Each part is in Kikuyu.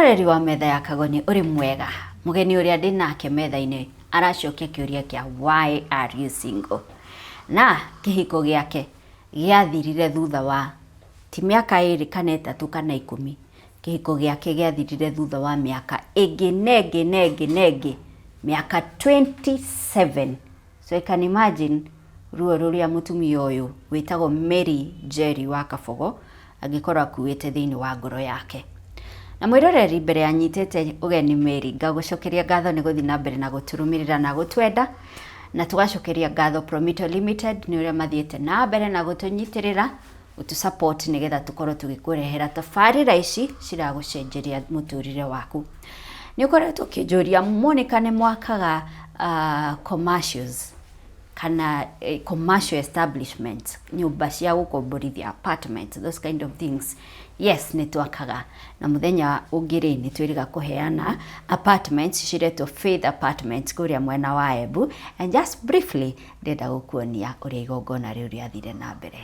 Mwĩroreri wa Metha ya Kagoni, ũrĩ mwega? Mũgeni ũrĩa ndĩ nake metha-inĩ aracokia kĩũria kĩa "Why are you single?" Na kĩhiko gĩake gĩathirire thutha wa ti mĩaka 2 kana 3 kana 10, kĩhiko gĩake gĩathirire thutha wa mĩaka ĩngĩ na ĩngĩ na ĩngĩ na ĩngĩ, mĩaka 27. So I can imagine ruo rũrĩa mũtumia ũyũ wĩtagwo Mary Njeri wa Kabogo angĩkorwo akuĩte thĩinĩ wa ngoro yake. Na mwĩroreri, mbere ya nyitĩte ũgeni Mary, ngagũcokeria ngatho nĩ gũthiĩ na mbere na gũtũrũmĩrĩra na gũtwenda, na tũgacokeria ngatho Promito Limited nĩ ũrĩa mathiĩte na mbere na gũtũnyitĩrĩra, gũtũ support, nĩgetha tũkorwo tũgĩkũrehera tabarĩra ici ciragũcenjeria mũtũrĩre waku. Nĩ ũkoretwo ũkĩnjũria, "Monica, nĩ mwakaga commercials kana commercial establishments, nyũmba cia gũkomborithia, apartments, those kind of things?" Yes, nĩ twakaga, na mũthenya ũngĩ rĩ, nĩ twĩrĩga kũheana apartments ciretwo Faith Apartments kũrĩa mwena wa Embu. And just briefly, ndĩrenda gũkuonia ũrĩa igongona rĩu rĩathire na mbere.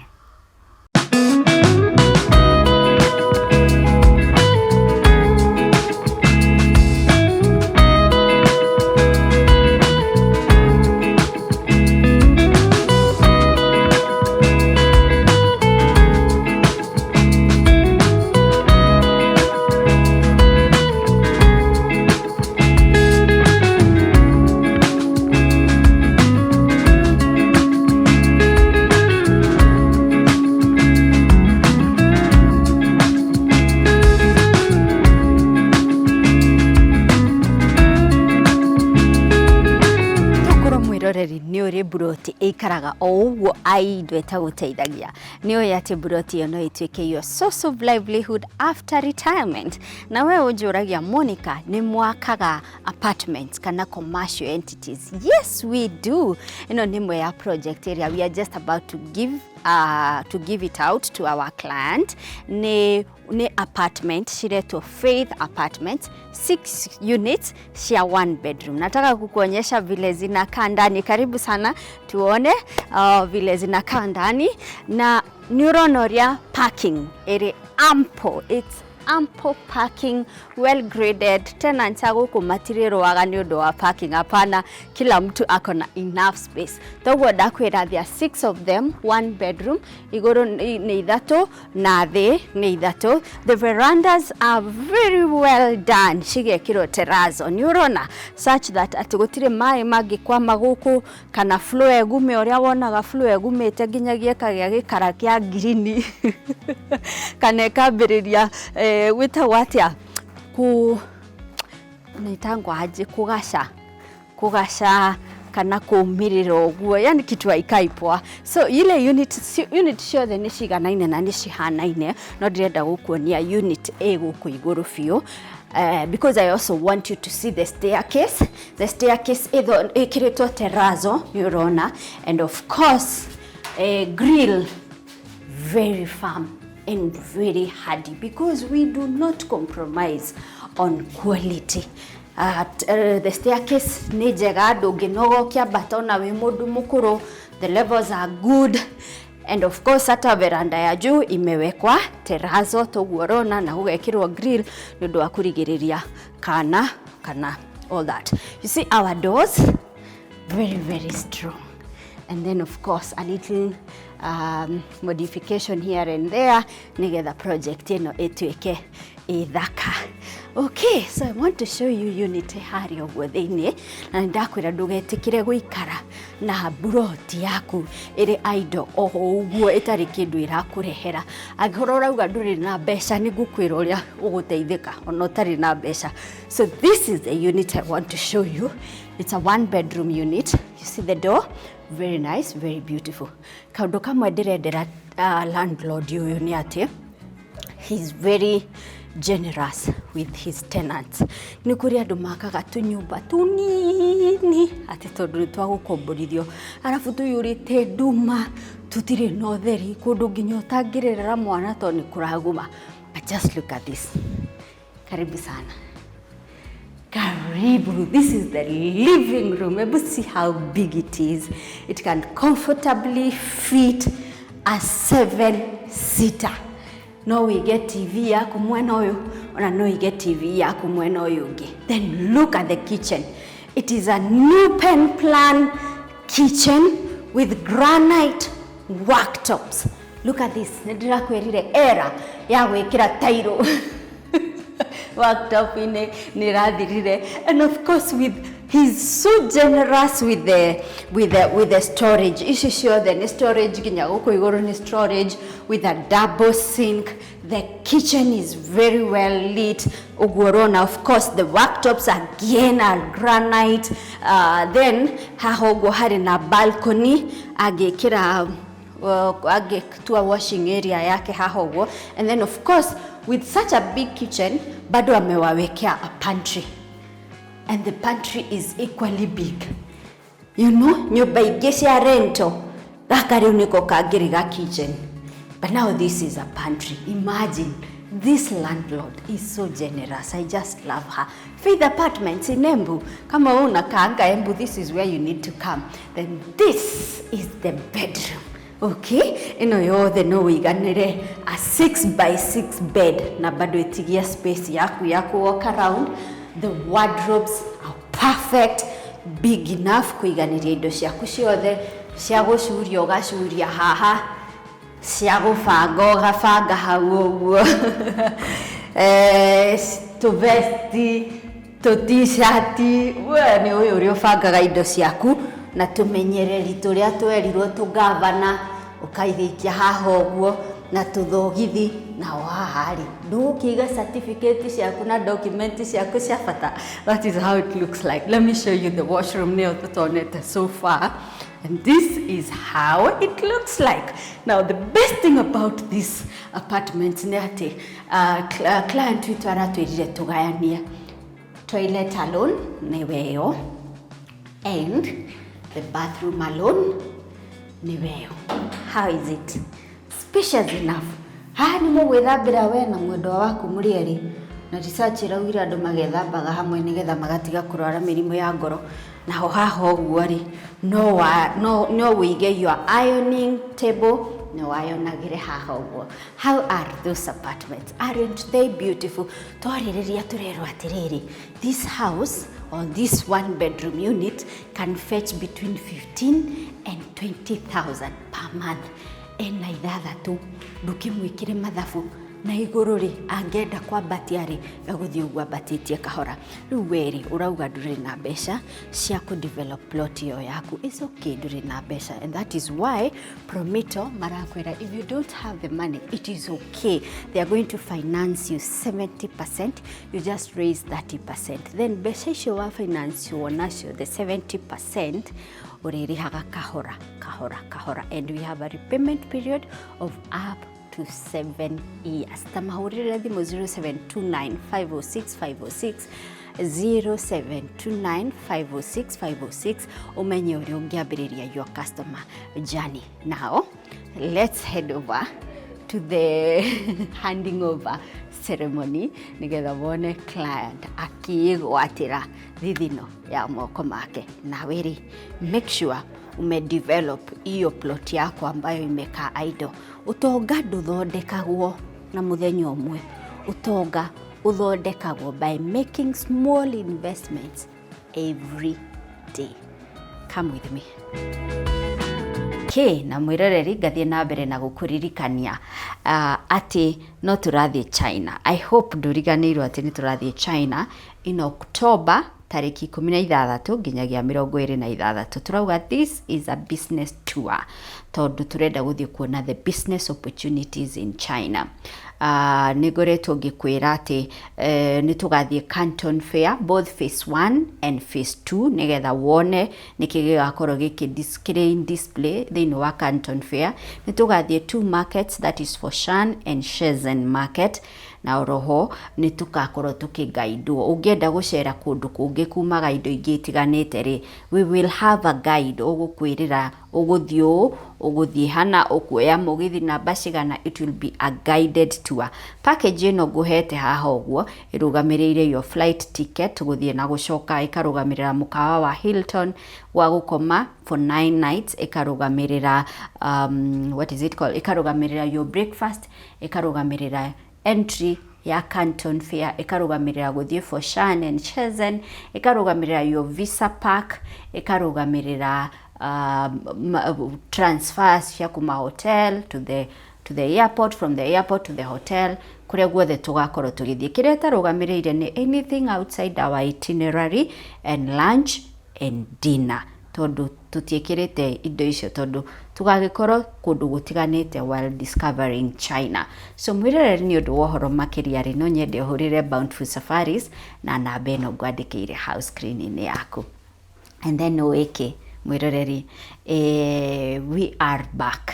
Tokorwo mwĩroreri nĩ ũrĩ mburoti ĩikaraga o ũguo aindo ĩtagũteithagia, nĩ ũĩ atĩ mburoti ĩyo no ĩtuĩke your source of livelihood after retirement. Na we ũnjũragia, "Monica, nĩ mwakaga apartments kana commercial entities?" Yes, we do. Ĩno nĩ ĩmwe ya project ĩrĩa we are just about to give it out to our client. Nĩ apartment ciretwo Faith Apartments, six units cia one bedroom. Nataka kukuonyesha vile zinakaa ndani. Karibu sana tuone vile zinakaa ndani. Na nĩ ũrona ũrĩa parking ĩrĩ ample. It's ample parking, well graded. Tenants a gũkũ matirĩrũaga nĩ ũndũ wa parking, hapana, kila mtu ako na enough space. Toguo ndakwĩra, there are six of them, one bedroom. Igũrũ nĩ ithatũ na thĩ nĩ ithatũ. The verandas are very well done, cigekĩrwo terrazzo, nĩ ũrona, such that atĩ gũtirĩ maĩ mangĩkwama gũkũ kana floor ĩgume, ũrĩa wonaga floor ĩgumĩte nginyagia ĩkagĩa gĩkara kĩa ngirini kana ĩkambĩrĩria gwĩtagwo atĩa, ku naitangwo aje, kũgaca kũgaca kana kũmĩrĩra ũguo, yani kitu haikai poa. So ile unit ciothe nĩ ciganaine na nĩ cihanaine, no ndĩrenda gũkuonia unit ĩ gũkũ igũrũ biũ, because I also want you to see the staircase. The staircase ĩkĩrĩtwo terrazzo, nĩ ũrona, and of course grill, very firm and very hardy, because we do not compromise on quality. The staircase nĩ njega, ndũngĩnoga ũkĩambata ona wĩ mũndũ mũkũrũ. The levels are good, and of course hata veranda ya juu imewekwa terrazzo, toguo ũrona, na gũgekĩrwo grill nĩ ũndũ wa kũrigĩrĩria kana all that. You see our doors, very very strong, and then of course a little modification here and there nigetha project ĩno ĩtuĩke ĩthaka. Okay, so I want to show you unit harĩa ũguo thĩinĩ, na nĩ ndakwĩra ndũgetĩkĩre gũikara na mburoti yaku ĩrĩ idle o ũguo ĩtarĩ kĩndũ ĩrakũrehera. Angĩkorwo ũrauga ndũrĩ na mbeca, nĩ ngũkwĩra ũrĩa ũgũteithĩka ona ũtarĩ na mbeca. So this is the unit I want to show you. It's a one bedroom unit. You see the door, very nice, very beautiful. Kaũndũ kamwe ndĩrendera landlord ũyũ nĩ atĩ he's very generous with his tenants. Nĩ kũrĩ andũ makaga tũnyũmba tũnini atĩ tondũ nĩ twa gũkomborithio, arabu tũiyũrĩte nduma, tũtirĩ na ũtheri, kũndũ nginya ũtangĩrerera mwana tondũ nĩ kũraguma. But just look at this. Karibu sana. Karibu. This is the living room. Hebu see how big it is. It can comfortably fit a seven seater. No wĩige TV yaku mwena ũyũ, Ona no ige TV yaku mwena ũyũ ũngĩ. Then look at the kitchen. It is an open plan kitchen with granite worktops. Look at this. Nĩ ndĩrakwĩrire era ya gwĩkĩra tairo worktop-inĩ nĩ ĩrathirire. And of course, with he's so generous with the storage. Ici ciothe nĩ storage, nginya gũkũ igũrũ nĩ storage with a double sink. The kitchen is very well lit ũguo ũrona. Of course, the worktops again are granite. Then haha ũguo harĩ na balcony, angĩkĩra angĩtua washing area yake haha ũguo. And then, of course, with such a big kitchen, bado amewawekea a pantry, and the pantry is equally big. Nyũmba ingĩ cia rental, gaka rĩu nĩko kangĩrĩ ga kitchen, but now this is a pantry. Imagine, this landlord is so generous. I just love her. Faith Apartments in Embu. Kama wewe unakaanga Embu, this is where you need to come. Then this is the bedroom. Okay, ĩno yothe no wĩiganĩre a 6 by 6 bed na bado ĩtigia space yaku ya ku walk around. The wardrobes are perfect, big enough kũiganĩria indo ciaku ciothe. Cia gũcuria ũgacuria haha, cia gũbanga ũgabanga hau ũguo. Tũvesti, tũ-T-shirt, we nĩ ũyũ ũrĩa ũbangaga indo ciaku, na tũmenyereri tũrĩa twerirwo tũgavana ũkaigĩikia haha ũguo, na tũthogithi. Na haha rĩ, ndũgũkĩiga certificate ciaku na document ciaku cia bata. That is how it looks like. Let me show you the washroom, nĩyo tũtonete so far, and this is how it looks like. Now, the best thing about this apartment nĩ atĩ client witũ aratwĩrire tũgayanie. Toilet alone nĩwe ĩyo, and the bathroom alone nĩwe ĩyo. How is it? Spacious enough. Haha nĩ mũgwĩthambĩra we na mwendwa waku mũrĩ erĩ, na research ĩraugire andũ magethambaga hamwe nĩgetha magatiga kũrwara mĩrimũ ya ngoro. Naho haha ũguo rĩ, no wĩige your ironing table, no wayonagĩre haha ũguo. How are those apartments? Aren't they beautiful? Twarĩrĩria tũrerwo atĩrĩrĩ, this house or this one bedroom unit can fetch between 15 and 20,000 per month. Ena ithathatũ, ndũkĩmwĩkĩre mathabu na igũrũ rĩ, angĩenda kwambatia rĩ, egũthiĩ ũguo ambatĩtie kahora. Rĩu we rĩ, ũrauga ndũrĩ na mbeca cia kũ develop plot ĩyo yaku. It's okay, ndũrĩ na mbeca, and that is why Promito marakwĩra if you don't have the money, it is okay. They are going to finance you 70%. You just raise 30%, then mbeca icio wa finance nacio, the 70%, ũrĩrĩhaga kahora kahora kahora, and we have a repayment period of up to 7 years. Ta mahũrĩre thimũ 0729 506 506, 0729 506 506, ũmenye ũrĩa ũngĩambĩrĩria your customer journey. Now let's head over to the handing over ceremony nigetha wone client akĩĩgwatĩra thithino ya moko make. Nawe rĩ, make sure umedevelop hiyo plot yako ambayo imekaa idle. Ũtonga ndũthondekagwo na mũthenya ũmwe. Ũtonga ũthondekagwo by making small investments every day. Come with me. Okay, na mwĩroreri, ngathiĩ na mbere na gũkũririkania atĩ no tũrathiĩ China. I hope ndũriganĩirwo atĩ nĩ tũrathiĩ China in October, tarĩki 16 nginyagia 26. Tũrauga this is a business tour tondũ tũrenda gũthiĩ kuona the business opportunities in China. Nĩ ngoretwo ngĩkwĩra atĩ nĩ tũgathiĩ Canton Fair, both phase 1 and phase 2, nĩgetha wone nĩkĩ gĩgakorwo gĩkĩ kĩrĩ in display thĩinĩ wa Canton Fair. Nĩ tũgathiĩ two markets, that is Foshan and Shenzhen market, na oroho nĩ tũgakorwo tũkĩgaidwo. Ũngĩenda gũcera kũndũ kũngĩ kumaga indo ingĩ itiganĩte rĩ, we will have a guide ũgũkwĩrĩra ũgũthiĩ ũũ, ũgũthiĩ hana, ũkuoya mũgithi namba cigana. It will be a guided tour. Package ĩno ngũhete haha ũguo ĩrũgamĩrĩire your flight ticket gũthiĩ na gũcoka, ĩkarũgamĩrĩra mũkawa wa Hilton wa gũkoma for 9 nights, ĩkarũgamĩrĩra what is it called, ĩkarũgamĩrĩra your breakfast, ĩkarũgamĩrĩra entry ya Canton Fair, ĩkarũgamĩrĩra gũthiĩ Foshan and Shenzhen, ĩkarũgamĩrĩra your visa pack, ĩkarũgamĩrĩra transfers cia kuma hotel to the airport, from the airport to the hotel, kũrĩa guothe tũgakorwo tũgĩthiĩ. Kĩrĩa ĩtarũgamĩrĩire nĩ anything outside our itinerary and lunch and dinner, tondũ tũtiĩkĩrĩte indo icio, tondũ tũgagĩkorwo kũndũ gũtiganĩte while discovering China. So mwĩroreri, nĩ ũndũ wa ũhoro makĩria rĩ, no nyende ũhũrĩre Bountiful Safaris na namba ĩno ngwandĩkĩire hau screen-inĩ yaku. And then wĩkĩ mwĩroreri, we are back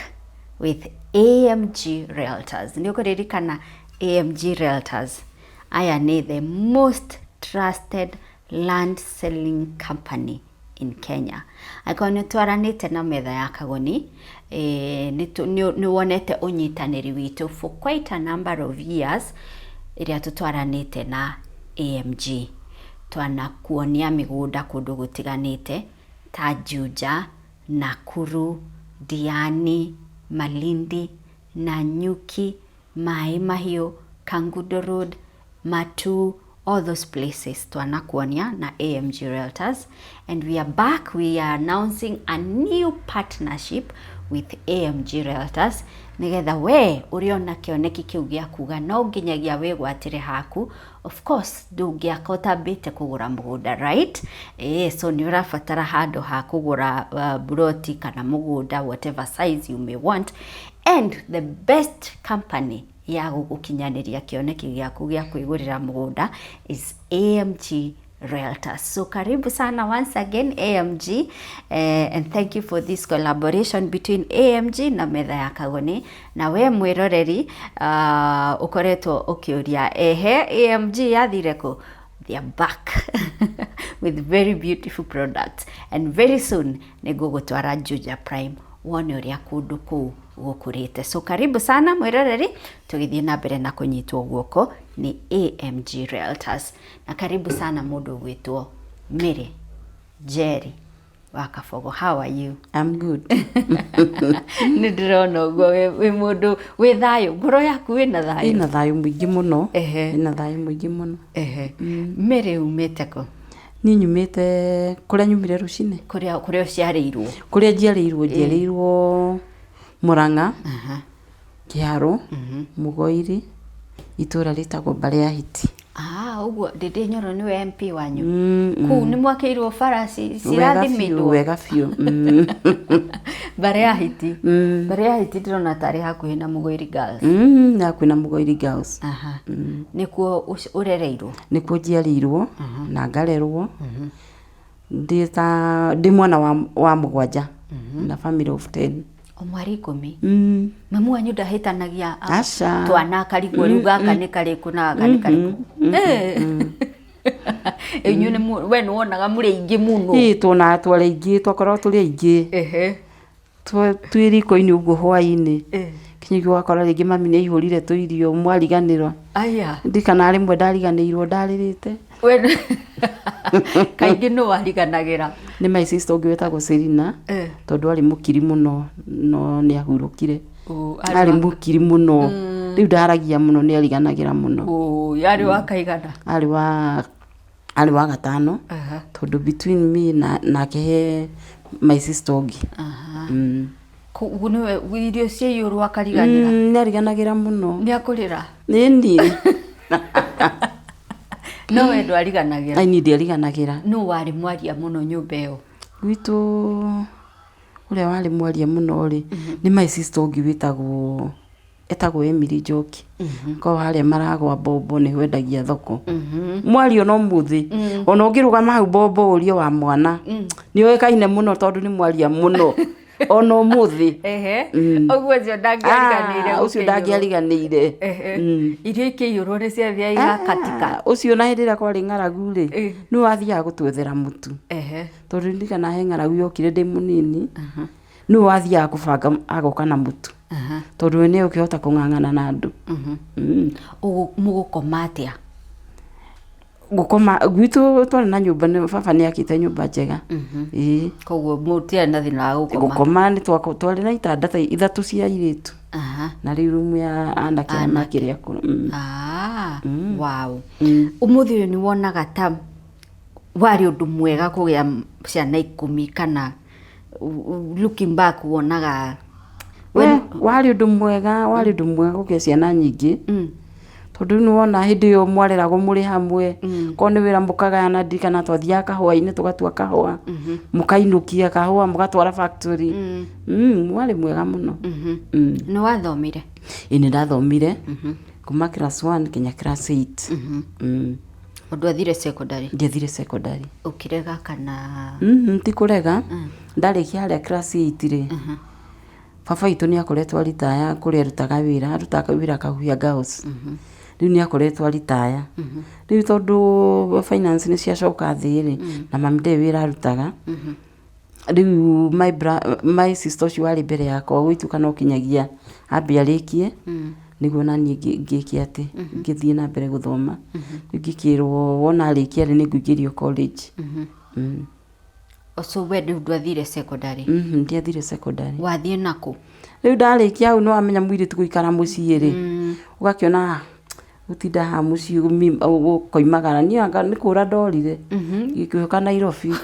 with AMG Realtors. Nĩ ũkũririkana AMG Realtors aya nĩ the most trusted land selling company in Kenya. Angĩkorwo nĩ twaranĩte na metha ya Kagoni, nĩ wonete ũnyitanĩri witũ for quite a number of years ĩrĩa tũtwaranĩte na AMG. Twanakuonia mĩgũnda kũndũ gũtiganĩte ta Juja, Nakuru, Diani, Malindi, Nanyuki, Mai Mahiu, Kangundo Road, Matu, all those places twanakuonia na AMG Realtors. And we are back, we are announcing a new partnership with AMG Realtors nigetha we ũrĩona kĩoneki kĩu gĩa kuga no nginyagia wĩgwatĩre haku. Of course ndũngĩaka ũtambĩte kũgũra mũgũnda, right? So nĩ ũrabatara handũ ha kũgũra buroti kana mũgũnda, whatever size you may want, and the best company ya gũgũkinyanĩria kĩoneki gĩaku gĩa kwĩgũrĩra mũgũnda is AMG Realtors. So karibu sana once again AMG, and thank you for this collaboration between AMG na metha ya Kagoni. Na we mwĩroreri ũkoretwo ũkĩũria ehe AMG yathire kũ, they are back with very beautiful products, and very soon nĩ ngũgũtwara Juja Prime wone ũrĩa kũndũ kũu gũkũrĩte. So karibu sana mwĩroreri, tũgĩthiĩ na mbere na kũnyitwo guoko nĩ AMG Realtors. Na karibu sana mũndũ ũgwĩtwo Mary Njeri wa Kabogo. How are you? I'm good. Nĩ ndĩrona ũguo wĩ mũndũ wĩ thayũ, ngoro yaku wĩna thayũ. Ĩna thayũ mũingĩ mũno. Ehe. Ĩna thayũ mũingĩ mũno. Ehe. Mary, umĩte kũ? Niĩ nyumĩte kũrĩa nyumire rũcinĩ. Kũrĩa ũciarĩirwo. Kũrĩa njiarĩirwo Murang'a, Kĩharũ, Mũgoiri, itũra rĩtagwo Mbare ya Hiti. Ah, ũguo Ndĩndĩ Nyoro nĩwe MP wanyu. Mm. Kũu nĩ mwakĩirwo bara Wega biũ, cirathimĩtwo. Wega biũ. Mbare ya Hiti. Mbare ya Hiti ndĩrona tarĩ hakuhĩ na Mũgoiri Girls. Nĩ hakuhĩ na Mũgoiri Girls. Aha. Nĩkuo ũrereirwo. Nĩkuo njiarĩirwo na ngarerwo. Ndĩ ta ndĩ mwana wa mũgwanja na family of 10. O mwarĩ 10. Mm. Mamu wanyu ndahĩtanagia Aca. twana akarigwo rĩu gaka nĩ karĩkũ na gaka nĩ karĩkũ? Inyuĩ we nĩ wonaga mũrĩ aingĩ mũno. Ĩĩ, tuonaga twarĩ aingĩ, twakoragwo tũrĩ aingĩ. Twĩ riko-inĩ ũguo hwaĩ-inĩ. Kinya ũgakora rĩngĩ mami nĩ aihũrire tũirio mwariganĩrwo. Aya. Ndikana rĩmwe ndariganĩirwo ndarĩrĩte. We kaingĩ nũ wariganagĩra? Nĩ my sister ũngĩ wĩtagwo Selina, tondũ arĩ mũkiri mũno no nĩ ahurũkire. Ũ, Arĩ mũkiri mũno. Rĩu ndaragia mũno, nĩ ariganagĩra mũno. Ũ, yarĩ wa kaigana? Arĩ wa gatano, tondũ between me na nake he my sister ũngĩ. Koguo nĩwe irio ciaiyũrwo akariganĩra? Nĩ ariganagĩra mũno. Nĩ akũrĩra? Nĩni. No we ndwariganagĩra? Ai, niĩ ndiariganagĩra. Nũ warĩ mwaria mũno nyũmba ĩyo? Gwitũ ũrĩa warĩ mwaria mũno rĩ, nĩ my sister ũngĩ wĩtagwo etagwo Emily Njoki. Korwo harĩa maragwa mbombo nĩho endagia thoko. Mwaria ona ũmũthĩ, ona ũngĩrũgama hau mbombo ũrie wa mwana, nĩ oĩkaine mũno tondũ nĩ mwaria mũno ona ũmũthĩ. Ehe. Ũguo ũcio ndangĩariganĩire? Ah, ũcio gũkĩiyũrwo. Ndangĩariganĩire. Ehe. Irio ikĩiyũrwo nĩ ciathiaga igakatika? Ah, ũcio na hĩndĩ ĩrĩa kwarĩ ng'aragu rĩ, nĩwe wathiaga gũtwethera mũtu, tondũ ndirikana he ng'aragu yokire ndĩ mũnini, nĩwe wathiaga kũbanga agoka na mũtu, tondũ we nĩwe ũkĩhota kũng'ang'ana na andũ. Mũgũkoma atĩa? Gũkoma gwitũ twarĩ na nyũmba, baba nĩ akĩte nyũmba njega, ĩĩ. Koguo mũtiarĩ na thĩna wa gũkoma? Gũkoma nĩ twarĩ na itanda ta ithatũ cia airĩtu, na rĩu rumu ya anake arĩa makĩrĩ akũrũ. Ah. Wow. Ũmũthĩ ũyũ nĩ wonaga ta warĩ ũndũ mwega kũgĩa ciana 10 kana looking back wonaga We, warĩ ũndũ mwega, warĩ ũndũ mwega kũgĩa ciana nyingĩ, tondũ rĩu nĩwona hĩndĩ ĩyo mwareragwo mũrĩ hamwe, korwo nĩ wĩra mũkagayana, ndirikana twathiaga kahũa-inĩ tũgatua kahũa, mũkainũkia kahũa mũgatwara factory. Warĩ mwega mũno. Nĩ wathomire? Ĩĩ nĩ ndathomire kuma class 1 nginya class 8. Ũndũ athire secondary? Ndiathire secondary. Ũkĩrega kana? Ti kũrega, ndarĩkia harĩa class 8 rĩ, baba witũ nĩ akoretwo aritaya kũrĩa arutaga wĩra, arutaga wĩra Kahuhia Girls. Rĩu nĩ akoretwo aritaya. Rĩu tondũ finance nĩ ciacoka thĩ rĩ, na mami ndarĩ wĩra arutaga, rĩu my sister ũcio warĩ mbere yakwa gũgĩtuĩka no kinyagia ambe arĩkie, nĩguo naniĩ ngĩke atĩ, ngĩthiĩ na mbere gũthoma. Rĩu ngĩkĩrwo wona arĩkia rĩ, nĩ ngũingĩrio college. So we rĩu ndwathire secondary? Ndiathire secondary. Wathiĩ nakũ? Rĩu ndarĩkia hau nĩ wamenya mũirĩtu gũikara mũciĩ rĩ, ũgakĩona gũtinda haha mũciĩ ũkoimagara, niĩ anga nĩ kũra ndorire, ngĩũka Nairobi.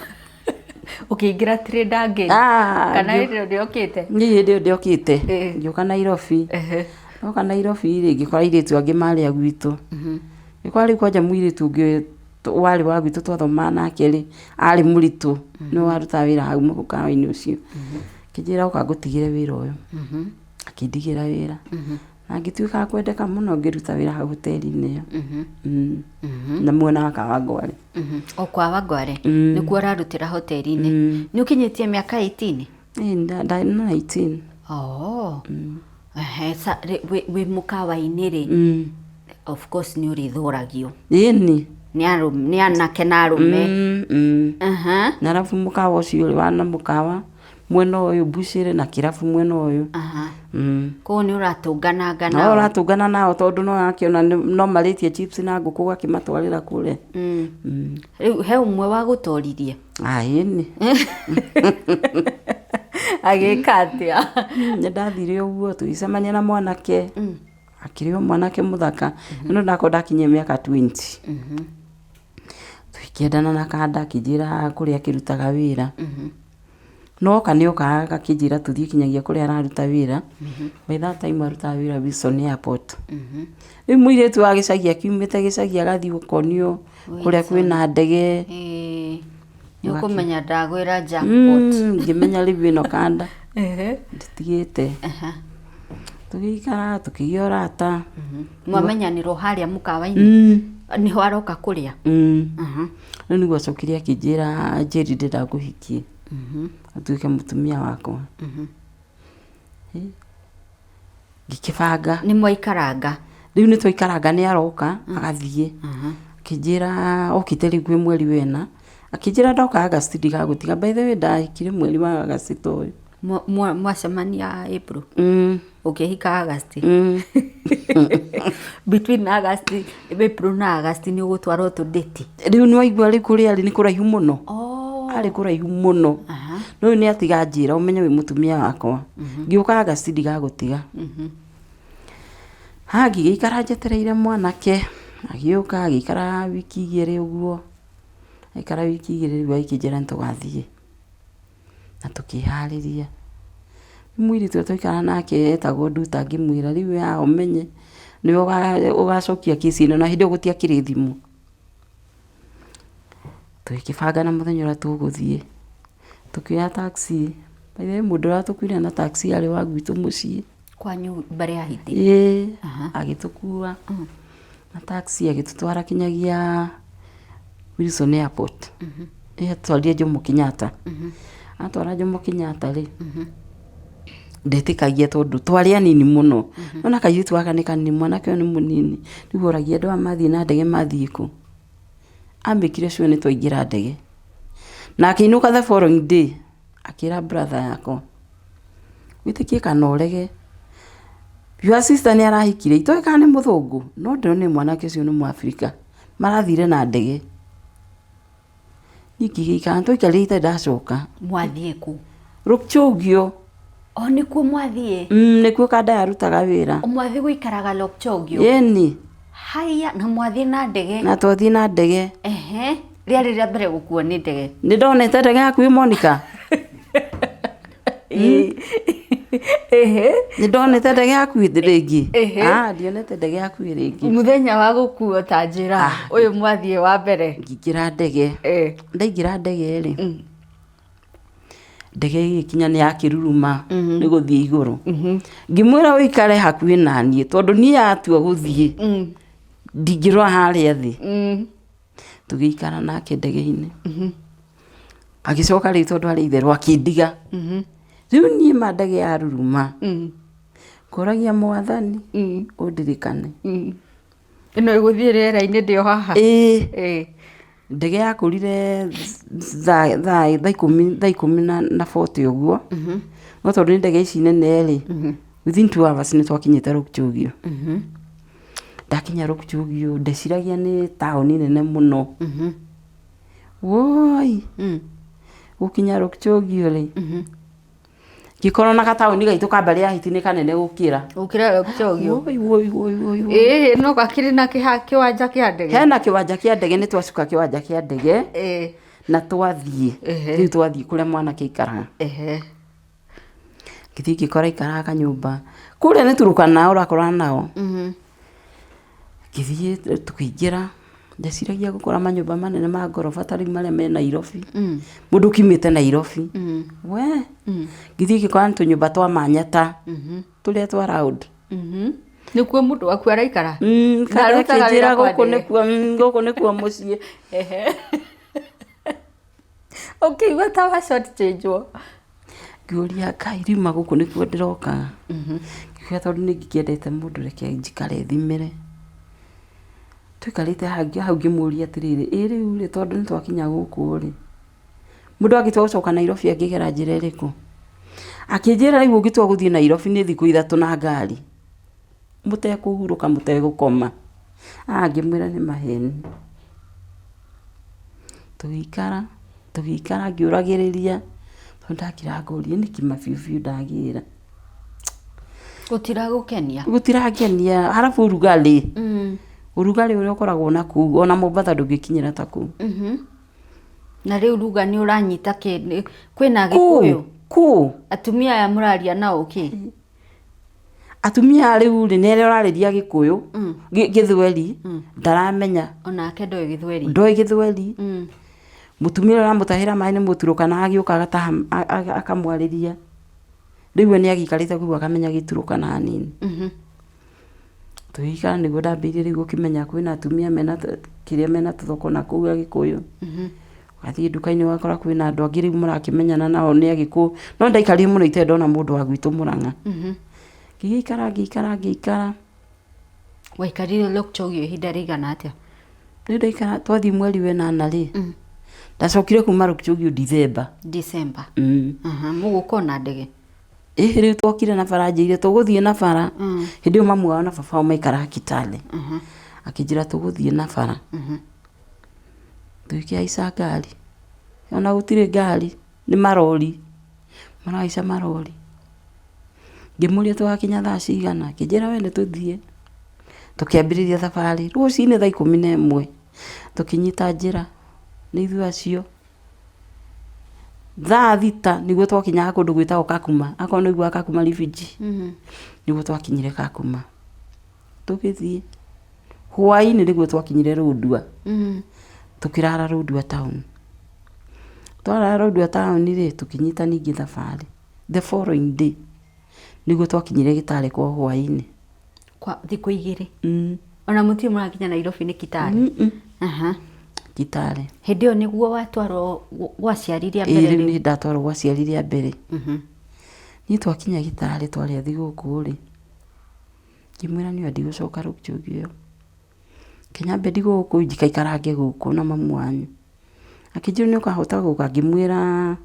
Ũkĩingĩra Trader Ngĩri? Kana hĩndĩ ĩyo ndĩokĩte? Niĩ hĩndĩ ĩyo ndĩokĩte, ngĩũka Nairobi. Ndoka Nairobi rĩ, ngĩkora airĩtu angĩ marĩ a gwitũ. Ngĩkora rĩu kwanja mũirĩtu ũngĩ warĩ wa gwitũ twathomaga nake rĩ, arĩ mũritũ, nĩwe warutaga wĩra hau mũkawa-inĩ ũcio. Akĩnjĩra ũka ngũtigĩre wĩra ũyũ. Akĩndigĩra wĩra. Na ngĩtuĩka wa kwendeka mũno ngĩruta wĩra hau hoteri-inĩ ĩyo. Na mwena wa Kawangware. O kwa Wangware? Nĩkuo ũrarutĩra hoteri-inĩ? Nĩ ũkinyĩtie mĩaka 18? Ĩĩ ndarĩ na 18. Oh. Ehe, wĩ mũkawa-inĩ rĩ, of course nĩ ũrĩthũragio. Ĩni. Nĩ anake na arũme. Na arabu mũkawa ũcio rĩ, wana mũkawa mwena ũyũ mbucĩrĩ na kĩrabu mwena ũyũ. Koguo nĩ ũratũngananga nao. No ũratũngana nao tondũ no ũrakĩona no marĩtie chips na ngũkũ ũgakĩmatwarĩra kũrĩa. Rĩu he ũmwe wagũtoririe? Ĩni. Agĩka atĩa? Nĩ ndathire ũguo tũgĩcemania na mwanake, akĩrĩ o mwanake mũthaka, no ndakorwo ndakinyia mĩaka 20. Tũkĩendana na kanda akĩnjĩra kũrĩa akĩrutaga wĩra. No oka nĩ okaga akĩnjĩra tũthiĩ kinyagia kũrĩa araruta wĩra. By that time arutaga wĩra Wilson Airport. Rĩu mũirĩtu wa gĩcagi akiumĩte gĩcagi agathiĩ gũkonio kũrĩa kwĩna ndege. Nĩ ũkũmenya ndagwĩra jackpot. Ngĩmenya rĩu ĩno kanda nditigĩte. Tũgĩikara tũkĩgĩa ũrata. Mwamenyanĩrwo harĩa mũkawa-inĩ? Nĩho aroka kũrĩa? Rĩu nĩguo acokire akĩnjĩra Njeri ndĩrenda ngũhikie ũtuĩke mũtumia wakwa. Ngĩkĩbanga. Nĩ mwaikaranga? Rĩu nĩ twaikaranga nĩ aroka agathiĩ. Akĩnjĩra okĩte rĩu kwĩ mweri wena, akĩnjĩra ndoka August ndigagũtiga. By the way ndahikire mweri wa August ta ũyũ. Mwacemania April? Ũkĩhika August? Between August, April na August nĩ ũgũtwarwo tũndĩti? Rĩu nĩ waigua rĩu kũrĩa arĩ nĩ kũraihu mũno. Arĩ kũraihu mũno. No rĩu nĩ atiga anjĩra ũmenye wĩ mũtumia wakwa. Ngĩũka August ndigagũtiga. Ha ngĩgĩikara njetereire mwanake, agĩũka agĩikara wiki igĩrĩ ũguo, aikara wiki igĩrĩ rĩu agĩkĩnjĩra nĩ tũgathiĩ. Na tũkĩharĩria. Mũirĩtu ũrĩa twaikaraga nake etagwo Nduta ngĩmwĩra rĩu we haha ũmenye nĩwe ũgacokia kĩci ĩno na hĩndĩ ĩyo gũtiakĩrĩ thimũ. Tũgĩkĩbanga na mũthenya ũrĩa tũgũthiĩ, tũkĩoya taxi, by the way mũndũ ũrĩa watũkuire na taxi arĩ wa gwitũ mũciĩ. Kwanyu mbere ya hiti? Ĩĩ, agĩtũkua na taxi agĩtũtwara kinyagia Wilson Airport. Ĩ atwarire Jomo Kenyatta. Atwara Jomo Kenyatta rĩ, ndetĩkagia tondũ twarĩ anini mũno. Nona kairĩtu gaka nĩ kanini, mwanake ũyũ nĩ mũnini. Rĩu oragia andũ aya mathiĩ na ndege mathiĩ kũ? Amĩkire sure nĩ twaingĩra ndege. Na akĩinũka the following day, akĩra brother yakwa, wĩtĩkie kana ũrege, your sister nĩ arahikire, itoĩ kana nĩ mũthũngũ, no ndĩronire mwanake ũcio nĩ mũabirika. Marathire na ndege. Niĩ ngĩgĩikara, twaikarire itarĩ ndacoka. Mwathiĩ kũ? Rũkĩũgio. O nĩkuo mwathiĩ? Nĩkuo kanda yarutaga wĩra. Mwathiĩ gũikaraga Lokchogio? Ĩni. Haya, na mwathiĩ na ndege? Na twathiĩ na ndege. Ehe, rĩarĩ rĩa mbere gũkuo nĩ ndege? Nĩ ndonete ndege hakuhĩ, Monica. Nĩ ndonete ndege hakuhĩ rĩngĩ? Ah, ndionete ndege hakuhĩ rĩngĩ. Mũthenya wa gũkuo, ta njĩra ũyũ mwathiĩ wa mbere. Ngĩingĩra ndege. Ndaingĩra ndege rĩ, ndege ĩgĩkinya, nĩ yakĩruruma nĩ gũthiĩ igũrũ. Ngĩmwĩra ũikare hakuhĩ na niĩ, tondũ niĩ yatua gũthiĩ ndingĩrora harĩa thĩ. Tũgĩikara nake ndege-inĩ. Agĩcoka rĩu, tondũ arĩ itherũ, akĩndiga. Rĩu niĩ ma ndege yaruruma, ngoragia Mwathani ũndirikane. Ĩno ĩgũthiĩ rĩera-inĩ, ndĩ o haha. Ĩĩ. Ndege yakũrire thaa thaa thaa 10, thaa 10 na 40 ũguo. No tondũ nĩ ndege ici nene rĩ, within 2 hours nĩ twakinyĩte Lukchugio. Ndakinya Lukchugio, ndeciragia nĩ taũni nene mũno. Woi, gũkinya Lukchugio rĩ, ngĩkorwo na gataũni gaitũ ka mbarĩ ya Hiti nĩ kanene gũkĩra. Gũkĩra Lokchogio? Woi, woi, woi, woi, woi. Ĩĩ, no gakĩrĩ na kĩwanja kĩa ndege? Hena kĩwanja kĩa ndege. Nĩ twacuka kĩwanja kĩa ndege. Na twathiĩ, rĩu twathiĩ kũrĩa mwanake aikaraga. Ngĩthiĩ ngĩkora aikaraga kanyũmba kũrĩa nĩ Turukana ũrakorana nao. Ngĩthiĩ, tũkĩingĩra, ndeciragia gũkora manyũmba manene ma ngoroba ta rĩu marĩa me Nairobi, mũndũ ũkiumĩte Nairobi we. Ngĩthiĩ ngĩkora nĩ tũnyũmba twa manyata tũrĩa twa round. Nĩkuo mũndũ waku araikara? Na arutaga Akĩnjĩra wĩra kwa gũkũ ndege? Nĩkuo, gũkũ nĩkuo mũciĩ. Ũkĩigua ta wa short change-wo? Ngĩũria Ngai, riuma gũkũ nĩkuo ndĩrokaga? Ngiuga tondũ nĩ ngĩkĩendete mũndũ, reke njikare thimĩre. Tũikarĩte hau, ngĩmũria atĩrĩrĩ, ĩ rĩu rĩ, tondũ nĩ twakinya gũkũ rĩ, mũndũ angĩtua gũcoka Nairobi angĩgera njĩra ĩrĩkũ? Akĩnjĩra rĩu ũngĩtua gũthiĩ Nairobi nĩ thikũ 3 na ngari, mũtekũhurũka, mũtegũkoma. Ah, ngĩmwĩra nĩ maheni. Tũgĩikara, tũgĩikara ngĩũragĩrĩria, tondũ ndakira ngũria nĩkĩ ma biũ biũ ndagĩra. Gũtiragũkenia? Gũtirangenia, harabu ũrugarĩ, ũrugarĩ ũrĩa ũkoragwo na kũu, ona Mombatha ndũngĩkinyĩra ta kũu. Na rĩu ruga nĩ ũranyita kĩ kwĩna Kũu Gĩkũyũ? Kũu. Atumia aya mũraria nao kĩ? Atumia rĩu rĩ, nĩ arĩa ũrarĩria Gĩkũyũ, Gĩthweri ndaramenya. Onake ndoĩ Gĩthweri? Ndoĩ Gĩthweri. Mũtumia ũrĩa ũramũtahĩra maĩ nĩ Mũturũkana, agĩũka agataha, akamwarĩria. Rĩu we nĩ agĩikarĩte kũu akamenya Gĩturũkana hanini. Tũgĩikara, nĩguo ndambĩrĩirie rĩu gũkĩmenya kwĩna atumia mena kĩrĩa, mena tũthoko na kũu Agĩkũyũ. Ũgathiĩ nduka-inĩ ũgakora kwĩna andũ angĩ rĩu mũrakĩmenyana nao nĩ Agĩkũyũ. No ndaikarire mũno itarĩ ndona mũndũ wa gwitũ Mũrang'a. Ngĩgĩikara, ngĩikara, ngĩikara. Waikarire Lokchogio ihinda rĩigana atĩa? Rĩu ndaikara, twathiĩ mweri wa ĩnana rĩ, ndacokire kuma Lokchogio December. December? Mm. Aha, mũgũka na ndege? Ĩhĩ, rĩu twokire na bara, njĩire tũgũthiĩ na bara. Hĩndĩ ĩyo mamu wao na baba wao maikaraga Kitale. Akĩnjĩra tũgũthiĩ na bara. Tũgĩkĩhaica ngari, ona gũtirĩ ngari, nĩ marori, marahaica marori. Ngĩmũria tũgakinya thaa cigana, akĩnjĩra we nĩ tũthiĩ. Tũkĩambĩrĩria thabarĩ rũcinĩ thaa 11, tũkĩnyita njĩra nĩ ithuĩ acio. Thaa 6 nĩguo twakinyaga kũndũ gwĩtagwo Kakuma, akorwo nĩ ũiguaga Kakuma refugee, nĩguo twakinyire Kakuma. Tũgĩthiĩ hwaĩ-inĩ nĩguo twakinyire Lodwar. Tũkĩrara Lodwar town. Twarara Lodwar town rĩ, tũkĩnyita ningĩ thabarĩ. The following day nĩguo twakinyire Gĩtare kwa hwaĩ-inĩ. Kwa thikũ 2? Ona mũtirĩ mũrakinya Nairobi, nĩ Kitale? Aha. Kitale. Hĩndĩ ĩyo nĩguo watwarwo gwa aciari rĩa Ĩĩ. mbere? Rĩu nĩ ndatwarwo gwa aciari rĩa mbere. Niĩ twakinya Gĩtare, twarĩa thigũkũ rĩ, ngĩmwĩra niĩ ndigũcoka Lokchogio ĩyo. Kĩnyambe ndigwo gũkũ njikaikarange gũkũ na mamu wanyu. Akĩnjĩra nĩ ũkahota gũka, ngĩmwĩra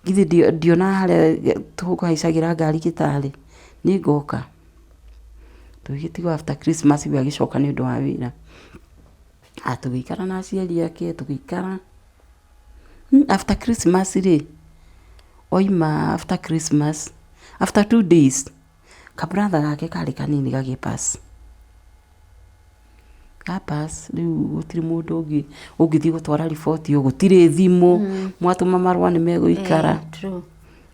githĩ ndionaga harĩa tũkũhaicagĩra ngari Gĩtare, nĩ ngoka. Tũgĩgĩtigwo after Christmas we agĩcoka nĩ ũndũ wa wĩra. Tũgĩikara na aciari ake, tũgĩikara. After Christmas rĩ, oima after Christmas, after 2 days, ka brother gake karĩ kanini gagĩ pass. Ga pass rĩu gũtirĩ mũndũ ũngĩ ũngĩthiĩ gũtwara riboti gũtirĩ thimũ, mwatũma marũa nĩ megũikara. True.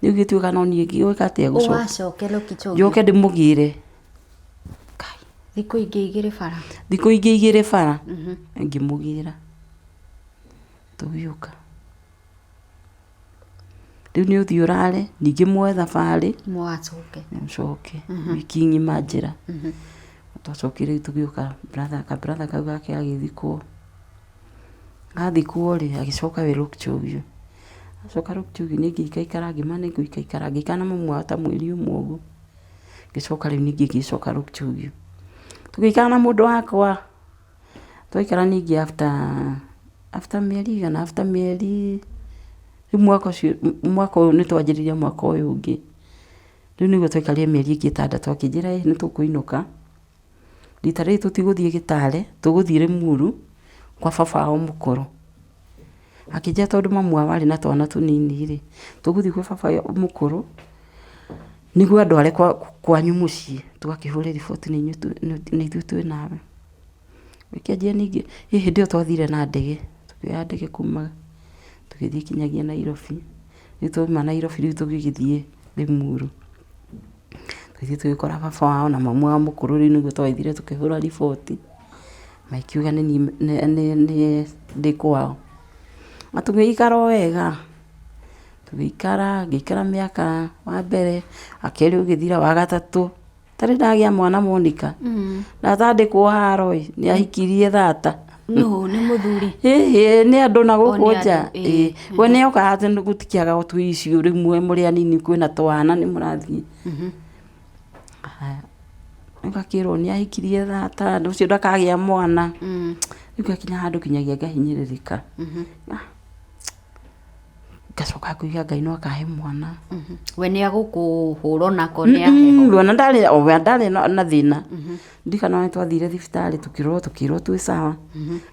Rĩu gĩtuĩka no niĩ ngĩũka atĩa gũcoka. Ũgacoke Lokichogio. Njoke ndĩmũgĩre. Kai. Thikũ ingĩ igĩrĩ bara. Thikũ ingĩ igĩrĩ bara. Ngĩmũgĩra. Tũgĩũka. Rĩu nĩ ũthiĩ ũrare, ningĩ muoe thabarĩ. Mũgacoke. Mũcoke. Wiki ng'ima njĩra. Twacokire rĩu tũgĩũka brother, ka brother kau gake gagĩthikwo. Athikwo rĩ, agĩcoka we Lokchogio. Acoka Lokchogio niĩ ngĩikaikara ngĩmana nĩ ngũikaikara, ngĩikara na mami wao ta mweri ũmwe ũguo. Ngĩcoka rĩu ningĩ ngĩcoka Lokchogio. Tũgĩikara na mũndũ wakwa. Twaikara ningĩ after, after mĩeri ĩigana, after mĩeri, rĩu mwaka ũcio, mwaka ũyũ nĩ twanjĩrĩria mwaka ũyũ ũngĩ. Rĩu nĩguo twaikarire mĩeri ĩngĩ ĩtandatũ akĩnjĩra ĩ nĩ tũkũinũka, rita rĩrĩ tũtigũthiĩ Gĩtare, tũgũthiĩ Rĩmuru kwa baba wao mũkũrũ. Akĩnjĩra tondũ mamu wao arĩ na twana tũnini rĩ, tũgũthiĩ kwĩ baba mũkũrũ, nĩguo andware kwanyu mũciĩ, tũgakĩhũre riboti nĩ ithuĩ twĩ nawe. Gĩkĩanjia ningĩ, ĩ hĩndĩ ĩyo twathire na ndege, tũkĩoya ndege kuma tũgĩthiĩ kinyagia Nairobi, rĩu twauma Nairobi rĩu tũgĩgĩthiĩ Limuru. Tũgĩthiĩ tũgĩkora baba wao na mamu wao mũkũrũ rĩu nĩguo twagĩthire tũkĩhũra riboti, magĩkiuga nĩniĩ ndĩ kwao. Na tũgĩgĩikara o wega, tũgĩikara, ngĩikara mĩaka wa mbere, wa kerĩ ũgĩthira, wa gatatũ. Ndarĩ ndagĩa mwana Monica. Ndatandĩkwo haro ĩ, nĩ ahikirie thata. Nũ nĩ mũthuri? Ĩhĩ nĩ andũ na O, nĩ gũkũ nja. andũ, ĩĩ. Ĩĩ. We nĩ okaga atĩ gũtikĩaga o tũ issue rĩmwe mũrĩ anini kwĩna twana nĩ mũrathiĩ. Haya. Ũgakĩrwo nĩ ahikirie thata, ũcio ndakagĩa mwana. Rĩu ngakinya handũ nginyagia ngahinyĩrĩrĩka. Ah. Ngacoka ngauga Ngai no akahe mwana. We nĩ agũkũhũra onako nĩ aheho. Ona ndarĩ o we ndarĩ na thĩna. Ndirikana nĩ twathire thibitarĩ tũkĩrorwo tũkĩrwo twĩ sawa.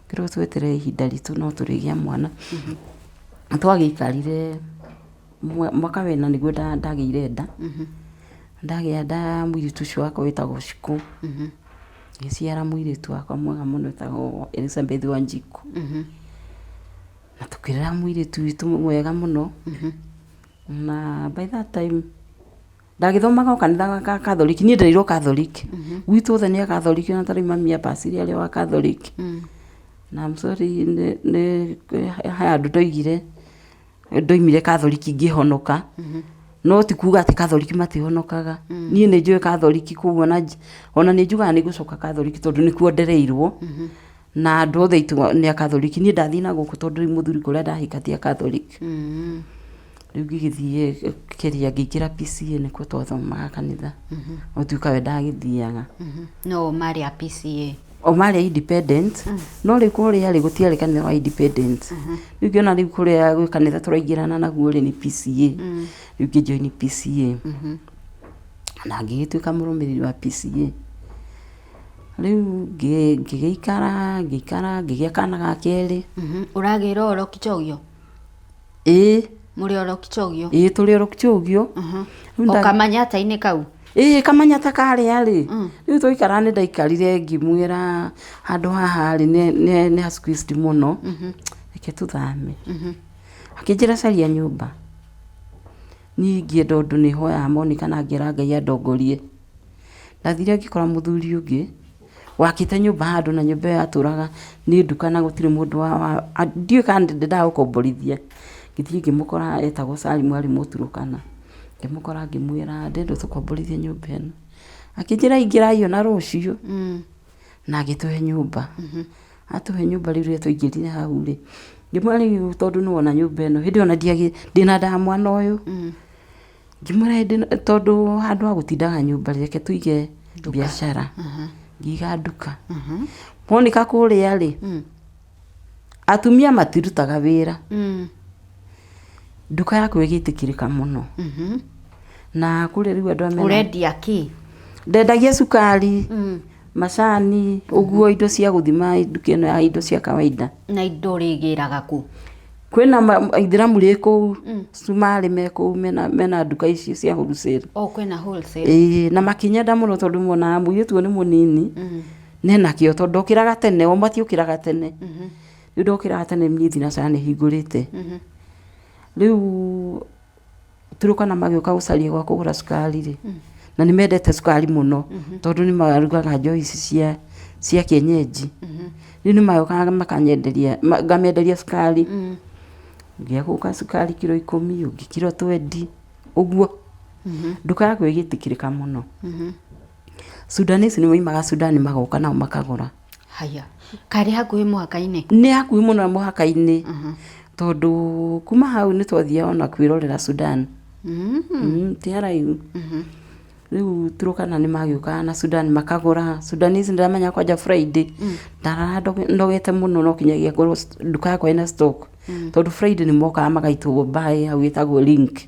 Tũkĩrwo tweterere ihinda ritũ no tũrĩgĩa mwana. Twagĩikarire mwaka wena nĩguo ndagĩire nda. Ndagĩa nda ya mũirĩtu ũcio wakwa wĩtagwo Shiko. Ngĩciara mũirĩtu wakwa mwega mũno wĩtagwo Elizabeth Wanjikũ. Na tũkĩrera mũirĩtu witũ wega mũno, na by that time ndagĩthomaga o kanitha ka Catholic, niĩ ndereirwo Catholic, gwitũ othe nĩ a Catholic ona ta rĩu mami a pacire arĩ o wa Catholic, na I'm sorry nĩ he handũ ndoigire, ndoimire Catholic ngĩhonoka, no ti kuga atĩ Catholic matihonokaga, niĩ nĩ njũĩ Catholic koguo ona nĩ njugaga nĩ ngũcoka Catholic tondũ nĩkuo ndereirwo. Na andũ othe aitũ nĩ a Catholic. Niĩ ndathiĩ na gũkũ tondũ rĩu mũthuri kũrĩa ndahika ti a Catholic. Rĩu ngĩgĩthiĩ kĩrĩa ngĩingĩra PCEA nĩkuo twathomaga kanitha. Gũtuĩka we ndagĩthiaga. No marĩ a PCEA? O marĩ a independent, no rĩu kũrĩa rĩ gũtiarĩ kanitha wa independent. Rĩu ngĩona rĩu kũrĩa gwĩ kanitha tũraingĩrana naguo rĩ nĩ PCEA. Rĩu ngĩ join PCEA. Na ngĩgĩtuĩka mũrũmĩrĩri wa PCEA. Rĩu ngĩgĩikara ngĩikara ngĩgĩa kana ga kerĩ. Ũragĩra o Lokichogio? Ĩĩ. Mũrĩ o Lokichogio? Ĩĩ tũrĩ o Lokichogio. O kamanyata-inĩ kau? Ĩĩ kamanyata karĩa rĩ, rĩu twaikara nĩ ndaikarire ngĩmwĩra handũ haha rĩ nĩ ha squeezed mũno, reke tũthame. Akĩnjĩra caria nyũmba. Niĩ ingĩenda ũndũ nĩ hoyaga Monica na ngera Ngai andongorie. Ndathire ngĩkora mũthuri ũngĩ wakĩte nyũmba handũ na nyũmba ĩyo yatũraga nĩ nduka na gũtirĩ mũndũ ndiũĩ kana ndendaga gũkomborithia. Ngĩthiĩ ngĩmũkora etagwo Salim arĩ Mũturũkana. Ngĩmũkora ngĩmwĩra ndĩrenda ũtũkomborithie nyũmba ĩno. Akĩnjĩra ingĩrai ona rũciũ na agĩtũhe nyũmba. Atũhe nyũmba rĩu rĩrĩa twaingĩrire hau rĩ, ngĩmwĩra rĩu tondũ nĩ wona nyũmba ĩno, hĩndĩ ĩyo ona ndĩna nda ya mwana ũyũ. Ngĩmwĩra ĩndĩ tondũ handũ ha gũtindaga nyũmba rĩ, reke tũige biacara. Ngĩiga nduka. Monica kũrĩa rĩ, atumia matirutaga wĩra. Nduka yakwa ĩgĩtĩkĩrĩka mũno. Na kũrĩa rĩu andũ arĩa mena. Ũrendia kĩ? Ndendagia cukari, macani, ũguo indo cia gũthima nduka ĩno ya indo cia kawaida. Na indo ũrĩgĩraga kũ? Kwĩna aithĩramu rĩ kũu, cumarĩ me kũu mena, mena nduka icio cia wholesale. Oh, kwĩna wholesale. Ĩĩ, na makĩnyenda mũno tondũ monaga mũirĩtu ũyũ nĩ mũnini. Nena kĩo tondũ ndokĩraga tene, o matiũkĩraga tene. Rĩu ndokĩraga tene niĩ thinacara nĩ hingũrĩte. Rĩu Turkana magĩũka gũcaria gwa kũgũra cukari rĩ, na nĩ mendete cukari mũno tondũ nĩ marugaga njohi ici cia cia kienyeji. Rĩu nĩ mokaga makanyenderia, ngamenderia cukari. Ũngĩ agũka cukari kiro 10, ũngĩ kiro 20, ũguo. Nduka yakwa ĩgĩtĩkĩrĩka mũno. Sudanese nĩ maumaga Sudan magoka nao makagũra. Haya, karĩ hakuhĩ mũhaka-inĩ? Nĩ hakuhĩ mũno na mũhaka-inĩ tondũ kuma hau nĩ twathiaga ona kwĩrorera Sudan. Ti haraihu. Rĩu Turkana nĩ magĩũkaga na Sudan makagũra. Sudanese ndĩramenya kwanja Friday ndararaga ndogete mũno no kinyagia ngorwo nduka yakwa ĩna stock. Tondũ Friday nĩ mokaga magaitwo mbaĩ hau ĩtagwo Link.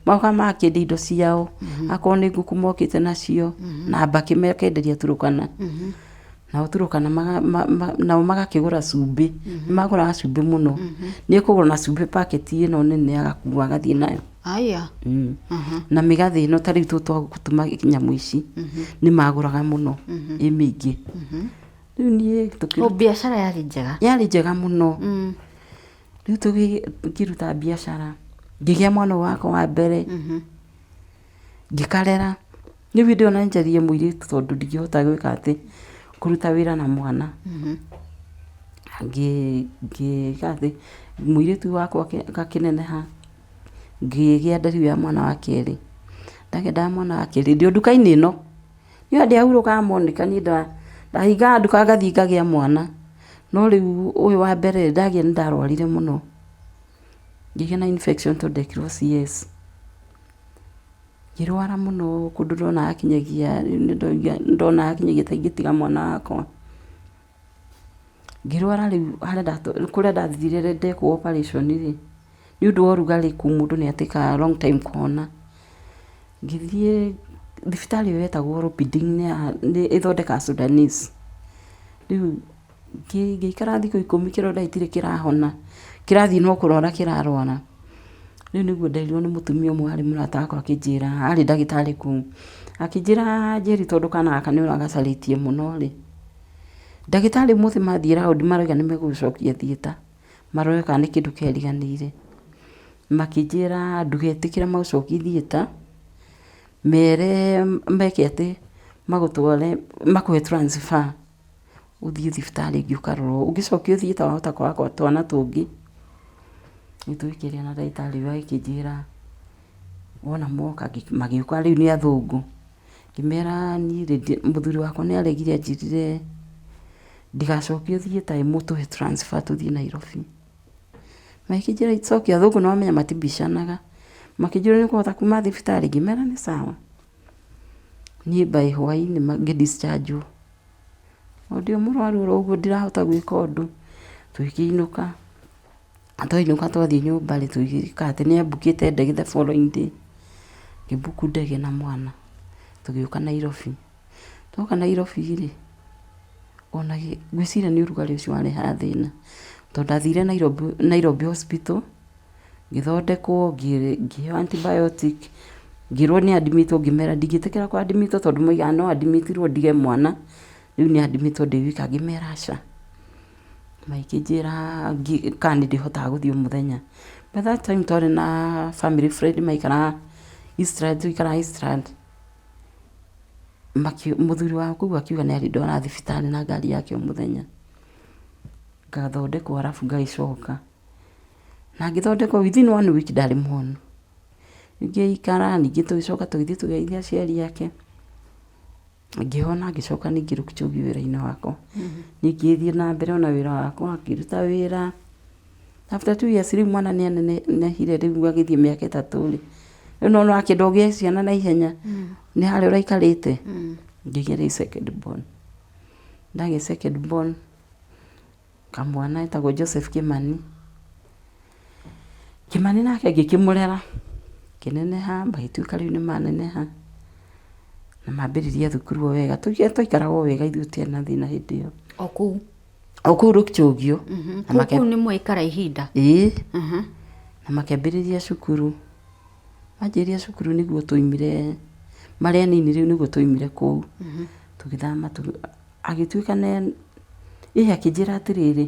Mokaga magakĩendia indo ciao, akorwo nĩ ngũkũ mokĩte nacio na mbakĩ makenderia Turkana. Nao Turkana nao magakĩgũra cumbĩ, nĩ magũraga cumbĩ mũno. Nĩ ekũgũra na cumbĩ packet ĩno nene agakua agathiĩ nayo. Aya. Na mĩgathĩ ĩno ta rĩu tũtũ twa gũtuma nyamũ ici, nĩ magũraga mũno ĩ mĩingĩ. Rĩu niĩ O biacara yarĩ njega. Yarĩ njega mũno. Rĩu tũkĩruta biacara, ngĩgĩa mwana ũyũ wakwa wa mbere, ngĩkarera. Rĩu hĩndĩ ĩyo no njarie mũirĩtu tondũ ndingĩhota gwĩka atĩ, kũruta wĩra na mwana. Ngĩka atĩ, mũirĩtu wakwa akĩneneha, ngĩgĩa nda rĩu ya mwana wa kerĩ. Ndagĩa nda ya mwana wa kerĩ ndĩ o nduka-inĩ ĩno. Niĩ ndiahurũkaga Monica niĩ ndahingaga nduka ngathiĩ ngagĩa mwana. No rĩu ũyũ wa mbere ndagĩa nĩ ndarwarire mũno. Ngĩgĩa na infection tondũ ndekirwo CS. Ngĩrwara mũno kũndũ ndonaga kinyagia ndonaga kinyagia ta ingĩtiga mwana wakwa. Ngĩrwara rĩu harĩa kũrĩa ndathire ndekwo operation rĩ, nĩ ũndũ wa ũrugarĩ kũu mũndũ nĩ atĩkaga long time kũhona. Ngĩthiĩ thibitarĩ ĩyo yetagwo Lupiding nĩ ĩthondekaga Sudanese. Rĩu ngĩikara thikũ 10 kĩronda gĩtirĩ kĩrahona, kĩrathiĩ no kũrwara kĩrarwara. Rĩu nĩguo nderirwo nĩ mũtumia ũmwe warĩ mũrata wakwa akĩnjĩra, arĩ ndagĩtarĩ kũu, akĩnjĩra Njeri tondũ kana gaka nĩ ũragacarĩtie mũno rĩ, Ndagĩtarĩ ũmũthĩ mathiĩ round marauga nĩ megũgũcokia theatre, marore kana nĩ kĩndũ kĩariganĩire. Makĩnjĩra ndũgetĩkĩre magũcokie theatre, mere meke atĩ, magũtware makũhe transfer ũthiĩ thibitarĩ ĩngĩ ũkarorwo. Ũngĩcokio theatre wahota kwaga twana tũngĩ. Rĩu tũgĩkĩaria na ndagĩtarĩ ũyũ agĩkĩnjĩra wona moka magĩũka rĩu nĩ athũngũ. Ngĩmera niĩ rĩ, mũthuri wakwa nĩ aregire anjĩrire ndigacokio theatre ĩ mũtũhe transfer tũthiĩ Nairobi. Magĩkĩnjĩra it's okay athũngũ nĩ wamenya matibicanaga. Makĩnjĩra nĩ ũkũhota kuma thibitarĩ, ngĩmera nĩ sawa. Niĩ by hwainĩ ngĩ discharge wo. O ndĩ o mũrwaru oro ũguo ndirahota gwĩka ũndũ, tũgĩkĩinũka. Twainũka twathiĩ nyũmba rĩ, tũgĩka atĩ nĩ ambukĩte ndege the following day, ngĩmbuku ndege na mwana tũgĩũka Nairobi. Twoka Nairobi rĩ, ona ngwĩciria nĩ ũrugarĩ ũcio warehaga thĩna, tondũ ndathire Nairobi, Nairobi hospital, ngĩthondekwo, ngĩheo antibiotic, ngĩrwo nĩ admit wo, ngĩmera ndingĩtĩkĩra kũ admit wo tondũ moigaga no admit irwo ndige mwana, rĩu nĩ admit wo ndĩ wika, ngĩmera aca. Magĩkĩnjĩra kana nĩ ndĩhotaga gũthiĩ o mũthenya. By that time twarĩ na family friend maikaraga Eastlands, twaikaraga Eastlands. Mũthuri wa kũu akiuga nĩ arĩndwaraga thibitarĩ na ngari yake o mũthenya, ngathondekwo arabu ngagĩcoka. Na ngĩthondekwo within one week ndarĩ mũhonu. Ngĩikara ningĩ tũgĩcoka tũgĩthiĩ tũgeithia aciari ake. Ngĩhona ngĩcoka ningĩ Lukchogi wĩra-inĩ wakwa. Niĩ ngĩthiĩ na mbere ona wĩra wakwa, ngĩruta wĩra. After 2 years rĩu mwana nĩ anenehire rĩu agĩthiĩ mĩaka 3 rĩ, rĩu nĩ wona ũrakĩenda ũgĩe ciana na ihenya, nĩ harĩa ũraikarĩte. Ngĩgĩa rĩu second born. Ndagĩa second born, kamwana getagwo Joseph Kĩmani. Kĩmani nake ngĩkĩmũrera, akĩneneha, magĩtuĩka rĩu nĩ maneneha, na mambĩrĩria thukuru o wega. Twaikaraga o wega ithuĩ tũtiarĩ na thĩna hĩndĩ ĩyo. O kũu? O kũu Lukchogio. Kũu kũu nĩ mwaikara ihinda? Ĩĩ, na makĩambĩrĩria cukuru. Manjĩrĩria cukuru nĩguo twaumire, marĩ anini rĩu nĩguo twaumire kũu, tũgĩthama. Agĩtuĩka nĩ ĩ akĩnjĩra atĩrĩrĩ,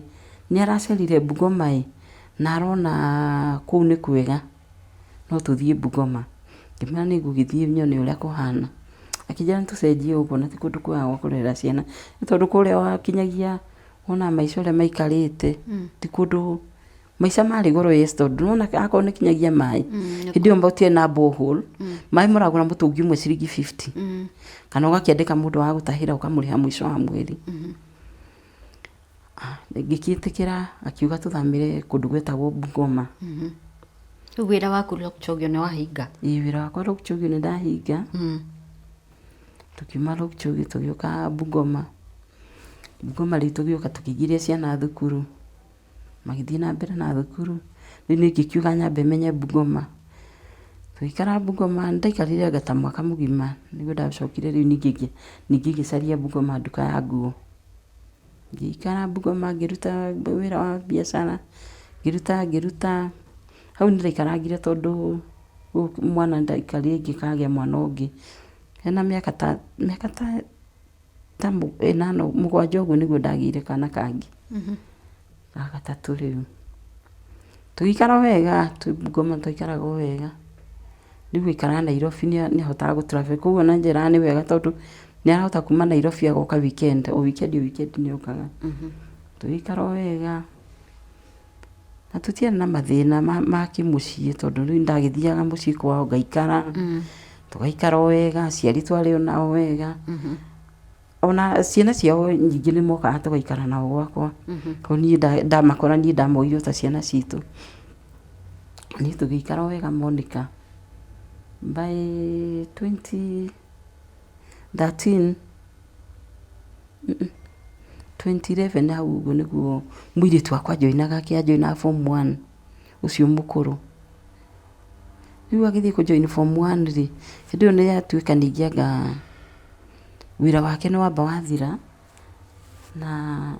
nĩ aracerire Bungoma ĩ, na arona kũu nĩ kwega, no tũthiĩ Bungoma. Ngĩmwĩra nĩ ngũgĩthiĩ nyone ũrĩa kũhana. Akĩnjĩra nĩ tũcenjie ũguo na ti kũndũ kwega gwa kũrerera ciana, nĩ tondũ kũrĩa wakinyagia wona maica ũrĩa maikarĩte, ti kũndũ Maica marĩ goro yes tondũ nĩwona akorwo nĩ kinyagia maĩ hĩndĩ ĩyo gũtiarĩ na borehole maĩ mũragũra mũtũngi ũmwe ciringi 50 kana ũgakĩandĩka mũndũ wa gũtahĩra ũkamũrĩha mũico wa mweri. Ah, ngĩkĩtĩkĩra akiuga tũthamĩre kũndũ gwetagwo Bungoma. Rĩu wĩra waku Lokchogio nĩ wahinga? Ĩĩ wĩra wakwa Lokchogio nĩ ndahinga. Tũkiuma Lokchogio tũgĩũka Bungoma. Bungoma rĩu tũgĩũka tũkĩingĩria ciana thukuru. Magĩthiĩ na mbere na thukuru, rĩu niĩ ngĩkiuga nyambe menye Bungoma. Tũgĩikara Bungoma, nĩndaikarire anga ta mwaka mũgima, nĩguo ndacokire rĩu ningĩ ningĩ ngĩcaria Bungoma nduka ya nguo. Ngĩikara Bungoma ngĩruta wĩra wa biacara, ngĩruta ngĩruta, hau nĩndaikarangire tondũ mwana nĩndaikarire ingĩkagĩa mwana ũngĩ, hena mĩaka ta mĩaka ta ta ĩnana mũgwanja ũguo nĩguo ndagĩire kana kangĩ ga gatatũ rĩu. Tũgĩikara o wega twĩ Bungoma twaikaraga o wega, rĩu aikaraga Nairobi nĩ ahotaga gũ travel koguo ona anjĩraga nĩ wega tondũ nĩ arahota kuma Nairobi agoka weekend, o weekend o weekend nĩ okaga. Tũgĩikara o wega na tũtiarĩ na mathĩna ma kĩmũciĩ tondũ rĩu nĩ ndagĩthiaga mũciĩ kwao ngaikara, tũgaikara o wega, aciari twarĩ o nao wega. Ona ciana ciao nyingĩ nĩ mokaga tũgaikara nao gwakwa, tondũ niĩ ndamakora niĩ ndamoire o ta ciana citũ. Niĩ tũgĩikara o wega Monica, by 2013, 2011 hau ũguo nĩguo mũirĩtu wakwa anjoinaga, anjoinaga form one, ũcio mũkũrũ. Rĩu agĩthiĩ kũ join form one rĩ, hĩndĩ ĩyo nĩ yatuĩka ningĩ anga wĩra wake nĩ wamba wathira, na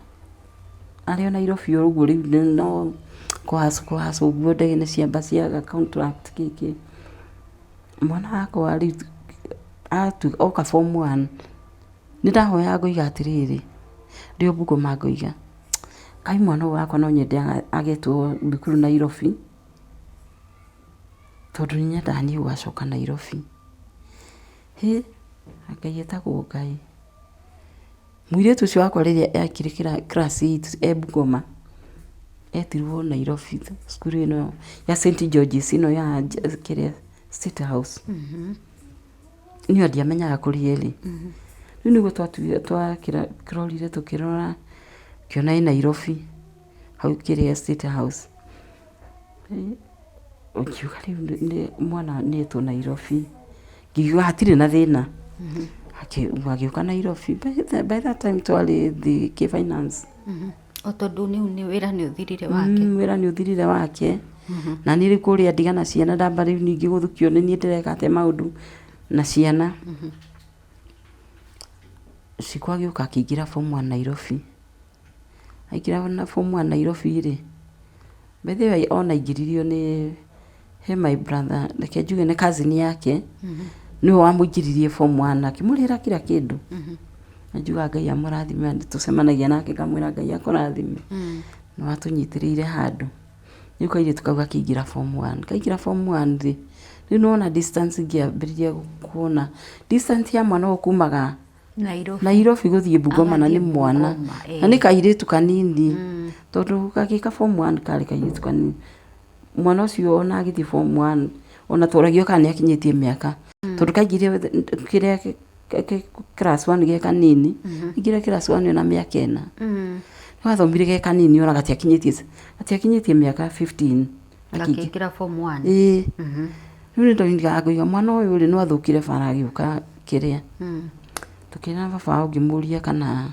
arĩ o Nairobi o ũguo rĩu no kũ hustle kũ hustle ũguo ndege nĩ ciamba ciaga contract kĩ kĩ. Mwana wakwa rĩu oka form one, nĩ ndahoyaga ngoiga atĩrĩrĩ, ndĩ o Bungoma ngoiga, kaĩ mwana ũyũ wakwa no nyende agetwo thukuru Nairobi. Tondũ nĩ nyendaga niĩ gũgacoka Nairobi. Hĩ, Ngai etagwo Ngai. Mũirĩtu ũcio wakwa rĩrĩa ekire class eight e Bungoma, etirwo Nairobi cukuru ĩno ya St George's ĩno ya kĩrĩa State House. Niĩ ona ndiamenyaga kũrĩa ĩrĩ. Rĩu nĩguo twakĩrorire tũkĩrora, ngĩona ĩ Nairobi hau kĩrĩa State House. Ngiuga rĩu mwana nĩ etwo Nairobi, ngiuga hatirĩ na thĩna, agĩũka Nairobi, by that time twarĩ thĩ kĩ finance. O tondũ rĩu wĩra nĩ ũthirire wake. Wĩra nĩ ũthirire wake, na niĩ rĩu kũrĩa ndiga na ciana ndamba rĩu ningĩ gũthukio nĩ niĩ ndĩreka atĩa maũndũ na ciana. Cikũ agĩũka akĩingĩra form one Nairobi. Aingĩra form one Nairobi rĩ, by the way ona aingĩririo nĩ he my brother, reke njuge nĩ cousin yake, nĩwe wamũingĩririe form one akĩmũrĩhĩra kila kĩndũ. Na njugaga Ngai amũrathime, tũcemanagia nake ngamwĩra Ngai akũrathime, nĩ watũnyitĩrĩire handũ. Rĩu kairĩtu kau gakĩingĩra form one, kaingĩra form one rĩ, rĩu nĩ wona distance ngĩambĩrĩria kuona, distance ya mwana ũyũ kumaga Nairobi. Nairobi gũthiĩ Bungoma na nĩ Agathiĩ mwana Bungoma, eh. na nĩ kairĩtu kanini tondũ gagĩka form one karĩ kairĩtu kanini mwana ũcio ona agĩthiĩ form one ona twaragio kana nĩ akinyĩtie mĩaka tondũ kaingĩrire kĩrĩa class one ge kanini aingĩrire class one ona mĩaka ĩna nĩ wathomire ge kanini ona gatiakinyĩtie gatiakinyĩtie mĩaka 15 akĩingĩ Gakĩingĩra form one. Ĩĩ. Rĩu nĩ ndoigaga ngoiga mwana ũyũ rĩ, no athũkire bara agĩũka kĩrĩa. Tũkĩra baba wao ngĩmũria kana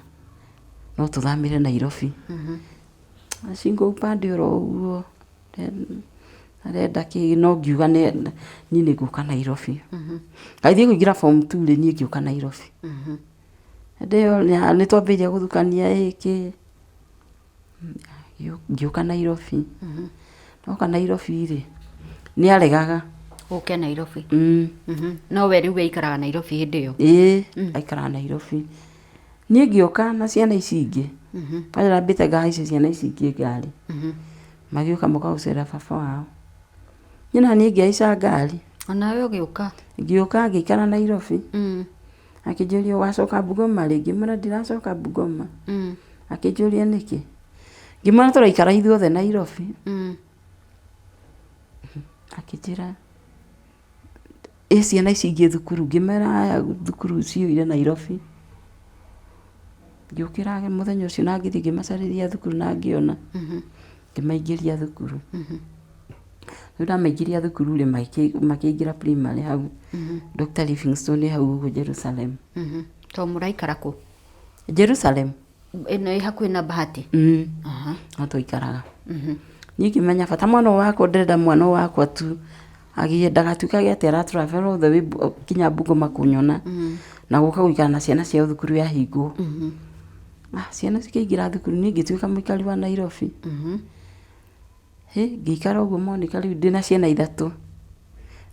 no tũthamĩre Nairobi. Shingo upande oro ũguo, arenda kĩ, no ngiuga niĩ nĩ ngũka Nairobi. Agĩthiĩ kũingĩra form two rĩ, niĩ ngĩũka Nairobi. Hĩndĩ ĩyo nĩ twambĩrĩirie gũthukania ĩ kĩ. Ngĩũka Nairobi, ndoka Nairobi rĩ, nĩ aregaga. Ũke Nairobi? No we rĩu aikaraga Nairobi hĩndĩ ĩyo? Ĩĩ, aikaraga Nairobi. Niĩ ngĩũka na ciana ici ingĩ. Kwanja ndambĩte ngahaicia ciana ici ingĩ ngari. Magĩũka moka gũcerera baba wao. Niĩ naniĩ ngĩhaica ngari. Onawe ũgĩũka? Ngĩũka ngĩikara Nairobi. Akĩnjũria ũgacoka Bungoma rĩ? Ngĩmwĩra ndiracoka Bungoma. Akĩnjũria nĩkĩ? Ngĩmwĩra tũraikara ithuothe Nairobi. Akĩnjĩra ĩ ciana ici ingĩ thukuru? Ngĩmera aya thukuru ciyũire Nairobi. Ngĩũkĩra mũthenya ũcio na ngĩthiĩ ngĩmacarĩria thukuru na ngĩona, ngĩmaingĩria thukuru. Rĩu ndamaingĩria thukuru rĩ, makĩingĩra primary hau Dr. Livingstone hau ũguo Jerusalem. To mũraikara kũ? Jerusalem. Ĩno ĩ hakuhĩ na Bahati? Mm. No twaikaraga. Niĩ ngĩmenya bata mwana ũyũ wakwa ndĩrenda mwana ũyũ wakwa tu agĩe ndagatuĩkage atĩ ara travel all the way nginya Bungoma kũnyona na gũka gũikara na ciana ciao thukuru yahingwo. Ah, ciana cikĩingĩra thukuru niĩ ngĩtuĩka mũikari wa Nairobi. Hĩ, ngĩikara ũguo Monica rĩu ndĩna ciana ithatũ.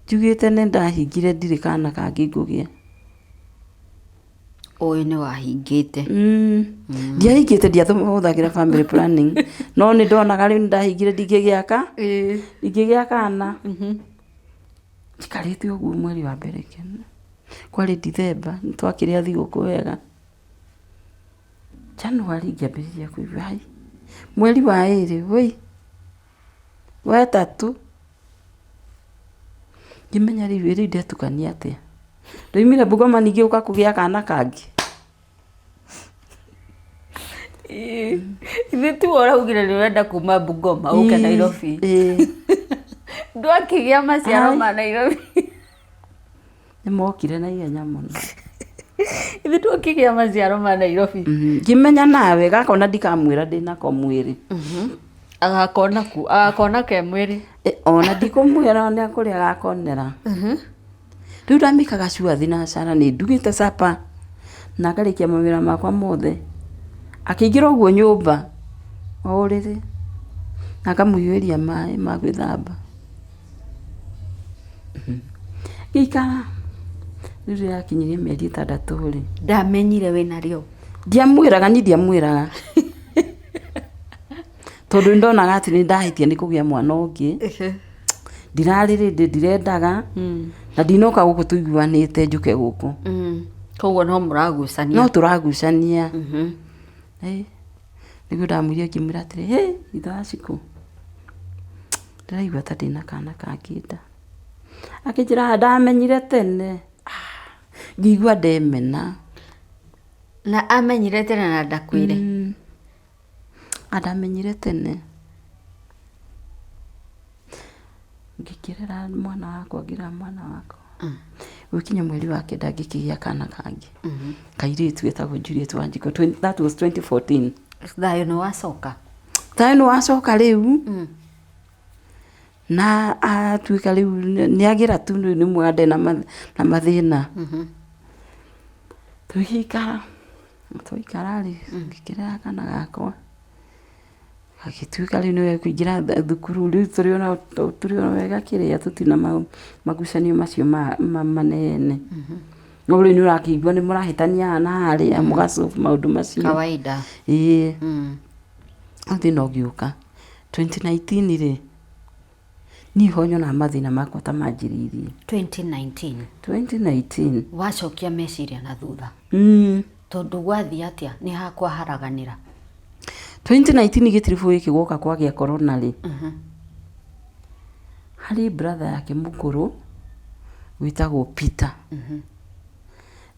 Njugĩte nĩ ndahingire ndirĩ kana kangĩ ngũgĩa. Ũĩ nĩ wahingĩte. Mm. Ndiahingĩte ndiahũthagĩra family planning no nĩ ndonaga rĩu nĩ ndahingire ndingĩgĩa ka ndingĩgĩa kana. Njikarĩte ũguo mweri wa mbere ngĩona kwarĩ Dithemba nĩ twakĩrĩa thigũkũ wega. January ngĩambĩrĩria kũigua hai, mweri wa ĩrĩ wũi, wa ĩtatũ, ngĩmenya rĩu ĩ rĩu ndetukania atĩa, ndaumire Bungoma ningĩ gũka kũgĩa kana kangĩ. Githĩ tiwe ũraugire nĩ ũrenda kuma Bungoma ũke Nairobi? Ndwakĩgĩa maciaro ma Nairobi? Nĩ mokire na ihenya mũno. Ithuĩ twakĩgĩa maciaro ma Nairobi. Ngĩmenya nawe gaka ona ndikamwĩra ndĩnako mwĩrĩ. Agakona ku? Agakona ke mwĩrĩ. Ona ndikũmwĩra ona kũrĩa agakonera. Rĩu ndamĩkaga sure thinacara nĩ ndugĩte supper na ngarĩkia mawĩra makwa mothe. Akĩingĩra ũguo nyũmba o ũrĩrĩ na ngamũhiũhĩria maĩ ma gwĩthamba. Ngĩikara, rĩu rĩrĩa akinyirie mĩeri ĩtandatũ rĩ. Ndamenyire wĩna rĩo? Ndiamwĩraga, niĩ ndiamwĩraga. Tondũ nĩ ndonaga atĩ nĩ ndahĩtia nĩ kũgĩa mwana ũngĩ. Ndirarĩ ready, ndirendaga, na ndinoka gũkũ tũiguanĩte njũke gũkũ. Koguo no mũragucania? No tũragucania. Nĩguo ndamwĩrire ngĩmwĩra atĩrĩ, hĩ ithe wa Shiko. Ndĩraigua ta ndĩna kana kangĩ nda. Akĩnjĩra ndamenyire tene. Ah, ngĩigua ndemena. Na amenyire tene na ndakwĩre? Mm. Andamenyire tene. Ngĩkĩrera mwana wakwa, ngĩrera mwana wakwa. Gũgĩkinya mweri wa kenda ngĩkĩgĩa kana kangĩ. Kairĩtu getagwo Juliet Wanjikũ. That was 2014. Thayũ nĩ wacoka? Thayũ nĩ wacoka rĩu. Na atuĩka rĩu nĩ agĩra tu rĩu nĩ mwega ndarĩ na mathĩna. Tũgĩikara, twaikara rĩ, ngĩkĩrera kana gakwa, gagĩtuĩka rĩu nĩ gekũingĩra thukuru, rĩu tũrĩ o wega kĩrĩa tũtirĩ na magucanio macio manene. No rĩu nĩ ũrakĩigua nĩ mũrahĩtania haha na harĩa mũga solve maũndũ macio. Kawaida. Ĩĩ. Rĩu thĩna ũgĩũka, 2019 rĩ, niĩ ho nyonaga mathĩna makwa ta manjĩrĩirie. 2019? 2019. Wacokia meciria na thutha? Tondũ gwathiĩ atĩa? Nĩ ha kwaharaganĩra? 2019 gĩtiribũ gĩkĩ gwoka kwagĩa corona rĩ, harĩ brother yake mũkũrũ wĩtagwo Peter.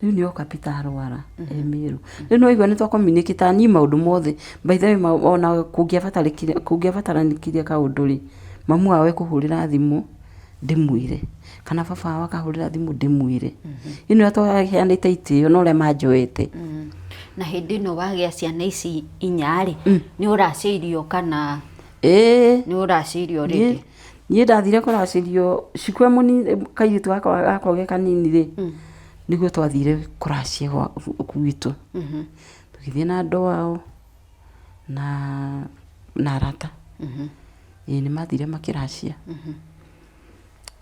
Rĩu nĩ oka Peter arwara e Meru. Rĩu nĩ waigua nĩ twa communicate niĩ maũndũ mothe. By the way ona kũngĩabatarĩkire kũngĩabataranĩkire kaũndũ rĩ, mamu wao ekũhũrĩra thimũ ndĩmwĩre, kana baba wao akahũrĩra thimũ ndĩmwĩre. Ĩno twaheanĩte itĩo na ũrĩa manjoete. Na hĩndĩ ĩno wagĩa ciana ici inya rĩ, nĩ ũracĩirio kana? Ĩĩ. Nĩ ũracĩirio rĩngĩ? Niĩ ndathire kũracĩrio Shiko e mũnini kairĩtu gakwa gakwa ge kanini rĩ, nĩguo twathire kũracia gwitũ. Tũgĩthiĩ na andũ ao na arata. Ĩĩ nĩ mathire makĩracia.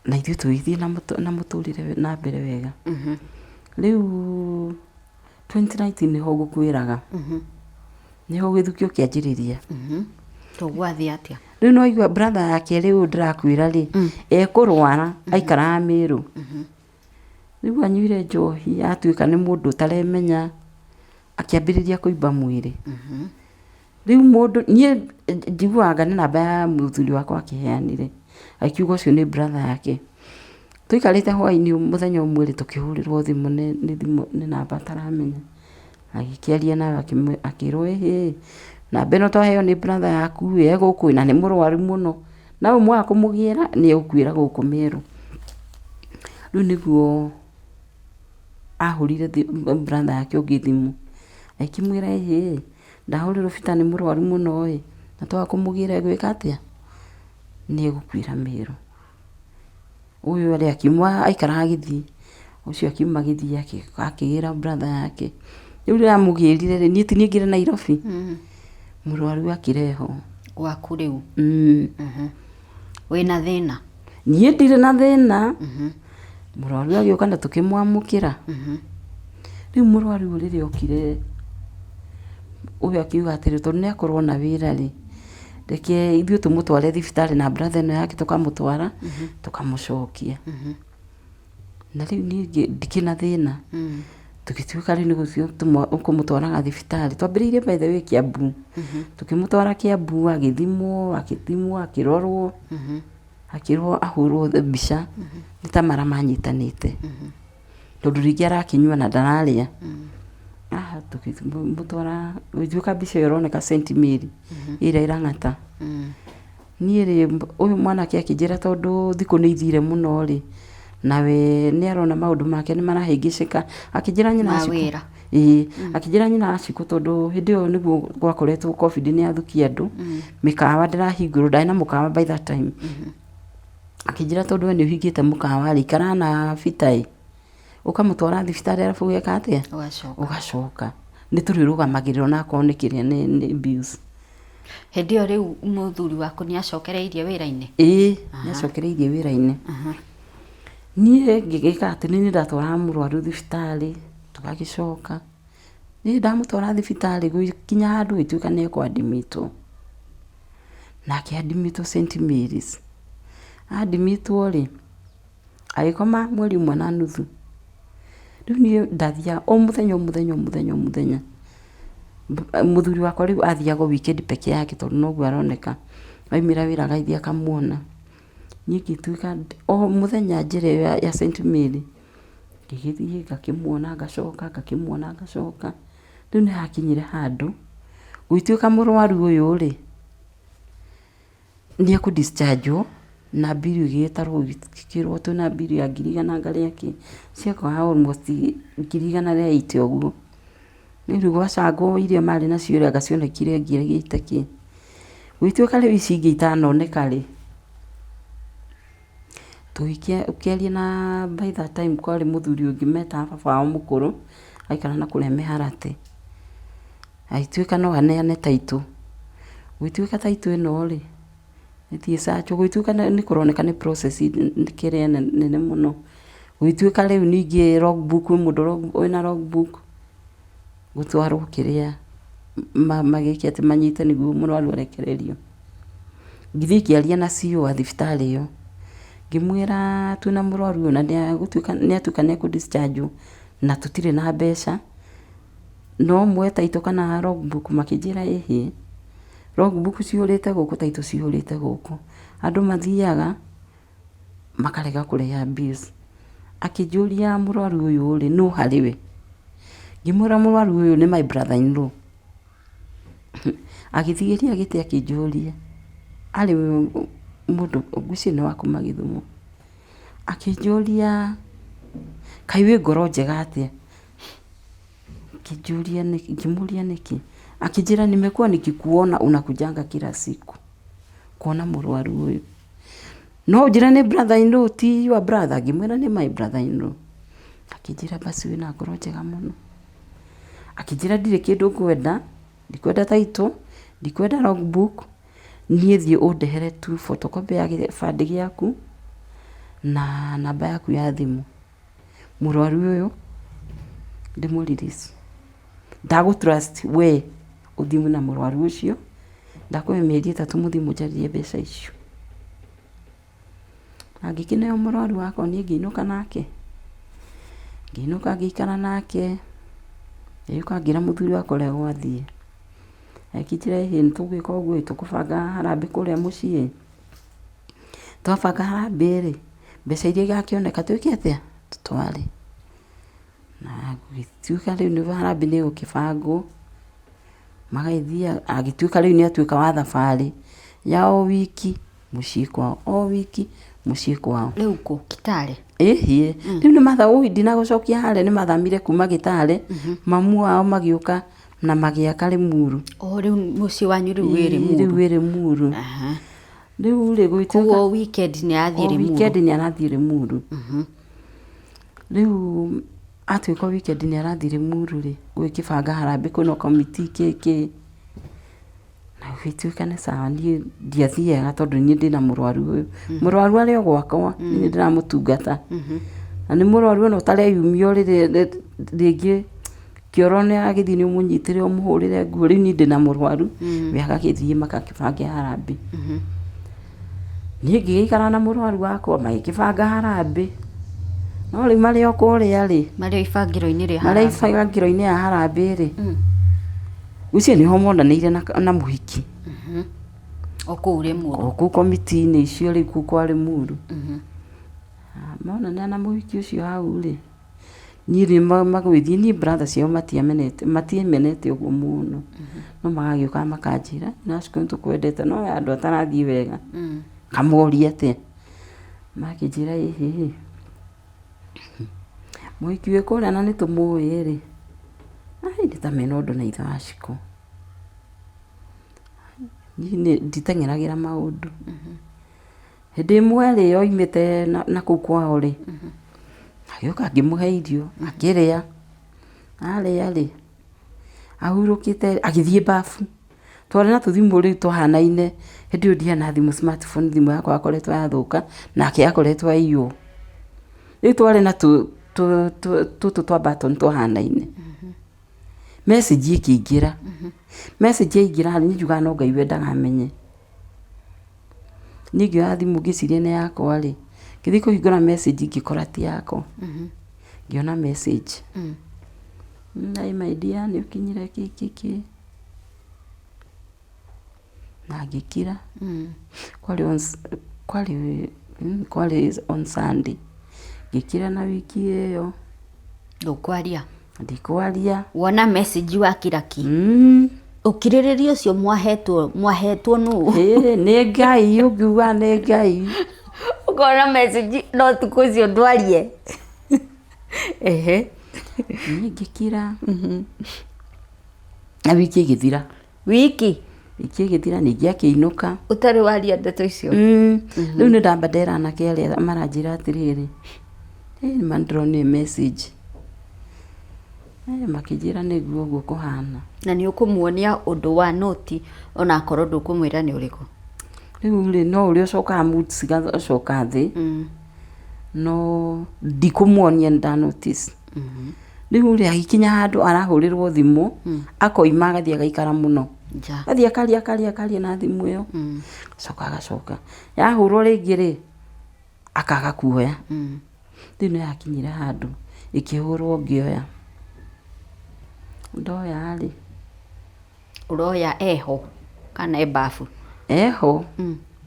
Na ithuĩ tũgĩthiĩ na mũtũrĩre na mbere wega. Rĩu. 2019 nĩho ngũkwĩraga, nĩho gĩthukio kĩanjĩrĩria. Tũgwathiĩ atĩa? Rĩu nĩ waigua brother yake rĩu ndĩrakwĩra rĩ, ekũrwara aikaraga Mĩrũ. Rĩu anyuire njohi atuĩka nĩ mũndũ ũtaremenya, akĩambĩrĩria kũimba mwĩrĩ. Rĩu mũndũ niĩ njiguaga anga nĩ namba ya mũthuri wakwa akĩheanire, akiuga ũcio nĩ brother yake. Tũikarĩte hwainĩ mũthenya ũmwe rĩ, tũkĩhũrĩrwo thimũ nĩ thimũ nĩ namba taramenya. Agĩkĩaria nayo akĩrwo ĩhĩ, namba ĩno twaheo nĩ brother yaku ĩ, e gũkũ ĩ, na nĩ mũrwaru mũno. Na rĩu mwaga kũmũgĩra nĩ egũkuĩra gũkũ Meru. Rĩu nĩguo ahũrire brother yake ũngĩ thimũ, akĩmwĩra ĩhĩ, ndahũrĩrwo Peter nĩ mũrwaru mũno ĩ, na twaga kũmũgĩra egwĩka atĩa? Nĩ egũkuĩra Meru. Ũyũ rĩ akiuma aikaraga Gĩthii, ũcio akiuma Gĩthii akĩgĩra brother yake. Rĩu rĩrĩa amũgĩrire rĩ, niĩ ti niĩ ngĩrĩ Nairobi, mũrwaru akĩrehwo. Gwaku rĩu? Wĩna thĩna? Niĩ ndirĩ na thĩna, mũrwaru agĩũka na tũkĩmwamũkĩra. Rĩu mũrwaru ũyũ rĩrĩa okire, ũyũ akiuga atĩrĩ, tondũ nĩ akorwo na wĩra rĩ, reke ithuĩ tũmũtware thibitarĩ na brother ĩno yake tũkamũtwara, tũkamũcokia. Na rĩu niĩ ndikĩrĩ na thĩna, tũgĩtuĩka rĩu nĩ gũthiĩ kũmũtwaraga thibitarĩ. Twambĩrĩirie by the way Kiambu, tũkĩmũtwara Kiambu agĩthimwo, agĩthimwo, akĩrorwo, akĩrwo ahũrwo mbica, nĩ ta mara manyitanĩte. Tondũ rĩngĩ arakĩnyua na ndararĩa. Tũkĩmũtwara, gũgĩtuĩka mbica ĩyo ĩroneka Saint Mary, ĩrĩa ĩ Lang'ata. Niĩ rĩ, ũyũ mwanake akĩnjĩra tondũ thikũ nĩ ithire mũno rĩ, nawe nĩ arona maũndũ make nĩ marahĩngĩcĩka, akĩnjĩra nyina Ma wĩra. Ĩĩ, akĩnjĩra nyina Ashiko tondũ hĩndĩ ĩyo nĩguo gwakoretwo Covid nĩ yathukia andũ, mĩkawa ndĩrahingũrwo, ndarĩ na mũkawa by that time. Akĩnjĩra tondũ we nĩ ũhingĩte mũkawa rĩ, ikara na Peter ĩ, ũkamũtwara thibitarĩ arabu ũgeka atĩa? Ũgacoka. Ũgacoka. Nĩ tũrĩrũgamagĩrĩra onakorwo nĩ kĩrĩa nĩ bills. Hĩndĩ ĩyo rĩu mũthuri waku nĩ acokereirie wĩra-inĩ? Ĩĩ, nĩ acokereirie wĩra-inĩ. Niĩ ngĩgĩka atĩ nĩ niĩ ndatwaraga mũrwaru thibitarĩ, tũgagĩcoka. Niĩ ndamũtwara thibitarĩ gũgĩkinya handũ gũgĩtuĩka nĩ ekũ admit wo. Na akĩ admit wo St Mary's. A admit wo rĩ, agĩkoma mweri ũmwe na nuthu. Rĩu niĩ ndathiaga o mũthenya o mũthenya o mũthenya o mũthenya. Mũthuri wakwa rĩu athiaga o weekend peke yake tondũ noguo aroneka. Aumĩra wĩra agathiĩ akamuona. Niĩ ngĩtuĩka o mũthenya njĩra ĩyo ya St Mary, ngĩgĩthiĩ ngakĩmuona ngacoka, ngakĩmuona ngacoka. Rĩu nĩ hakinyire handũ, gũgĩtuĩka mũrwaru ũyũ rĩ, nĩ ekũ discharge wo na bill ĩgĩtarwo ĩkĩrwo twĩna bill ya 100,000 anga rĩa kĩ, ciakoraga almost 180,000 ũguo. Rĩu gwacangwo iria marĩ nacio rĩ, anga cionekire 80 kĩ. Gũgĩtuĩka rĩu ici ingĩ itanoneka rĩ, tũgĩkĩaria na by that time kwarĩ mũthuri ũngĩ metaga baba wao mũkũrũ, aikaraga na kũrĩa mĩharatĩ. Agĩtuĩka no aneane taitũ. Gũgĩtuĩka taitũ ĩno rĩ, ĩthiĩ ĩcachwo, gũgĩtuĩka nĩ kũroneka nĩ process kĩrĩa nene mũno. Gũgĩtuĩka rĩu ningĩ log book kwĩ mũndũ wĩna log book, gũtwarwo kĩrĩa magĩke atĩ manyite nĩguo mũrwaru arekererio. Ngĩthiĩ ngĩaria na CEO wa thibitarĩ ĩyo, ngĩmwĩra twĩna mũrwaru ũyũ na nĩ atuĩka nĩ ekũ discharge wo na tũtirĩ na mbeca, no muoe taitũ kana log book, makĩnjĩra ĩhĩ, log book cihũrĩte gũkũ taitũ cihũrĩte gũkũ. Andũ mathiaga makarega kũrĩha bills. Akĩnjũria mũrwaru ũyũ rĩ, nũ harĩ we? Ngĩmwĩra mũrwaru ũyũ nĩ my brother in law. Agĩthigĩria gĩtĩ akĩnjũria, arĩ mũndũ ngwĩciria nĩ wa kuma Gĩthumo. Akĩnjũria kaĩ wĩ ngoro njega atĩa? Ngĩmũria nĩkĩ? Akĩnjĩra nimekuwa nikikuona unakujanga kila siku kuona mũrwaru ũyũ. No ũnjĩre nĩ brother in law ti your brother? Ngĩmwĩra nĩ my brother in law. Akĩnjĩra basi wĩna ngoro njega mũno. Akĩnjĩra ndirĩ kĩndũ ngwenda, ndikwenda title, ndikwenda log book, niĩ thiĩ ũndehere tu photocopy ya gĩbandĩ gĩaku na namba yaku ya thimũ. Mũrwaru ũyũ ndĩmũ release. Ndagũ trust we ũthiĩ na mũrwaru ũcio, ndakũhe mĩeri 3 mũthiĩ mũnjarĩrie mbeca icio. Na ngĩkĩneo mũrwaru wakwa niĩ ngĩinũka nake, ngĩinũka ngĩikara nake, ngĩũka ngĩra mũthuri wakwa ũrĩa gwathiĩ. Agĩkĩnjĩra ĩhĩ nĩ tũgwĩka ũguo ĩ, tũkũbanga harambee kũrĩa mũciĩ. Twabanga harambee rĩ, mbeca iria igakĩoneka twĩke atĩa? Tũtware. Na gũgĩtuĩka rĩu nĩ harambee nĩ ĩgũkĩbangwo, magagĩthiĩ agĩtuĩka rĩu nĩ atuĩka wa thabarĩ ya o wiki mũciĩ kwao, o wiki mũciĩ kwao. Rĩu kũ? Kitale? Ĩhĩ, rĩu nĩ matha ũi ndinagũcokia harĩa nĩ mathamire kuma Gĩtale, mamu wao magĩũka na magĩaka Limuru. O rĩu mũciĩ wanyu rĩu wĩ Limuru? Rĩu wĩ Limuru. Rĩu rĩ gũgĩtuĩka. Koguo weekend nĩ arathiĩ Limuru? O weekend nĩ arathiĩ Limuru. Rĩu atuĩka o weekend nĩ arathiĩ Limuru rĩ, gũgĩkĩbanga harambee kwĩna committee kĩ kĩ, na gũgĩtuĩka nĩ sawa niĩ ndiathiaga tondũ niĩ ndĩna mũrwaru ũyũ. Mũrwaru arĩ o gwakwa, nĩ niĩ ndĩramũtungata. Na nĩ mũrwaru ona ũtareyumia ũrĩrĩ rĩngĩ kĩoro nĩ agĩthiĩ nĩ ũmũnyitĩre ũmũhũrĩre nguo, rĩu niĩ ndĩna mũrwaru, we agagĩthiĩ magakĩbanga harambee. Niĩ ngĩgĩikara na mũrwaru wakwa magĩkĩbanga harambee, no rĩu marĩ o kũrĩa rĩ, Marĩ o ibangĩro-inĩ rĩa marĩ harambee. ibangĩro-inĩ ya harambee rĩ, ngwĩciria nĩho monanĩire na mũhiki. O kũu Limuru. O kũu komiti-inĩ icio rĩu kũu kwa Limuru. Monana na mũhiki ũcio hau rĩ, Niĩ rĩ magwĩthiĩ niĩ brother ciao matiamenete matiamenete ũguo mũno, no magagĩũka makanjĩra Nasco nĩ tũkwendete no he handũ hatarathiĩ wega, ngamoria atĩa, magakĩnjĩra ĩhĩ, mũhiki wĩ kũrĩa na nĩ tũmũĩ rĩ, nĩ ta mena ũndũ na ithe wa Shiko. Niĩ nditeng'eragĩra maũndũ. Hĩndĩ ĩmwe rĩ, oimĩte na kũu kwao rĩ, agĩũka ngĩmũhe irio akĩrĩa, arĩa rĩ, ahurũkĩte agĩthiĩ babu, twarĩ na tũthimũ rĩu twahanaine, hĩndĩ ĩyo ndiarĩ na thimũ smartphone thimũ yakwa yakoretwo yathũka, nake akoretwo aiywo. Rĩu twarĩ na tũtũ twa button twahanaine. Message ĩkĩingĩra, message yaingĩra niĩ njugaga no Ngai wendaga amenye. Niĩ ngĩoya thimũ ngĩciria nĩ yakwa rĩ, ngĩthiĩ kũhingũra message ngĩkora ti yakwa. Ngĩona message, hi my dear nĩ ũkinyire kĩ kĩ kĩ, na ngĩkira. Kwarĩ on kwarĩ kwarĩ on Sunday, ngĩkira na wiki ĩyo. Ndũkwaria. Ndikwaria. Wona message wakira ki. Ũkirĩrĩria ũcio mwahetwo mwahetwo nũ? Ĩĩ nĩ Ngai ũngiuga nĩ Ngai. Ũkona message no ũtukũ ũcio ndwarie. Ehe. Niĩ ngĩkira. Na wiki ĩgĩthira. Wiki? Wiki ĩgĩthira ningĩ akĩinũka. Ũtarĩ waria ndeto icio? Rĩu nĩ ndamba ndera anake arĩa maranjĩra atĩrĩrĩ, ĩ nĩma nĩndĩronire message. Makĩnjĩra nĩguo ũguo kũhana. Na nĩ ũkũmuonia ũndũ wa noti ona akorwo ndũkũmwĩra nĩ ũrĩkũ? Rĩu rĩ, no ũrĩa ũcokaga mood cigacoka thĩ, no ndikũmuonia nĩ nda notice. Rĩu rĩ, agĩkinya handũ arahũrĩrwo thimũ, akoima agathiĩ agaikara mũno. Nja. Agathiĩ akaria akaria akaria na thimũ ĩyo, agacoka agacoka. Yahũrwo rĩngĩ rĩ, akaga kuoya. Rĩu nĩ yakinyire handũ ĩkĩhũrwo ngĩoya. Ndoya rĩ. Ũroya eho kana e bafu? Eho,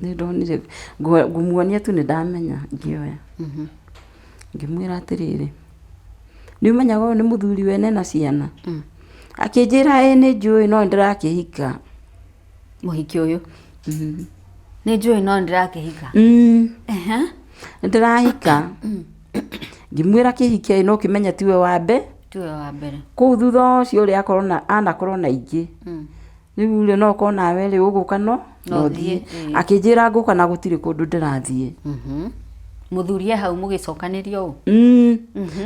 nĩ ndonire ngũmuonia tu nĩ ndamenya ngĩoya. Ngĩmwĩra atĩrĩrĩ, nĩ ũmenyaga ũyũ nĩ mũthuri wene na ciana? Akĩnjĩra ĩĩ nĩ njũĩ no nĩ ndĩrakĩhika. Mũhiki ũyũ? Nĩ njũĩ no nĩ ndĩrakĩhika? Nĩ ndĩrahika. Ngĩmwĩra kĩhike ĩ no ũkĩmenye tiwe wa mbere. Tiwe wa mbere. Kũu thutha ũcio rĩ akorwo na anakorwo na ingĩ. Rĩu rĩ no ũkorwo nawe rĩ ũgũka no no ũthiĩ. Akĩnjĩra ngũka na gũtirĩ kũndũ ndĩrathiĩ. Mũthuri e hau mũgĩcokanĩria ũũ?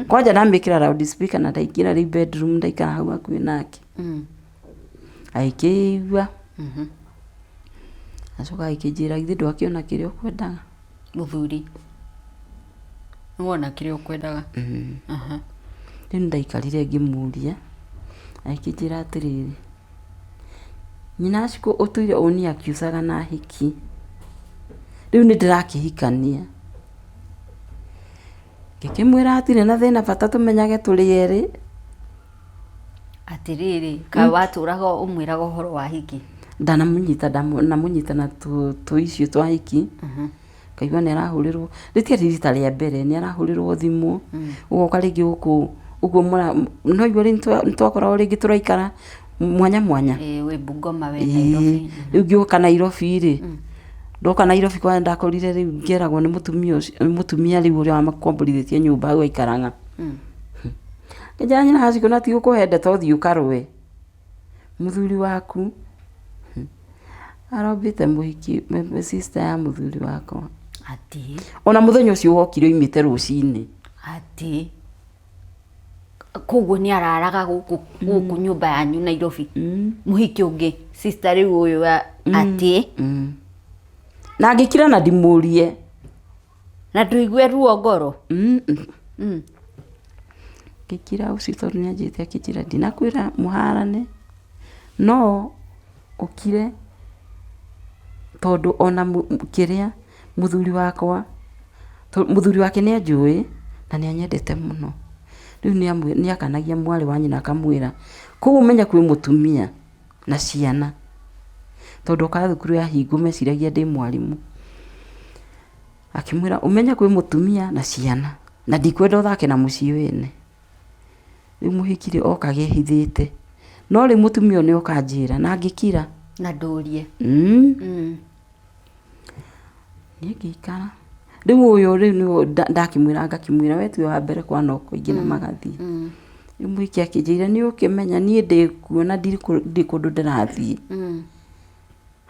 Kwanja ndamĩkĩra loud speaker na ndaingĩra rĩu bedroom ndaikara hau hakuhĩ nake. Agĩkĩigua. Acoka agĩkĩnjĩra githĩ ndwakĩona kĩrĩa ũkwendaga. Mũthuri. Nĩwona kĩrĩa ũkwendaga. Rĩu nĩndaikarire ngĩmũria, Agĩkĩnjĩra atĩrĩrĩ, nyina Ashiko ũtũire ũniakiucaga na hiki, rĩu nĩ ndĩrakĩhikania. Ngĩkĩmwĩra hatirĩ na thĩna bata tũmenyage tũrĩ erĩ. Atĩrĩrĩ, kaĩ watũraga ũmwĩraga ũhoro wa hiki? Ndanamũnyita ndamũnyita na tũicio twa hiki. Ngaigua nĩ arahũrĩrwo, rĩtiarĩ rita rĩa mbere, nĩ arahũrĩrwo thimũ, ũgoka rĩngĩ gũkũ ũguo no igua rĩu nĩ twakoragwo rĩngĩ tũraikara mwanya mwanya. Ĩĩ wĩ Bungoma we Nairobi. Rĩu ngĩũka Nairobi rĩ, ndoka Nairobi kwanja ndakorire rĩu ngĩeragwo nĩ mũtumia ũcio, mũtumia rĩu ũrĩa wamakomborithĩtie nyũmba hau aikaraga. Ngĩnjĩra nyina Haciko na ti gũkũhe ndeto ũthiĩ ũkarũe. Mũthuri waku arombĩte mũhiki sister ya mũthuri wakwa. Atĩ. Ona mũthenya ũcio wokire oimĩte rũcinĩ. Atĩ. Koguo nĩ araraga gũkũ gũkũ nyũmba yanyu Nairobi. Mũhiki ũngĩ sister rĩu ũyũ atĩ. Na ngĩkira na ndimũrie. Na ndũigue ruo ngoro. Ngĩkira ũcio tondũ nĩ anjĩrĩte akĩnjĩra ndinakwĩra mũharane no ũkire tondũ ona kĩrĩa mũthuri wakwa, mũthuri wake nĩ anjũĩ na nĩ anyendete mũno. Rĩu nĩ akanagia mwarĩ wa nyina akamwĩra kũu ũmenye kwĩ mũtumia na ciana tondũ okaga thukuru yahingwo meciragia ndĩ mwarimũ. Akĩmwĩra ũmenye kwĩ mũtumia na ciana na ndikwenda ũthake na mũciĩ wene. Rĩu mũhiki rĩ okaga ehithĩte. No rĩu mũtumia ũyũ nĩ oka anjĩra na ngĩkira. Na ndũrie. Niĩ ngĩikara. Rĩu ũyũ rĩu nĩwe ndakĩmwĩra ngakĩmwĩra we tiwe wa mbere kwanokwo aingĩ na magathiĩ. Rĩu mũhiki akĩnjĩra nĩ ũkĩmenya niĩ ndĩkuo na ndirĩ kũndũ ndĩrathiĩ.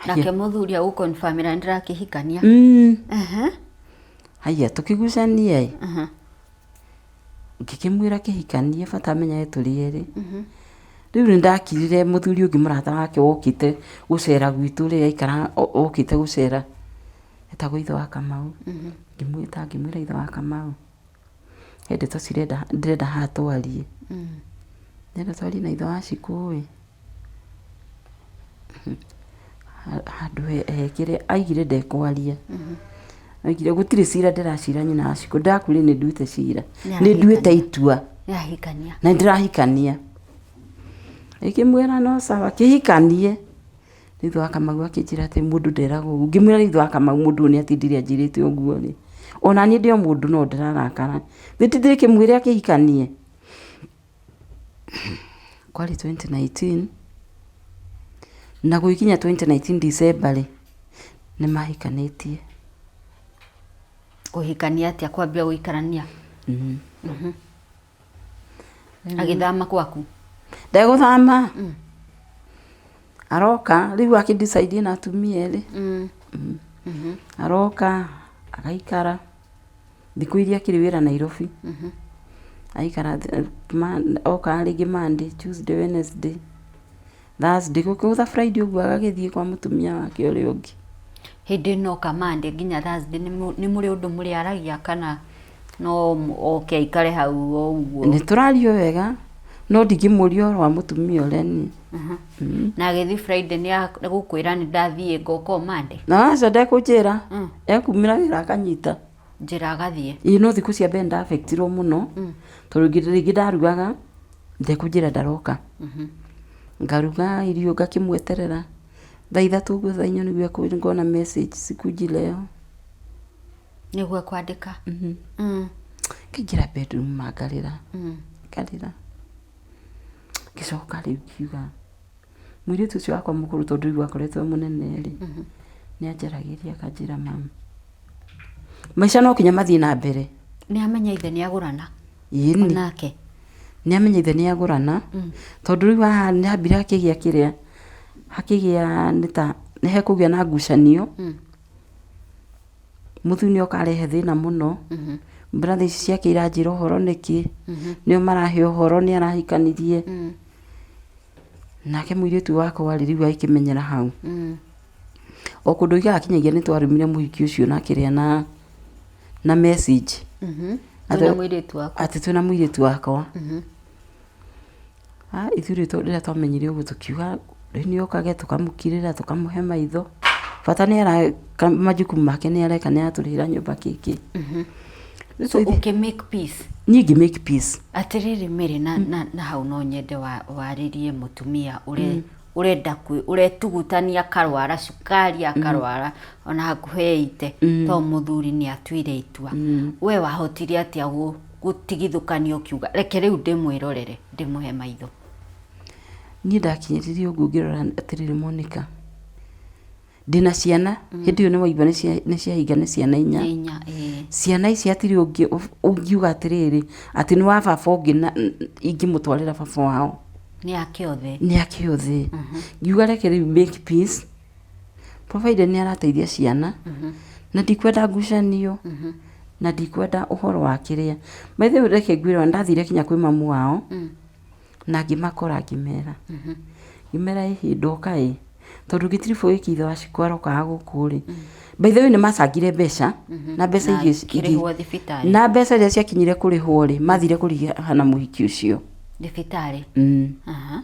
Nake mũthuri agũ confirm ĩra nĩndĩrakĩhikania. Haiya tũkĩgucania ĩ. Ngĩkĩmwĩra kĩhikanie bata amenyage tũrĩ erĩ. Rĩu nĩ ndakirire mũthuri ũngĩ mũrata wake wokĩte gũcera gwitũ rĩrĩa aikaraga okĩte gũcera etagwo ithe wa Kamau. Ngĩmwĩta ngĩmwĩra ithe wa Kamau he ndeto cirenda ndĩrenda haha twarie. Ndĩrenda twarie na ithe wa Shikũ ĩ. Handũ hekĩre aigire ndekwaria. Aigire gũtirĩ cira ndĩracira nyina wa Shikũ ndĩrakwĩrire nĩ nduĩte cira nĩ nduĩte itua na nĩ ndĩrahikania. Ngĩmwĩra no sawa kĩhikanie. Rĩu ithe wa Kamau akĩnjĩra atĩ mũndũ nderagwo ũguo. Ngĩmwĩra rĩu ithe wa Kamau mũndũ ũyũ nĩ atindire anjĩrĩte ũguo rĩ, ona niĩ ndĩ o mũndũ no ndĩrarakara. Githĩ ti ndĩkĩmwĩre akĩhikanie? Kwarĩ 2019 na gũgĩkinya 2019 December rĩ, nĩ mahikanĩtie. Kũhikania atĩa kwambia gũikarania? Agĩthama gwaku? Ndegũthama, aroka rĩu akĩ decide na atumia erĩ. Aroka agaikara. Thikũ iria akĩrĩ wĩra Nairobi, aikara okaga rĩngĩ Monday, Tuesday, Wednesday, Thursday, gũkĩgũtha Friday ũguo agagĩthiĩ kwa mũtumia wake ũrĩa ũngĩ. Hĩndĩ ĩno oka Monday nginya Thursday nĩ mũrĩ ũndũ mũrĩaragia kana no oke aikare hau o ũguo? Nĩ tũraria wega, no ndingĩmũria ũhoro wa mũtumia ũrĩa niĩ. Na agĩthiĩ Friday nĩ egũkwĩra nĩ ndathiĩ ngoka o Monday? Aca ndekũnjĩra, ekumĩra wĩra akanyita. Njĩra agathiĩ. Ĩĩ no thikũ cia mbere nĩ nda affect irwo mũno, tondũ rĩngĩ ndarugaga, ndekũnjĩra ndaroka. Ngaruga irio ngakĩmweterera, thaa 3 ũguo thaa 4 nĩguo ngona message sikuji leo. Nĩguo ekwandĩka. Ngaingĩra bedroom ma ngarĩra, ngarĩra. Ngĩcoka rĩu ngiuga mũirĩtu ũcio wakwa mũkũrũ tondũ rĩu akoretwo e mũnene rĩ, nĩ anjaragĩria akanjĩra mum, maica no nginya mathiĩ na mbere. Nĩ amenya ithe nĩ agũrana? Ĩni. Onake? Nĩ amenya ithe nĩ agũrana, tondũ rĩu haha nĩ hambire hakĩgĩa kĩrĩa, hakĩgĩa nĩ ta nĩ hekũgĩa na ngucanio. Mũthuri nĩ oka arehe thĩna mũno, brother ici ciake iranjĩra ũhoro nĩkĩ, nĩo marahe ũhoro nĩ arahikanirie. Nake mũirĩtu wakwa rĩ, rĩu agĩkĩmenyera hau. O kũndũ oigaga kinyagia nĩ twarumire mũhiki ũcio na kĩrĩa na message. Twĩna mũirĩtu waku. Atĩ twĩna mũirĩtu wakwa. Ah, ithuĩ rĩu rĩrĩa twamenyire ũguo tũkiuga rĩu nĩ okage tũkamũkirĩra tũkamũhe maitho bata nĩ areka majukumu make nĩ areka nĩ aratũrĩhĩra nyũmba kĩkĩ. Rĩu So tũgĩthiĩ- ũkĩ make peace. Niĩ ngĩ make peace. Atĩrĩrĩ Mary, na hau no nyende warĩrie mũtumia ũre ũrenda kwĩ ũretugutania akarwara cukari akarwara ona hakuhĩ eite to mũthuri nĩ atuire itua. We wahotire atĩa gũtigithũkania ũkiuga reke rĩu ndĩmwĩrorere ndĩmũhe maitho? Niĩ ndakinyĩrire ũguo ngĩrora atĩrĩrĩ Monica, ndĩna ciana hĩndĩ ĩyo nĩ waigua nĩ ciahinga nĩ ciana inya. Nĩ inya, ĩĩ. Ciana ici hatirĩ ũngĩ ũngiuga atĩrĩrĩ atĩ nĩ wa baba ũngĩ na ingĩmũtwarĩra baba wao. Nĩ ake othe. Nĩ ake othe. Ngiuga reke rĩu make peace, provided nĩ arateithia ciana na ndikwenda ngucanio na ndikwenda ũhoro wa kĩrĩa. By the way reke ngwĩre ona ndathire nginya kwĩ mamu wao na ngĩmakora ngĩmera. Ngĩmera ĩhĩ ndoka ĩ, tondũ gĩtiribũ gĩkĩ ithe wa Shiko arokaga gũkũ rĩ. By the way nĩ macangire mbeca na mbeca Na ingĩ ikĩrĩhwo thibitarĩ. na mbeca iria ciakinyire kũrĩhwo rĩ, mathire kũrĩha na mũhiki ũcio. Thibitarĩ. Aha.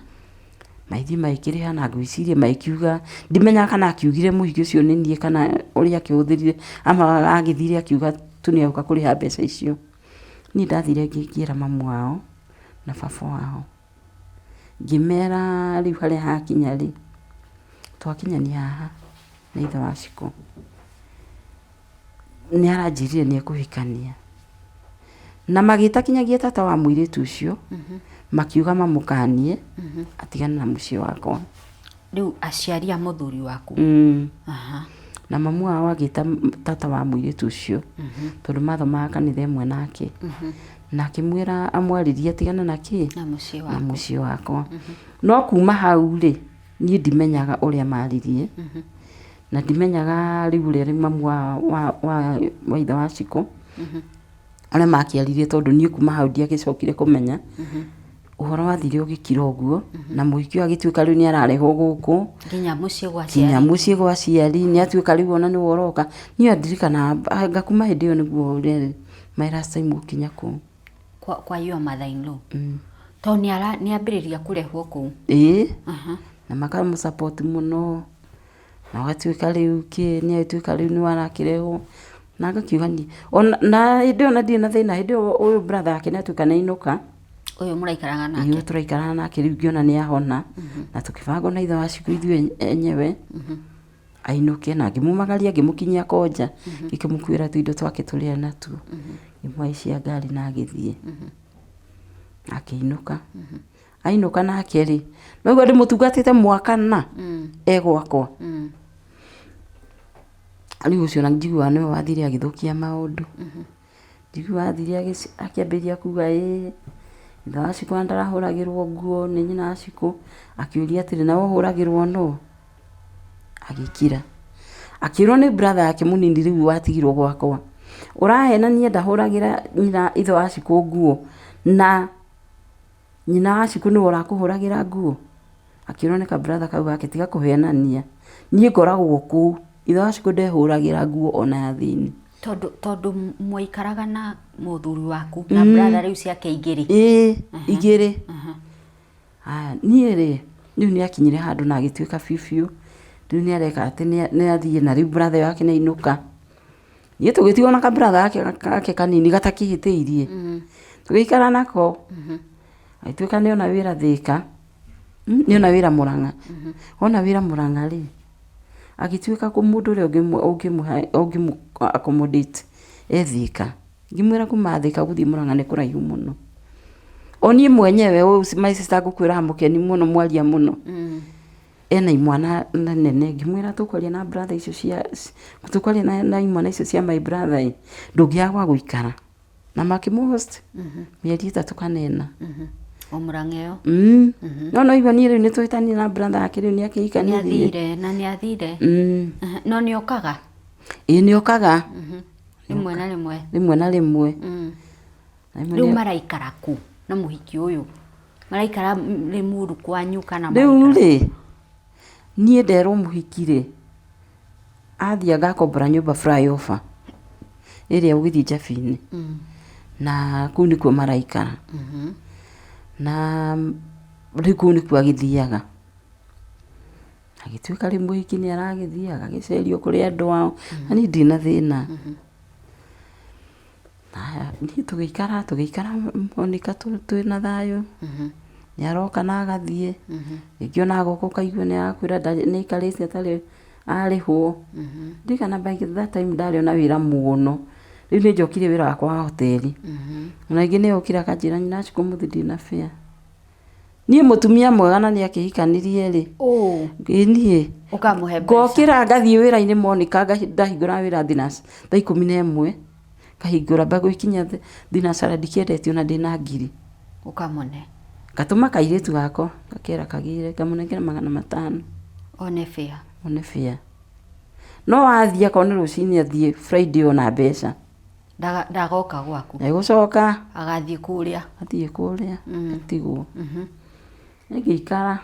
Magĩthiĩ magĩkĩrĩha na ngwĩciria magĩkiuga, ndimenyaga kana akiugire mũhiki ũcio nĩ niĩ kana ũrĩa akĩhũthĩrire ama agĩthire akiuga tu nĩ egũka kũrĩha mbeca icio. Niĩ ndathire ngĩra mamu wao na baba wao, ngĩmera rĩu harĩa hakinya rĩ, twakinyania haha na ithe wa Shiko nĩ aranjĩrire nĩ ekũhikania. Na magĩta kinyagia tata wa mũirĩtu ũcio, makiuga mamũkanie atigane na mũciĩ wakwa. Rĩu aciari a mũthuri waku? Aha. Na mamu wao agĩta tata wa mũirĩtu ũcio, tondũ mathomaga kanitha ĩmwe nake, na akĩmwĩra amwarĩrie atigane na kĩ? Na mũciĩ Na waku. mũciĩ wakwa. No kuma hau rĩ, niĩ ndimenyaga ũrĩa maririe, na ndimenyaga rĩu ũrĩa rĩu mamu wa ithe wa Shiko, ũrĩa makĩaririe tondũ niĩ kuma hau ndiagĩcokire kũmenya. Ũhoro wathire ũgĩkira ũguo, na mũhiki ũyũ agĩtuĩka rĩu nĩ ararehwo gũkũ. Nginya mũciĩ gwa Nginya aciari. Mũciĩ gwa aciari, nĩ atuĩka rĩu ona nĩwe ũroka. Niĩ ndirikanaga anga kuma hĩndĩ ĩyo nĩguo rĩarĩ my last time gũkinya kũu. Kwa your mother in law? Tondũ nĩ ambĩrĩria kũrehwo kũu? Ĩĩ, na makamũ support mũno, na ũgatuĩka rĩu kĩ, nĩ atuĩka rĩu nĩwe arakĩrehwo. Na ngakiuga niĩ, ona na hĩndĩ ĩyo ona ndirĩ na thĩna, hĩndĩ ĩyo ũyũ brother yake nĩ atuĩka nĩ ainũka. Ũyũ mũraikaraga nake? Ũyũ tũraikaraga nake rĩu ngĩona nĩ ahona, na tũkĩbanga ona ithe wa Shiko ithuĩ enyewe, ainũke na ngĩmumagaria ngĩmũkinyia konja, ngĩkĩmũkuĩra tũindo twake tũrĩa natuo, ngĩmũhaicia ngari na agĩthiĩ. Akĩinũka. Ainũka nake rĩ, noguo ndĩmũtungatĩte mwaka na e gwakwa. Rĩu ũcio ona njiguaga nĩwe wathire agĩthũkia maũndũ. Njiguaga athire akĩambĩrĩria kuga ĩĩ, ithe wa Shiko ona ndarahũragĩrwo nguo nĩ nyina wa Shiko, akĩũria atĩrĩ, nawe ũhũragĩrwo nũ? Agĩkira. Akĩrwo nĩ brother yake mũnini rĩu watigirwo gwakwa, ũrahenania ndahũragĩra nyina ithe wa Shiko nguo, na nyina wa Shiko nĩwe ũrakũhũragĩra nguo? Akĩrwo nĩ ka brother kau gake tiga kũhenania, niĩ ngoragwo kũu, ithe wa Shiko ndehũragĩra nguo ona ya thĩiniĩ. Tondũ mwaikaraga na mũthuri waku na brother rĩu ciake igĩrĩ? Ĩĩ, igĩrĩ. Haya, niĩ rĩ, rĩu nĩ akinyire handũ na agĩtuĩka biũ biũ, rĩu nĩ areka atĩ nĩ athiĩ na rĩu brother ĩyo yake nĩ ainũka. Niĩ tũgĩtigwo na ka brother gake kanini gatakĩhĩtĩirie, tũgĩikara nako, agĩtuĩka nĩ ona wĩra Thĩka, nĩ ona wĩra Mũrang'a. Ona wĩra Mũrang'a rĩ, agĩtuĩka mũndũ ũrĩa ũngĩmũ accommodate e Thĩka. Ngĩmwĩra kuma Thĩka gũthiĩ Mũrang'a nĩ kũraihu mũno. O niĩ mwenyewe ũyũ my sister ngũkwĩraga mũkeni mũno mwaria mũno, ena imwana nene, ngĩmwĩra tũkwaria na brother icio cia, tũkwaria na imwana icio cia my brother ĩ, ndũngĩaga gwa gũikara. Na makĩmũ host mĩeri 3 kana 4. O Mũrang'a ĩyo? No no igua niĩ rĩu nĩ tũhĩtanirie na brother yake rĩu nĩ akĩhikanirie. Nĩ athire na nĩ athire. No nĩ okaga? Ĩĩ nĩ okaga. Rĩmwe na rĩmwe. Rĩmwe na rĩmwe. Rĩu maraikara kũ na mũhiki ũyũ? Maraikara Limuru kwanyu kana Rĩu rĩ, niĩ nderwo mũhiki rĩ, athiĩ agakombora nyũmba flyover ĩrĩa ũgĩthiĩ Njabi-inĩ. Na kũu nĩkuo maraikara. Na Rĩu kũu nĩkuo agĩthiaga. Agĩtuĩka rĩu mũhiki nĩ aragĩthiĩ agagĩcerio kũrĩ andũ ao, na niĩ ndirĩ na thĩna. Haya, niĩ tũgĩikara tũgĩikara Monica twĩna thayũ, nĩ aroka na agathiĩ, rĩngĩ ona agoka ũkaigua nĩ arakwĩra nĩ aikarĩte atarĩ arĩhwo. Ndirikana by that time ndarĩ ona wĩra mũno, rĩu nĩ njokire wĩra wakwa wa hoteri. Ona rĩngĩ nĩ okire akanjĩra nyina Ashiko ũmũthĩ ndirĩ na fare. Niĩ mũtumia mwega na nĩ akĩhikanirie rĩ, ĩ niĩ Ũkamũhe mbeca. ngokĩra ngathiĩ wĩra-inĩ Monica ndahingũra wĩra thaa 11 ngahingũra mbagũikinya thinacara ndikĩendetio na ndĩna ngiri. Ũkamũne. Ngatũma kairĩtu gakwa ngakera kagĩre ngamũnengera 500. One fare. One fare. No wathiĩ akorwo nĩ rũcinĩ athiĩ Friday ona mbeca. Ndagoka gwaku. Egũcoka. Agathiĩ kũrĩa. Athiĩ kũrĩa atigwo. Niĩ ngĩikara,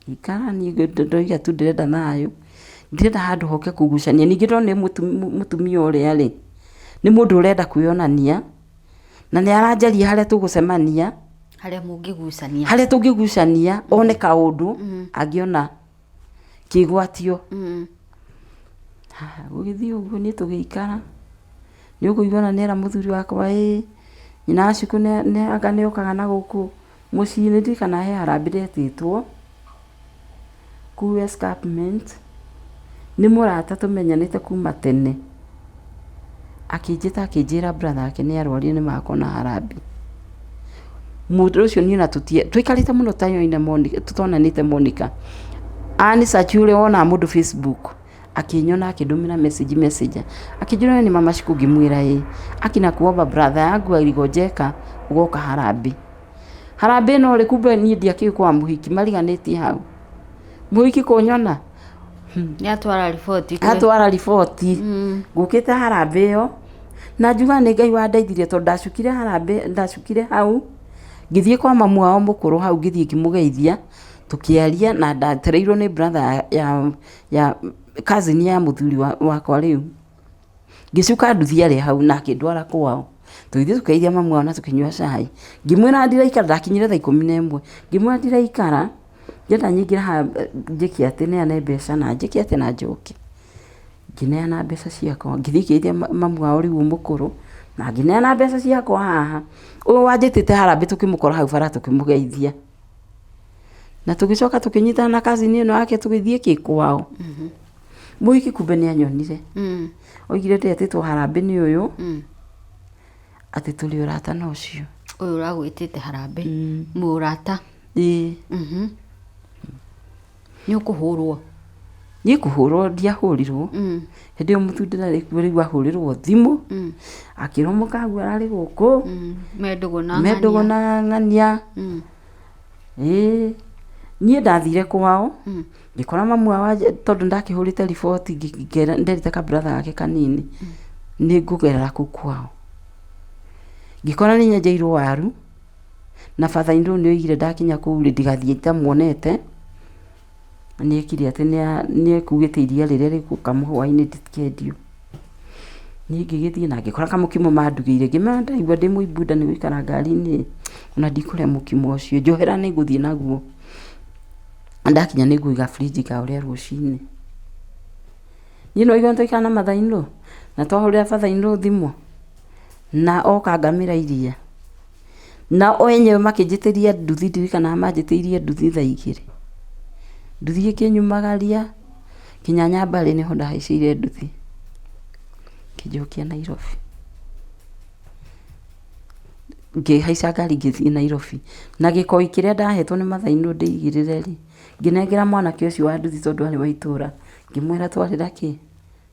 ngĩikara niĩ ndoiga tu ndĩrenda thayũ, ndirenda handũ hoke kũgucania. Ningĩ ndonire mũtumia ũrĩa rĩ, nĩ mũndũ ũrenda kwĩyonania, na nĩ aranjaria harĩa tũgũcemania. Harĩa mũngĩgucania. Harĩa tũngĩgucania, one kaũndũ angĩona kĩgwatio. Haya gũgĩthiĩ ũguo niĩ tũgĩikara, nĩ ũkũigua ona nĩera mũthuri wakwa ĩĩ, nyina wa Shiko anga nĩ okaga na gũkũ mũciĩ, nĩ ndirikanaga he harambee ndetĩtwo kũu escarpment, nĩ mũrata tũmenyanĩte kuma tene, akĩnjĩta akĩnjĩra brother wake nĩ arwarire nĩ makona harambee. Mũndũ ũcio niĩ na tũikarĩte mũno tũtonanĩte Monica, Ann Search ũrĩa wonaga mũndũ Facebook, akĩnyona akĩndũmĩra message messenger, akĩnjĩra we nĩ mama Shiko ngĩmwĩra ĩĩ, aki nakuomba brother yangu aligonjeka ũgoka harambee. Harambee ĩno rĩ kumbe niĩ ndiakĩũĩ kwa mũhiki mariganĩtie hau. Mũhiki kũnyona Nĩ atwara riboti. Atwara riboti ngũkĩte harambee ĩyo na njugaga nĩ Ngai wandeithirie tondũ ndacukire harambee ndacukire hau ngĩthiĩ kwa mamu wao mũkũrũ hau ngĩthiĩ ngĩmũgeithia tũkĩaria na ndatereirwo nĩ brother ya cousin ya mũthuri wakwa rĩu. Ngĩcuka nduthi arĩ hau na akĩndwara kwao. Tũgĩthiĩ tũkĩgeithia mamu wao na tũkĩnyua cai. Ngĩmwĩra ndiraikara, ndakinyire thaa 11, ngĩmwĩra ndiraikara, ndĩrenda nyingĩre haha njĩke atĩ neane mbeca na njĩke atĩ na njoke. Ngĩneana mbeca ciakwa, ngĩthiĩ ngĩgeithia mamu wao rĩu mũkũrũ, na ngĩneana mbeca ciakwa haha. Ũyũ wanjĩtĩte harambee tũkĩmũkora hau bara tũkĩmũgeithia. Na tũgĩcoka tũkĩnyitana na cousin ĩno yake tũgĩthiĩ kĩ kwao. Mũhiki kumbe nĩ anyonire. Oigire ndetĩtwo harambee nĩ ũyũ, atĩ tũrĩ ũrata na ũcio. Ũyũ ũragwĩtĩte harambee, mwĩ ũrata? Ĩĩ. Nĩ ũkũhũrwo? Niĩ kũhũrwo ndiahũrirwo. Hĩndĩ ĩyo mũthuri ndarĩ kuo rĩu ahũrĩrwo thimũ, akĩrwo mũkaguo ararĩ gũkũ. Me ndũgũ na Me ndũgũ na ng'ania. Ĩĩ, niĩ ndathire kwao, ngĩkora mamu wao tondũ nĩndakĩhũrĩte riboti nderĩte ka brother gake kanini, nĩ ngũgerera kũu kwao. Ngĩkora nĩ nyenjeirwo waru, na father in law nĩ oigire ndakinya kũu rĩ, ndigathiĩ itamuonete, nĩ ekire atĩ nĩ ekugĩte iria rĩrĩa rĩgũkamwo hwainĩ rĩtikendio. Niĩ ngĩgĩthiĩ na ngĩkora kamũkimo mandugĩire, ngĩmera ndĩraigua ndĩ mũimbu nda nĩ gũikara ngari-inĩ, ona ndikũrĩa mũkimo ũcio, njohera nĩ ngũthiĩ naguo. Ndakinya nĩ ngũiga fridge ngaũrĩa rũcinĩ. Niĩ nĩ waigua nĩ twaikara na mother in law, na twahũrĩra father in law thimũ, na oka ngamĩra iria, na o enyewe makĩnjĩtĩria nduthi ndirikanaga manjĩtĩirie nduthi thaa 2. Nduthi ĩkĩnyumagaria nginya Nyambarĩ nĩho ndahaicĩire nduthi, ĩkĩnjokia Nairobi. Ngĩhaica ngari ngĩthiĩ Nairobi, na gĩkoi kĩrĩa ndahetwo nĩ mother in law ndĩigĩrĩre rĩ, ngĩnengera mwanake ũcio wa nduthi tondũ arĩ wa itũra, ngĩmwĩra twarĩra kĩ,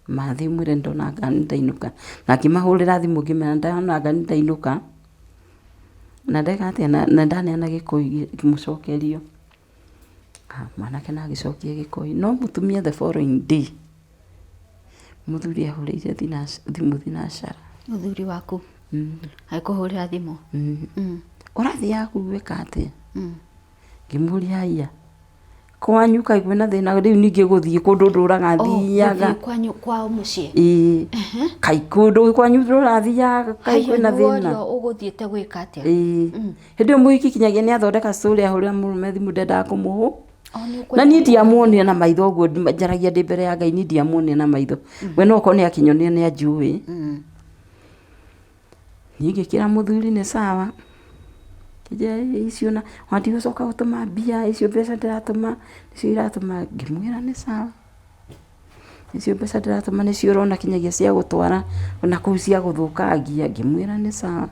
mathiĩ ũmwĩre nĩndona ngari nĩndainũka. Na ngĩmahũrĩra thimũ ngĩmera nĩndona ngari nĩndainũka, na ndeka atĩa, na ndaneana gĩkoi mũcokerio. Mwanake na agĩcokia gĩkoi, no mũtumia the following day, mũthuri ahũrĩire thimũ thinacara. Mũthuri waku? Agĩkũhũrĩra thimũ? Ũrathiaga kũu gwĩka atĩa? Ngĩmũria haiya, Kwanyu kaĩ kwĩna thĩna rĩu ningĩ gũthiĩ kũndũ ndũraga Oh, thiaga. gũthiĩ kwanyu kwao mũciĩ. Ĩĩ. Kaĩ kũndũ kwanyu ndũrathiaga kaĩ Haiya kwĩna nĩ thĩna. worio ũgũthiĩte gwĩka atĩa? Ĩĩ. Hĩndĩ ĩyo mũhiki kinyagia nĩ athondeka story ahũrĩra mũrũme thimũ ndendaga kũmũhũ. O nĩ Na ũkwenda niĩ ndiamuonire na maitho ũguo njaragia ndĩ mbere ya Ngai niĩ ndiamuonire na maitho. We no okorwo nĩ akĩnyonire nĩ anjũĩ. Niĩ ngĩkĩra mũthuri nĩ sawa, ngĩnjĩra icio ona ndigũcoka gũtũma mbia, icio mbeca ndĩratũma nĩcio iratũma, ngĩmwĩra nĩ sawa. Icio mbeca ndĩratũma nĩcio ũrona kinyagia cia gũtwara ona kũu cia gũthũkangia, ngĩmwĩra nĩ sawa.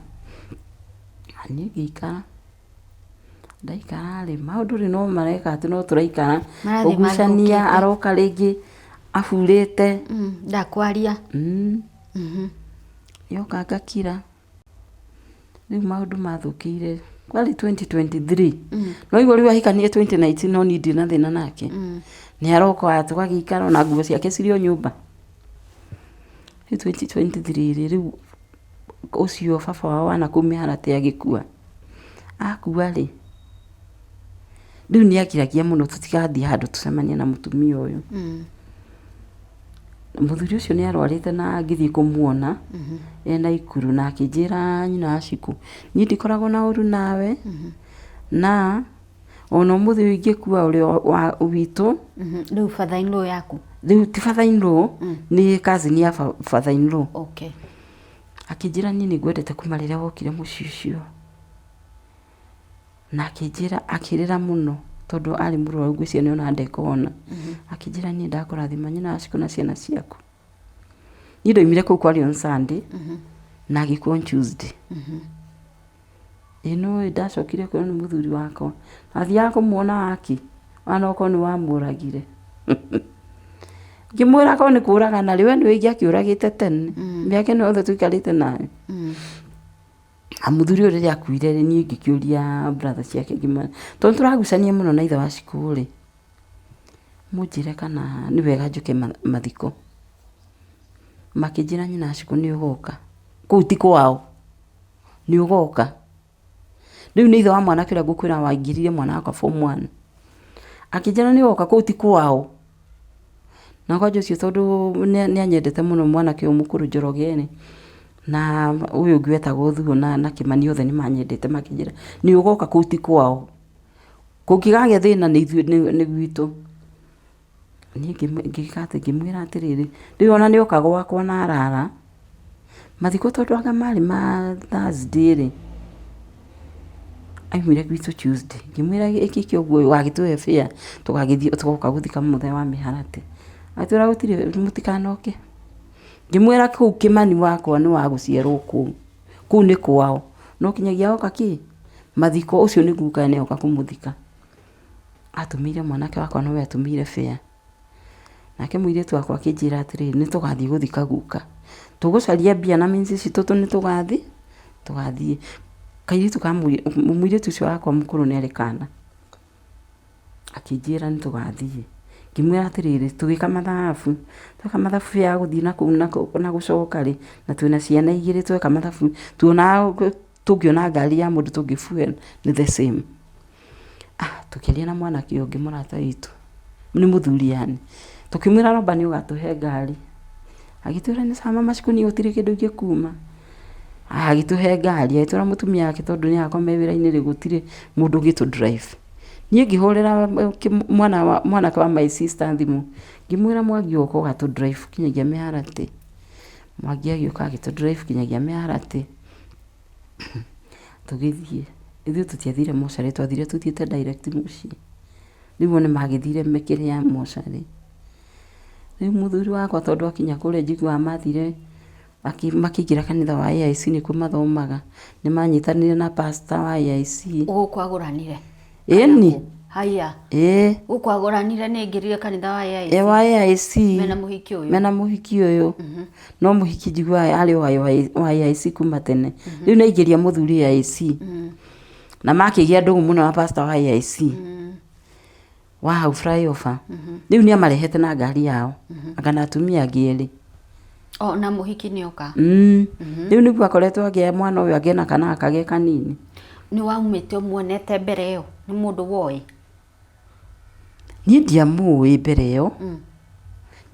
Na niĩ ngĩikara, ndaikara rĩ, maũndũ rĩ no mareka atĩ no tũraikara, Marathiĩ kũgucania mathũkĩte. aroka rĩngĩ aburĩte. Ndakwaria. Nyoka ngakira, rĩu maũndũ mathũkĩire, kwarĩ 2023, no waigua rĩu ahikanie 2019 no niĩ ndirĩ na thĩna nake, nĩ aroka tũgagĩikara ona nguo ciake cirĩ o nyũmba. Rĩu 2023 rĩ, rĩu ũcio baba wao wa nakũu mĩharatĩ agĩkua, akua rĩ, rĩu nĩ angiragia mũno tũtigathiĩ handũ tũcemanie na mũtumia ũyũ. Mũthuri ũcio nĩ arwarĩte na ngĩthiĩ kũmuona e Naikuru na akĩnjĩra nyina wa Shiko, niĩ ndikoragwo na ũru nawe na ona ũmũthĩ ũyũ ingĩkua ũrĩ wa witũ. Rĩu father in law yaku? Rĩu ti father in law, nĩ cousin ya father in law. Okay. Akĩnjĩra niĩ nĩ ngwendete kuma rĩrĩa wokire mũciĩ ũcio. Na akĩnjĩra, akĩrĩra mũno tondũ arĩ mũrwaru ngwĩciria nĩ ona ndekũhona. Akĩnjĩra niĩ ndakũrathima nyina wa Shiko na ciana ciaku. Niĩ ndaumire kũu kwarĩ on Sunday na agĩkua on Tuesday. Ĩ nĩũĩ ndacokire kwĩrwo nĩ mũthuri wakwa, athiaga kũmuona wakĩ, ona okorwo nĩ wamũragire. Ngĩmwĩra akorwo nĩ kũragana rĩ, we nĩwe ingĩakĩũragĩte tene, mĩaka ĩno yothe tũikarĩte nawe. Na mũthuri ũyũ rĩrĩa akuire rĩ, niĩ ngĩkĩũria brother ciake ngĩmera, tondũ nĩ tũragucania mũno na ithe wa Shiko rĩ, mũnjĩre kana nĩ wega njũke mathiko. Makĩnjĩra nyina wa Shiko nĩ ũgoka, kũu ti kwao, nĩ ũgoka. Rĩu nĩ ithe wa mwanake ũrĩa ngũkwĩra waingĩririe mwana wakwa form one. Akĩnjĩra nĩ ũgoka kũu ti kwao. Na kwanja ũcio tondũ nĩ anyendete mũno mwanake ũyũ mũkũrũ Njoroge rĩ, na ũyũ ũngĩ wetagwo Thuo na Kĩmani othe nĩ manyendete makĩnjĩra nĩ ũgoka kũu ti kwao. Kũngĩkagĩa thĩna nĩ ithuĩ nĩ gwitũ. Niĩ ngĩka atĩ ngĩmwĩra atĩrĩrĩ, rĩu ona nĩ oka gwakwa na arara, mathiko tondũ anga marĩ ma Thursday rĩ, aumire gwitũ Tuesday. Ngĩmwĩra ĩkĩke ũguo ũgagĩtũhe fare tũgagĩthiĩ tũgoka gũthika mũthenya wa mĩharatĩ. Agĩtwĩra gũtirĩ mũtikanoke. Ngĩmwĩra kũu Kĩmani wakwa nĩ wa gũciarwo kũu, kũu nĩ kwao. No kinyagia oka kĩ, mathiko ũcio nĩ guka nĩ oka kũmũthika. Atũmĩire mwanake wakwa nowe atũmĩire fare. Nake mũirĩtu wakwa akĩnjĩra atĩrĩrĩ, nĩ tũgathiĩ gũthika guka. Tũgũcaria mbia na means citũ nĩ tũgathiĩ, tũgathiĩ. Kairĩtu ka mũirĩtu ũcio wakwa mũkũrũ nĩ arĩ kana. Akĩnjĩra nĩ tũgathiĩ. Ngĩmwĩra atĩrĩrĩ, tũgĩka mathabu, tweka mathabu ya gũthiĩ nakũu na gũcoka rĩ, na twĩna ciana igĩrĩ tweka mathabu, tuonaga tũngĩona ngari ya mũndũ tũngĩ fuel nĩ the same. Ah, tũkĩaria na mwanake ũngĩ mũrata witũ, nĩ mũthuri yani, tũkĩmwĩra Roba nĩ ũgatũhe ngari, agĩtwĩra nĩ sawa mama Shiko niĩ gũtirĩ kĩndũ ingĩkuma, agĩtũhe ngari, agĩtwĩra mũtumia wake tondũ nĩ agakorwo me wĩra-inĩ rĩ gũtirĩ mũndũ ũngĩtũ drive. Niĩ ngĩhũrĩra mwana wa mwanake wa my sister thimũ, ngĩmwĩra Mwangi ũka ũgatũ drive nginyagia mĩharatĩ, Mwangi agĩũka agĩtũ drive nginyagia mĩharatĩ. Tũgĩthiĩ, ithuĩ tũtiathire mocarĩ twathire tũthiĩte direct mũciĩ. Rĩu o nĩmagĩthire kĩrĩa mocarĩ. Rĩu mũthuri wakwa tondũ akinya kũrĩa njiguaga mathire makĩingĩra kanitha wa AIC nĩkuo mathomaga, nĩmanyitanire na pastor wa AIC. Gũkũ agũranire? Ĩni. Haiya. Ĩĩ. Gũkũ agũranire nĩ aingĩrire kanitha wa AIC. Ĩ wa AIC. Mena mũhiki ũyũ. Mena mũhiki ũyũ. No mũhiki njiguaga arĩ o wa AIC kuma tene. Rĩu nĩ aingĩria mũthuri AIC. Na makĩgĩa ndũgũ mũno na pastor wa AIC. Wa hau flyover. Rĩu nĩ amarehete na ngari yao. Anga na atumia angĩ erĩ. O na mũhiki nĩ oka. Rĩu nĩguo akoretwo agĩa mwana ũyũ agĩe na kana gaka ge kanini. Nĩ waumĩte ũmuonete mbere ĩyo? Nĩ mũndũ woĩ? Niĩ ndiamũĩ mbere ĩyo,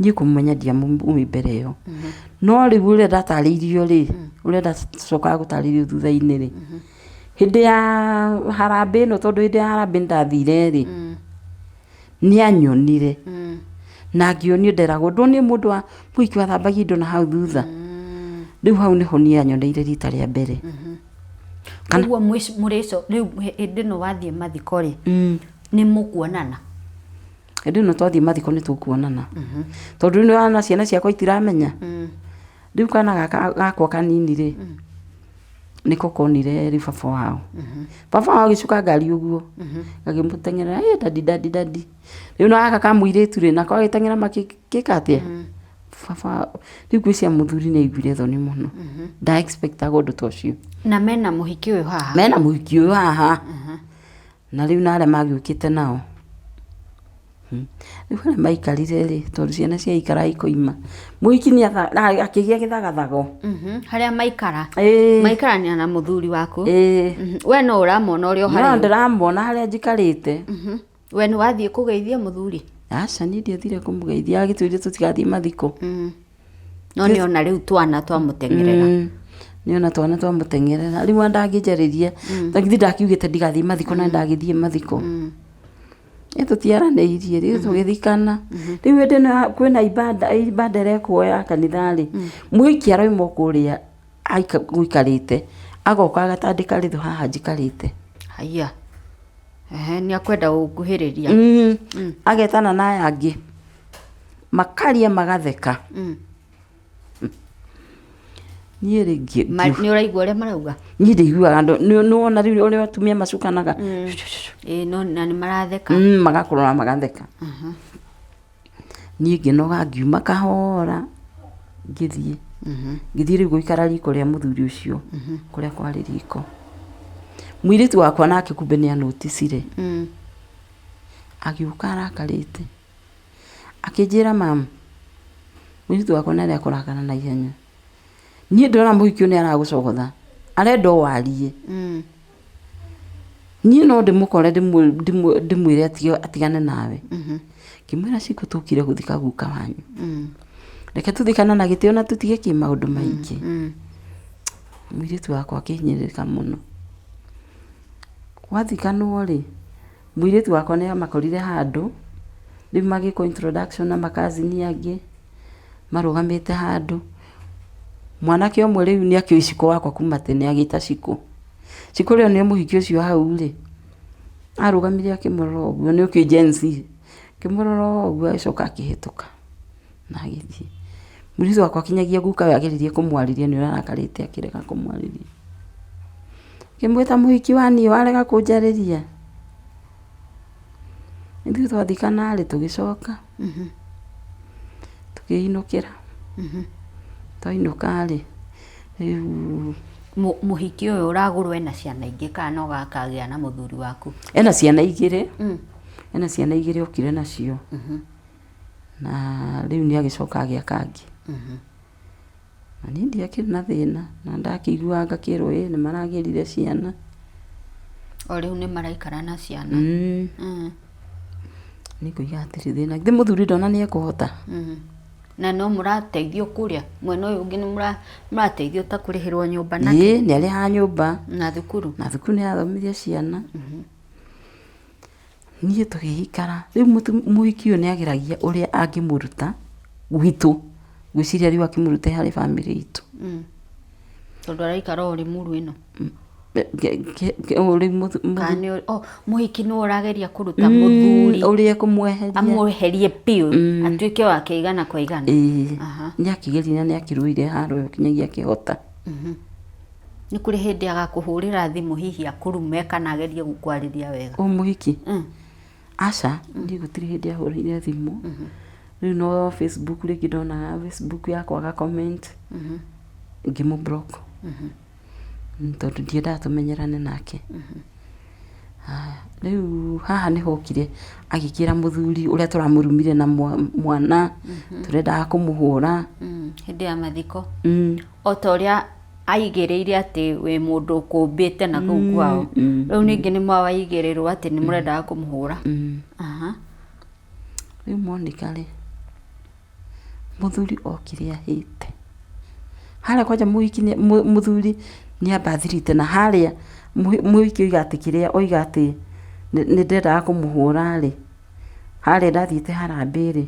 niĩ kũmũmenya ndiamũĩ mbere ĩyo. No rĩu ũrĩa ndatarĩirio rĩ, ũrĩa ndacokaga gũtarĩrio thutha-inĩ rĩ, hĩndĩ ya harambĩ ĩno tondũ hĩndĩ ya harambĩ nĩ ndathire rĩ, nĩ anyonire na ngĩonio nderagwo ndwonire mũndũ wa mũhiki wathambagia indo na hau thutha. Rĩu hau nĩho niĩ anyoneire rita rĩa mbere. Ũguo mũrĩco rĩu hĩndĩ ĩno wathiĩ mathiko rĩ, nĩ mũkuonana? Hĩndĩ ĩno twathiĩ mathiko nĩ tũkuonana. Tondũ rĩu nĩwona ciana ciakwa itiramenya. Rĩu kana gaka gakwa kanini rĩ, nĩko konire rĩu baba wao. Baba wao agĩcuka ngari ũguo, gakĩmũteng'erera, ĩ daddy daddy daddy. Rĩu na gaka ka mũirĩtu rĩ, nako gagĩteng'era makĩka atĩa? Baba, rĩu ngwĩciria mũthuri nĩ aiguire thoni mũno. Nda expect aga ũndũ ta ũcio. Na mena mũhiki ũyũ haha? Mena mũhiki ũyũ haha. Na rĩu na arĩa magĩũkĩte nao. Rĩu harĩa maikarire rĩ, tondũ ciana ciaikara ikoima, mũhiki nĩ akĩgĩa gĩthagathago. Harĩa maikara? Ĩĩ. Maikarania na mũthuri waku? Ĩĩ. We no ũramona ũrĩ o harĩa? No ndĩramona harĩa njikarĩte. We nĩ wathiĩ kũgeithia mũthuri? Aca niĩ ndiathire kũmũgeithia, agĩtwĩrire tũtigathiĩ mathiko. No nĩ ona rĩu twana twamũteng'erera. Nĩ ona twana twamũteng'erera. Rĩu ona ndangĩnjarĩria, na githĩ ndakiugĩte ndigathiĩ mathiko na ndagĩthiĩ mathiko. Ĩ tũtiaranĩirie, rĩu tũgĩthikana. Rĩu hĩndĩ ĩno kwĩna ibada, ibada ĩrekwo ya kanitha rĩ, mũhiki aroima o kũrĩa gũikarĩte, agoka agatandĩka rĩthũ haha njikarĩte. Haiya, ehe nĩ akwenda gũkuhĩrĩria. Agetana na aya angĩ, makaria magatheka. Niĩ rĩ Nĩ ũraigua ũrĩa marauga? Niĩ ndiguaga nĩ wona rĩu ũrĩa atumia macukanaga. Ĩĩ no na nĩ maratheka. Magakũrora magatheka. Niĩ ngĩnoga ngiuma kahora ngĩthiĩ. Ngĩthiĩ rĩu gũikara riko rĩa mũthuri ũcio kũrĩa kwarĩ riko. Mũirĩtu wakwa nake kumbe nĩ anoticire. Agĩũka arakarĩte. Akĩnjĩra mum, mũirĩtu wakwa nĩ arĩa kũrakara na ihenya. Niĩ ndĩrona mũhiki ũyũ nĩ aragũcogotha, arenda o warie. Niĩ no ndĩmũkore ndĩmwĩre atigane nawe. Ngĩmwĩra Cikũ tũkire gũthika guka wanyu. Reke tũthikane na gĩtĩo na tũtige kĩmaũndũ maingĩ. Mũirĩtu wakwa akĩhinyĩrĩrĩka mũno. Gwathikanwo rĩ, Mũirĩtu wakwa nĩ amakorire handũ, rĩu magĩkwo introduction na makazini angĩ, marũgamĩte handũ. Mwanake ũmwe rĩu nĩ akĩũĩ cikũ wakwa kuma tene agĩta cikũ. Cikũ rĩo nĩ mũhiki ũcio hau rĩ, arũgamire akĩmũrora ũguo, nĩ ũkĩũĩ Gen Z, akĩmũrora ũguo agĩcoka akĩhĩtũka na agĩthiĩ. Mũirĩtu wakwa kinyagia gukawe ageririe kũmwarĩria nĩ ũrĩa arakarĩte akĩrega kũmwarĩria. Ngĩmwĩta mũhiki wa niĩ warega kũnjarĩria. Ithuĩ twathikana rĩ, tũgĩcoka tũkĩinũkĩra. Twainũka rĩ, rĩu Mũhiki ũyũ ũragũrwo ena ciana ingĩ kana no gaka agĩa na mũthuri waku? Ena ciana igĩrĩ, ena ciana igĩrĩ okire nacio. Na rĩu nĩ agĩcoka agĩa kangĩ. Na niĩ ndiakĩrĩ na thĩna, na ndakĩiguaga ngakĩrwo ĩ nĩ maragĩrire ciana. O rĩu nĩ maraikara na ciana. Niĩ ngoiga hatirĩ thĩna, githĩ mũthuri ndona nĩ ekũhota. Na no mũrateithio kũrĩa mwena ũyũ ũngĩ nĩ mũrateithio ta kũrĩhĩrwo nyũmba na kĩ? Ĩĩ nĩ arĩhaga nyũmba. Na thukuru? Na thukuru nĩ arathomithia ciana. Niĩ tũgĩikara, rĩu mũhiki ũyũ nĩ ageragia ũrĩa angĩmũruta gwitũ, ngwĩciria rĩu akĩmũrute harĩ bamĩrĩ itũ. Tondũ araikara o Limuru ĩno? Kana nĩ oh, mũhiki nĩwe ũrageria kũruta mũthuri ũrĩa ekũmweheria. Amweherie biũ, atuĩke wake igana kwa igana. Ĩĩ, nĩ akĩgeririe na nĩ akĩrũire haro ĩyo kinyagia akĩhota. Nĩ kũrĩ hĩndĩ agakũhũrĩra thimũ hihi akũrume kana agerie gũkwarĩria wega? Ũ mũhiki? Aca, niĩ gũtirĩ hĩndĩ ahũrĩire thimũ. Rĩu no Facebook rĩngĩ ndonaga Facebook yakwa aga comment, ngĩmũ block. Tondũ ndiendaga tũmenyerane nake. Haya, rĩu haha nĩho okire agĩkĩra mũthuri ũrĩa tũramũrumire na mwana, tũrendaga kũmũhũra. Hĩndĩ ya mathiko. O ta ũrĩa aigĩrĩire atĩ wĩ mũndũ ũkũmbĩte na kũu kwao, rĩu ningĩ nĩ mwaigĩrĩrwo atĩ nĩ mũrendaga kũmũhũra. Rĩu Monica rĩ, mũthuri okire ahĩte. Harĩa kwanja mũhiki mũthuri nĩ ambathirite na harĩa mũhiki oiga atĩ kĩrĩa oiga atĩ nĩ ndendaga kũmũhũra rĩ, harĩa ndathiĩte harambee rĩ,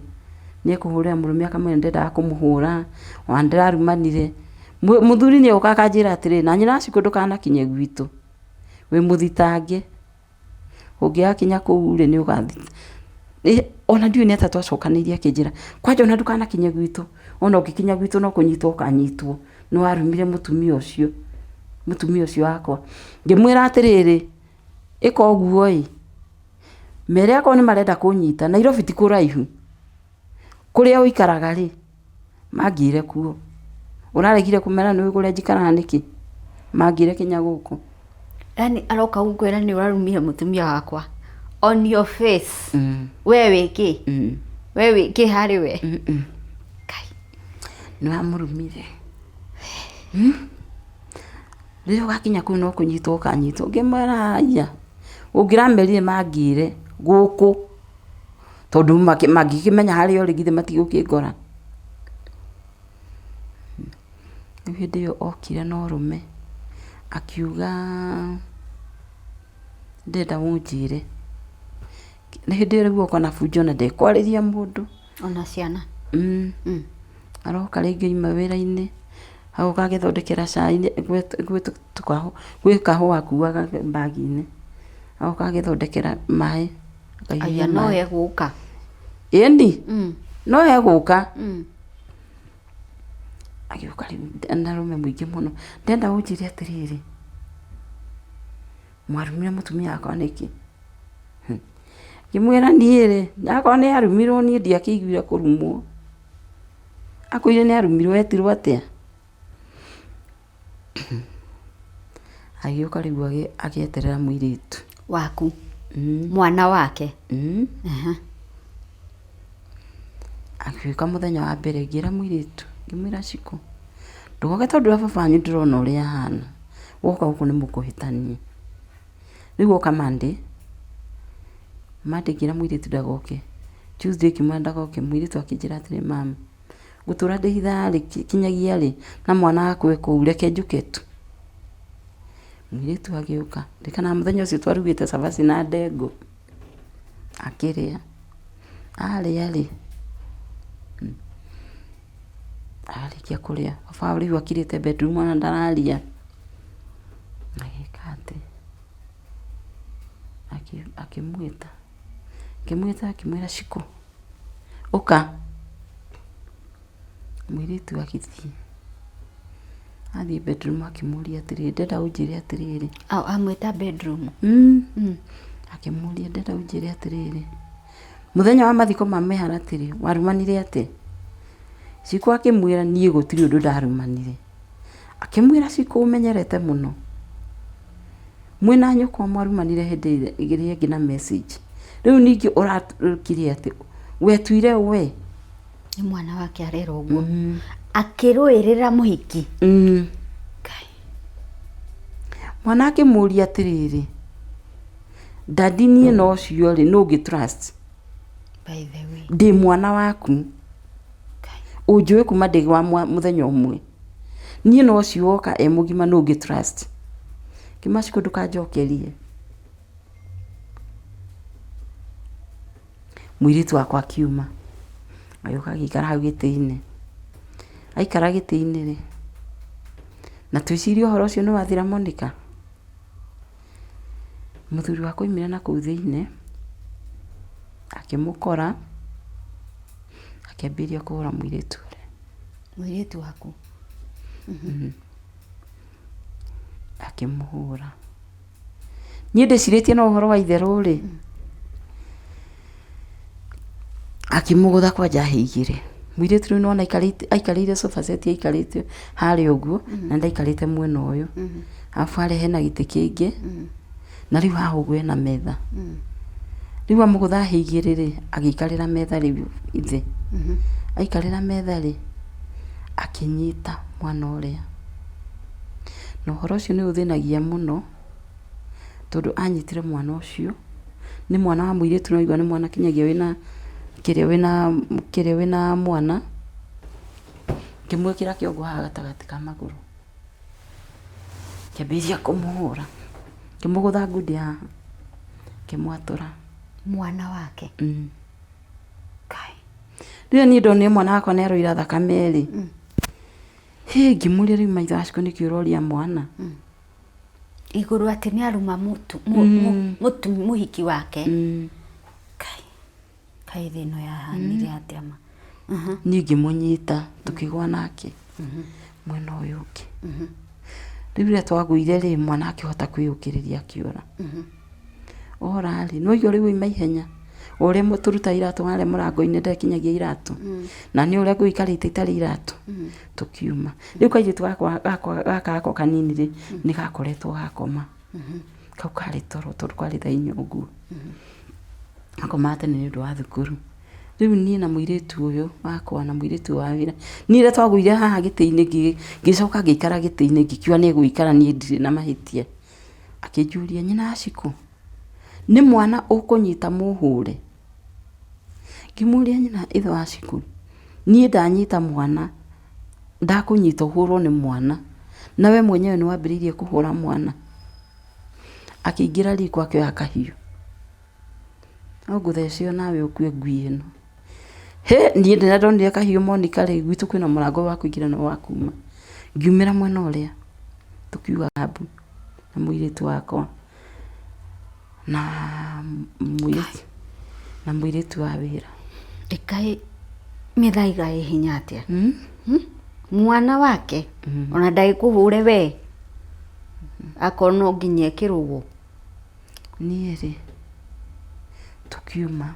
nĩ ekũhũrĩra mũrũme akamwĩra nĩ ndendaga kũmũhũra, ona nĩ ndĩrarumanire. Mũthuri nĩ egũka akanjĩra atĩrĩrĩ, na nyina wa Shiko ndũkanakinye gwitũ, wĩ mũthitange. Ũngĩgakinya kũu rĩ, nĩ ũgathiĩ. Ona ndiũĩ nĩ atĩa twacokanĩirie akĩnjĩra, kwanja ona ndũkanakinye gwitũ, ona ũngĩkinya gwitũ no kũnyitwo ũkanyitwo, nĩ warumire mũtumia ũcio, mũtumia ũcio wakwa. Ngĩmwĩra atĩrĩrĩ, ĩka ũguo ĩ, mere akorwo nĩ marenda kũnyita, Nairobi ti kũraihu, kũrĩa ũikaraga rĩ, Mangĩire kuo. Ũraregire kũmera nĩũĩ kũrĩa njikaraga nĩkĩ? Mangĩire kinya gũkũ. Yaani aroka gũkwĩra nĩ ũrarumire mũtumia wakwa on your face. We wĩ kĩ? We wĩ kĩ harĩ we? Kai. Nĩ wamũrumire. Rĩrĩa ũgakinya kũu no kũnyitwo ũkanyitwo. Ngĩmwĩra haiya, ũngĩramerire mangĩire gũkũ. Tondũ mangĩkĩmenya harĩa ũrĩ githĩ matigũkĩngora. Rĩu hĩndĩ ĩyo okire na ũrũme, akiuga ndĩrenda ũnjĩre. Nĩ hĩndĩ ĩyo rĩu oka na bunjo na ndekwarĩria mũndũ. Ona ciana? Aroka rĩngĩ auma wĩra-inĩ, agoka agethondekera cai, gwĩ kahũa akuaga bag-inĩ, agoka agethondekera maĩ. Aya no egũka. Ĩni, no egũka. Agĩũka rĩu na arũme mũingĩ mũno. Ndĩrenda ũnjĩre atĩrĩrĩ, mwarumire mũtumia wakwa nĩkĩ? Ngĩmwĩra niĩ rĩ, akorwo nĩ arumirwo niĩ ndiakĩiguire kũrumwo. Akwĩrire nĩ arumirwo etirwo atĩa? Agĩũka rĩu agĩeterera mũirĩtu. Waku? Mwana wake? Agĩũka mũthenya wa mbere ngĩra mũirĩtu, ngĩmwĩra Shiko, ndũgoke tondũ wa baba wanyu ndĩrona ũrĩa ahana, woka gũkũ nĩ mũkũhĩtania. Rĩu woka Monday, Monday ngĩra mũirĩtu ndagoke, Tuesday ngĩmwĩra ndagoke, mũirĩtu akĩnjĩra atĩrĩ mum, Ngũtũra ndĩhithaga rĩ kinyagia rĩ na mwana wakwa e kũu reke njũke tu. Mũirĩtu agĩũka, ndirikanaga mũthenya ũcio twarugĩte cabaci na ndengũ, akĩrĩa, arĩa rĩ, arĩkia kũrĩa, baba wao rĩu akirĩte bedroom ona ndararia, agĩka atĩ, akĩmwĩta, akĩmwĩta akĩmwĩra Shiko. Ũka. Mũirĩtu agĩthiĩ. Athiĩ bedroom akĩmũria atĩrĩrĩ, ndĩrenda ũnjĩre atĩrĩrĩ. Amwĩta bedroom? Akĩmũria ndĩrenda ũnjĩre atĩrĩrĩ, mũthenya wa mathiko ma mĩharatĩ rĩ, warumanire atĩa? Cikũ akĩmwĩra niĩ gũtirĩ ũndũ ndarumanire. Akĩmwĩra Cikũ ũmenyerete mũno. Mwĩna nyũkwa mwarumanire hĩndĩ ĩrĩa ĩngĩ na message. Rĩu ningĩ ũrakire atĩ wetuire we. Nĩ mwana wake arera ũguo. Akĩrũĩrĩra mũhiki. Ngai. Mwana akĩmũria atĩrĩrĩ, daddy niĩ na ũcio rĩ, nũ ũngĩ trust? By the way. Ndĩ mwana waku. Ũnjũĩ kuma ndĩ wa mũthenya ũmwe. Niĩ na ũcio woka e mũgima nũ ũngĩ trust? Kĩmacikũ ndũkanjokerie. Mũirĩtu wakwa akiuma, agĩũka agĩikara hau gĩtĩ-inĩ. Aikara gĩtĩ-inĩ rĩ, na twĩcirie ũhoro ũcio nĩ wathira Monica? Mũthuri wakwa aumire na kũu thĩiniĩ, akĩmũkora, akĩambĩrĩria kũhũra mũirĩtu ũrĩa. Mũirĩtu waku? Akĩmũhũra. Niĩ ndĩcirĩtie no ũhoro wa itherũ rĩ, akĩmũgũtha kwanja hĩ igĩrĩ. Mũirĩtu rĩu nĩwona aikarĩire sofa set aikarĩte harĩa ũguo, na ndaikarĩte mwena ũyũ. Arabu harĩa hena gĩtĩ kĩngĩ, na rĩu haha ũguo hena metha. Rĩu amũgũtha hĩ igĩrĩ rĩ, agĩikarĩra metha rĩu ithe. Aikarĩra metha rĩ, akĩnyita mwana ũrĩa. Na ũhoro ũcio nĩ ũthĩnagia mũno, tondũ anyitire mwana ũcio, nĩ mwana wa mũirĩtu nĩ waigua nĩ mwana kinyagia wĩna Kĩrĩa wĩna kĩrĩa wĩna mwana, ngĩmwĩkĩra kĩongo haha gatagatĩ ka magũrũ. Ngĩambĩrĩria kũmũhũra, ngĩmũgũtha ngundi haha, ngĩmwatũra. Mwana wake? Mm. Kai. Rĩrĩa niĩ ndonire mwana wakwa nĩ aroira thakame rĩ, hĩ ngĩmũria rĩu maitho Ashiko nĩkĩ ũroria mwana? Igũrũ atĩ nĩ aruma mũtu, mũtu, mũhiki wake. Kai. Kaĩ thĩ ĩno yahanire atĩa ma? Niĩ ngĩmũnyita tũkĩgwa nake mwena ũyũ ũngĩ. Rĩu rĩrĩa twagũire rĩ, mwana akĩhota kwĩyũkĩrĩria akĩũra. Ora rĩ, nĩ waigua rĩu auma ihenya, o ũrĩa tũrutaga iratũ harĩa mũrango-inĩ ndekinyagia iratũ, na niĩ ũrĩa ngũikarĩte itarĩ iratũ, tũkiuma. Rĩu kairĩtu gakwa gaka gakwa kanini rĩ, nĩ gakoretwo gakoma. Kau karĩ toro tondũ kwarĩ thaa inya ũguo. Gakomaga tene nĩ ũndũ wa thukuru. Rĩu niĩ na mũirĩtu ũyũ wakwa na mũirĩtu wa wĩra, niĩ rĩrĩa twagũire haha gĩtĩ-inĩ ngĩcoka ngĩikara gĩtĩ-inĩ ngĩkiuga nĩ egũikara niĩ ndirĩ na mahĩtia. Akĩnjũria nyina Ashiko, nĩ mwana ũkũnyita mũhũre? Ngĩmũria nyina ithe wa Ashiko, niĩ ndanyita mwana, ndakũnyita ũhũrwo nĩ mwana, na we mwenyewe nĩ wambĩrĩirie kũhũra mwana. Akĩingĩra riko akĩoya kahiũ, no ngũthece onawe ũkue ngui ĩno. Hĩ niĩ rĩrĩa ndonire kahiũ Monica rĩ, gwitũ kwĩna mũrango wa kũingĩra na wa kuma, ngiumĩra mwena ũrĩa, tũkiuga mbu na mũirĩtu wakwa na mũirĩtu na mũirĩtu wa wĩra. Ĩkaĩ mĩthaiga ĩ hinya atĩa? Mwana wake ona ndagĩkũhũre we akorwo no nginya ekĩrũo. Niĩ rĩ, tũkiuma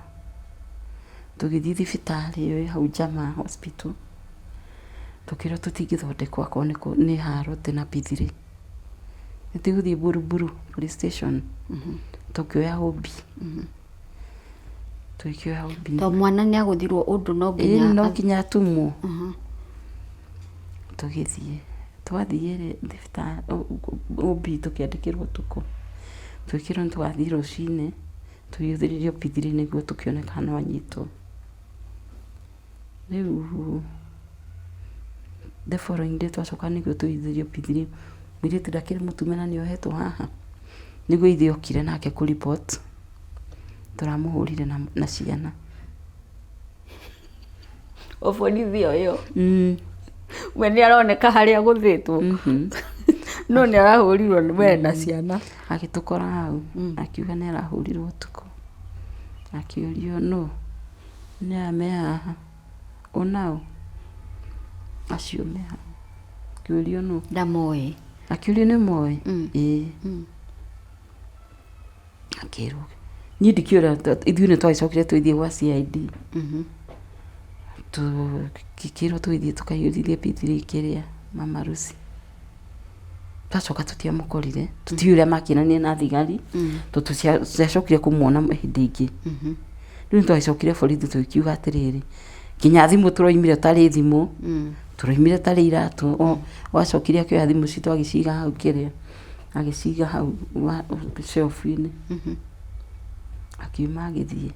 tũgĩthiĩ thibitarĩ ĩyo ĩ hau Jamaa Hospital, tũkĩrwo tũtingĩthondekwo akorwo nĩ haro atĩ na P3. Nĩ tũgũthiĩ Buruburu Police Station, tũkĩoya OB, tũgĩkĩoya OB. To mwana nĩ agũthirwo ũndũ no nginya. Ĩĩ no nginya atumwo. Tũgĩthiĩ, twathiĩ rĩ thibitarĩ OB tũkĩandĩkĩrwo ũtukũ, tũgĩkĩrwo nĩ tũgathiĩ rũcinĩ tũhiũthĩrĩrio P3 nĩguo tũkĩone kana no anyitwo. Rĩu the following day twacoka nĩguo tũhiũthĩrio P3, mũirĩtu ndakĩrĩ mũtume na nĩ ohetwo haha, nĩguo ithe okire nake kũ report tũramũhũrire na ciana. O borithi o ĩyo we nĩ aroneka harĩa agũthĩtwo no nĩ arahũrirwo we na ciana. Agĩtũkora hau akiuga nĩ arahũrirwo ũtukũ, akĩũrio nũ, nĩ aya me haha, ũ na ũ, acio me hau, akĩũrio nũ, Ndamoĩ. Akĩũrio nĩ ũmoĩ, ĩĩ. Akĩrwo niĩ ndikĩũĩ ũrĩa ithuĩ nĩ twagĩcokire tũgĩthiĩ gwa CID tũgĩkĩrwo tũgĩthiĩ tũkaihũrithie P3 kĩrĩa Mama Lucy. Twacoka tũtiamũkorire, tũtiũĩ ũrĩa makĩranire na thigari tondũ tũtiacokire kũmuona hĩndĩ ĩngĩ. Rĩu nĩ twagĩcokire borithi tũgĩkiuga atĩrĩrĩ, nginya thimũ tũroimire ũtarĩ thimũ, tũroimire ũtarĩ iratũ, wacokire akĩoya thimũ citũ agĩciga hau kĩrĩa. Agĩciga hau shelf -inĩ, akiuma agĩthiĩ.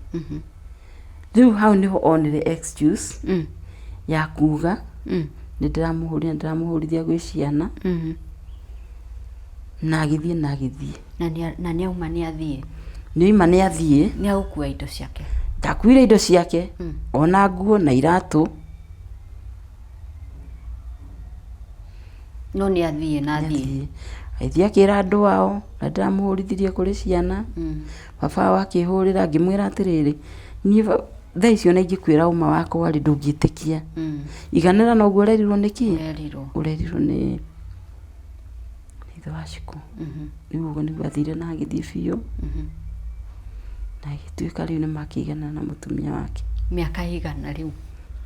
Rĩu hau nĩho onire excuse ya kuga nĩ ndĩramũhũrire, nĩ ndĩramũhũrithia gwĩ ciana, na agĩthiĩ na agĩthiĩ. Na nĩ auma nĩ athiĩ. Nĩ oima nĩ athiĩ. Nĩ agũkua indo ciake. Ndakuire indo ciake, ona nguo na iratũ. No nĩ athiĩ na athiĩ. Agĩthiĩ akĩra andũ ao na ndĩramũhũrithirie kũrĩ ciana. Baba wao akĩhũrĩra ngĩmwĩra atĩrĩrĩ, niĩ thaa ici ona ingĩkwĩra ũma wakwa rĩ ndũngĩtĩkia. Iganĩra na ũguo ũrerirwo nĩ kĩ? Ũrerirwo. Ũrerirwo nĩ ithe wa Shiko. Rĩu ũguo nĩguo athire na agĩthiĩ biũ. Na agĩtuĩka rĩu nĩ makĩigana na mũtumia wake. Mĩaka ĩigana rĩu?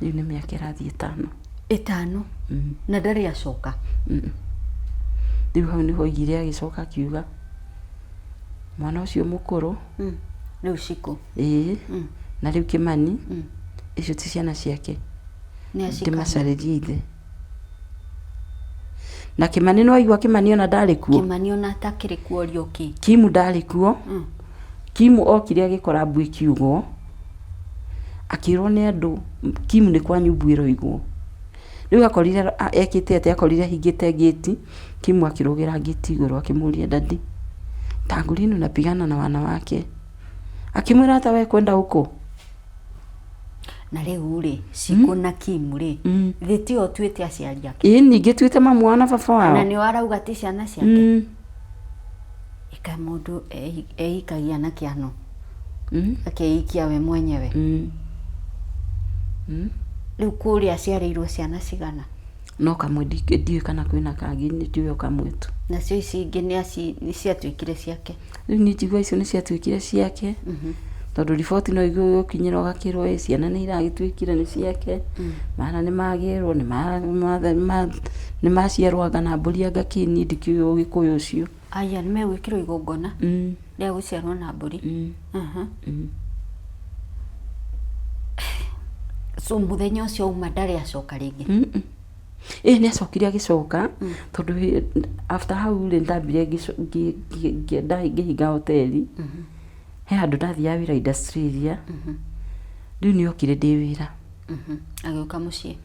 Rĩu nĩ mĩaka ĩrathiĩ ĩtano. Ĩtano? Na ndarĩ acoka? Rĩu hau nĩho oigire agĩcoka akiuga mwana ũcio mũkũrũ. Rĩu Shiko. Ĩĩ. Na rĩu Kĩmani, icio ti ciana ciake. Ndĩmacarĩrie ithe. Na Kĩmani nĩ waigua Kĩmani ona ndarĩ kuo. Kĩmani ona atakĩrĩ kuo Rĩũkĩ. Kimu ndarĩ kuo. Kimu okire agĩkora mbu ĩkiugwo. Akĩrwo nĩ andũ Kim nĩ kwa nyumbu ĩroigwo. Rĩu akorire ekĩte atĩa akorire ahingĩte ngĩti, Kim akĩrũgĩra ngĩti igũrũ akĩmũria daddy, tangu lini unapigana na wanawake? Akĩmwĩra hata we kwenda huko. Na rĩu rĩ, Cikũ na Kim rĩ, thĩ tiyo ũtuĩte aciari ake? Ĩĩ ningĩ tuĩte mamu wao na baba wao. Na nĩo arauga ti ciana ciake? Ĩka mũndũ eikagia na kĩano. Akeikia we mwenyewe. Rĩu kũrĩa aciarĩirwo ciana cigana? No kamwe ndiũĩ kana kwĩna kangĩ ndiũĩ o kamwe tu. Nacio ici ingĩ nĩ ciatuĩkire ciake? Rĩu niĩ njiguaga icio nĩ ciatuĩkire ciake, tondũ riboti no ĩgũgũkinyĩra ũgakĩrwo ĩ ciana nĩ iragĩtuĩkire nĩ ciake, mara nĩ magĩrwo, nĩ maciarwo anga na mbũri anga kĩ, niĩ ndikĩũĩ ũgĩkũyũ ũcio. Aya nĩ megwĩkĩrwo igongona rĩa gũciarwo na mbũri. So mũthenya ũcio auma ndarĩ acoka rĩngĩ? Ĩĩ nĩ acokire agĩcoka tondũ after hau rĩ ndambire ngĩhinga hoteli, he handũ ndathiaga wĩra industrial area, rĩu nĩ okire ndĩ wĩra. Agĩũka mũciĩ?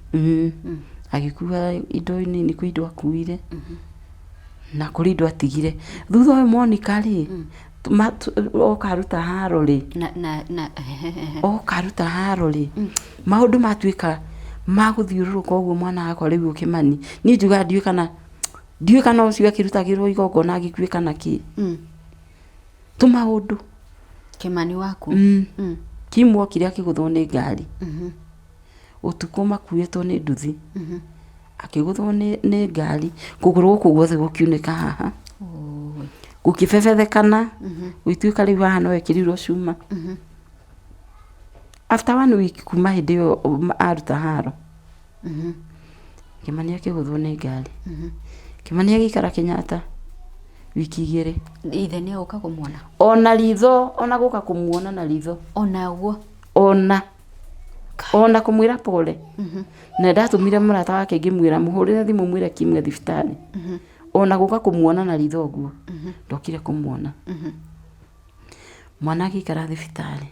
Agĩkua indo nini kwĩ indo akuire na kũrĩ indo atigire. Thutha ũyũ Monica rĩ, oka aruta haro rĩ, oka aruta haro rĩ, maũndũ matuĩka ma gũthiũrũrũka ũguo mwana wakwa rĩu Kĩmani, niĩ njugaga ndiũĩ kana, ndiũĩ kana ũcio akĩrutagĩrwo igongona agĩkue kana kĩ. Tũmaũndũ. Kĩmani waku? Kim okire akĩgũthwo nĩ ngari. Ũtukũ makuĩtwo nĩ nduthi. Akĩgũthwo nĩ ngari, kũgũrũ gũkũ guothe gũkiunĩka haha. Gũkĩbebethekana, gũgĩtuĩka rĩu haha no ekĩrirwo cuma. After one week kuma hĩndĩ ĩyo aruta haro, Kĩmani akĩgũthwo nĩ ngari. Kĩmani agĩikara Kenyatta wiki igĩrĩ. Ithe nĩ egũka kũmuona? Ona ritho, ona gũka kũmuona na ritho. Ona ũguo? Ona. Ona kũmwĩra pole. Na ndatũmire mũrata wake ngĩmwĩra mũhũrĩre thimũ mwĩre Kim e thibitarĩ. Ona gũka kũmuona na ritho ũguo, ndokire kũmuona. Mwana agĩikara thibitarĩ.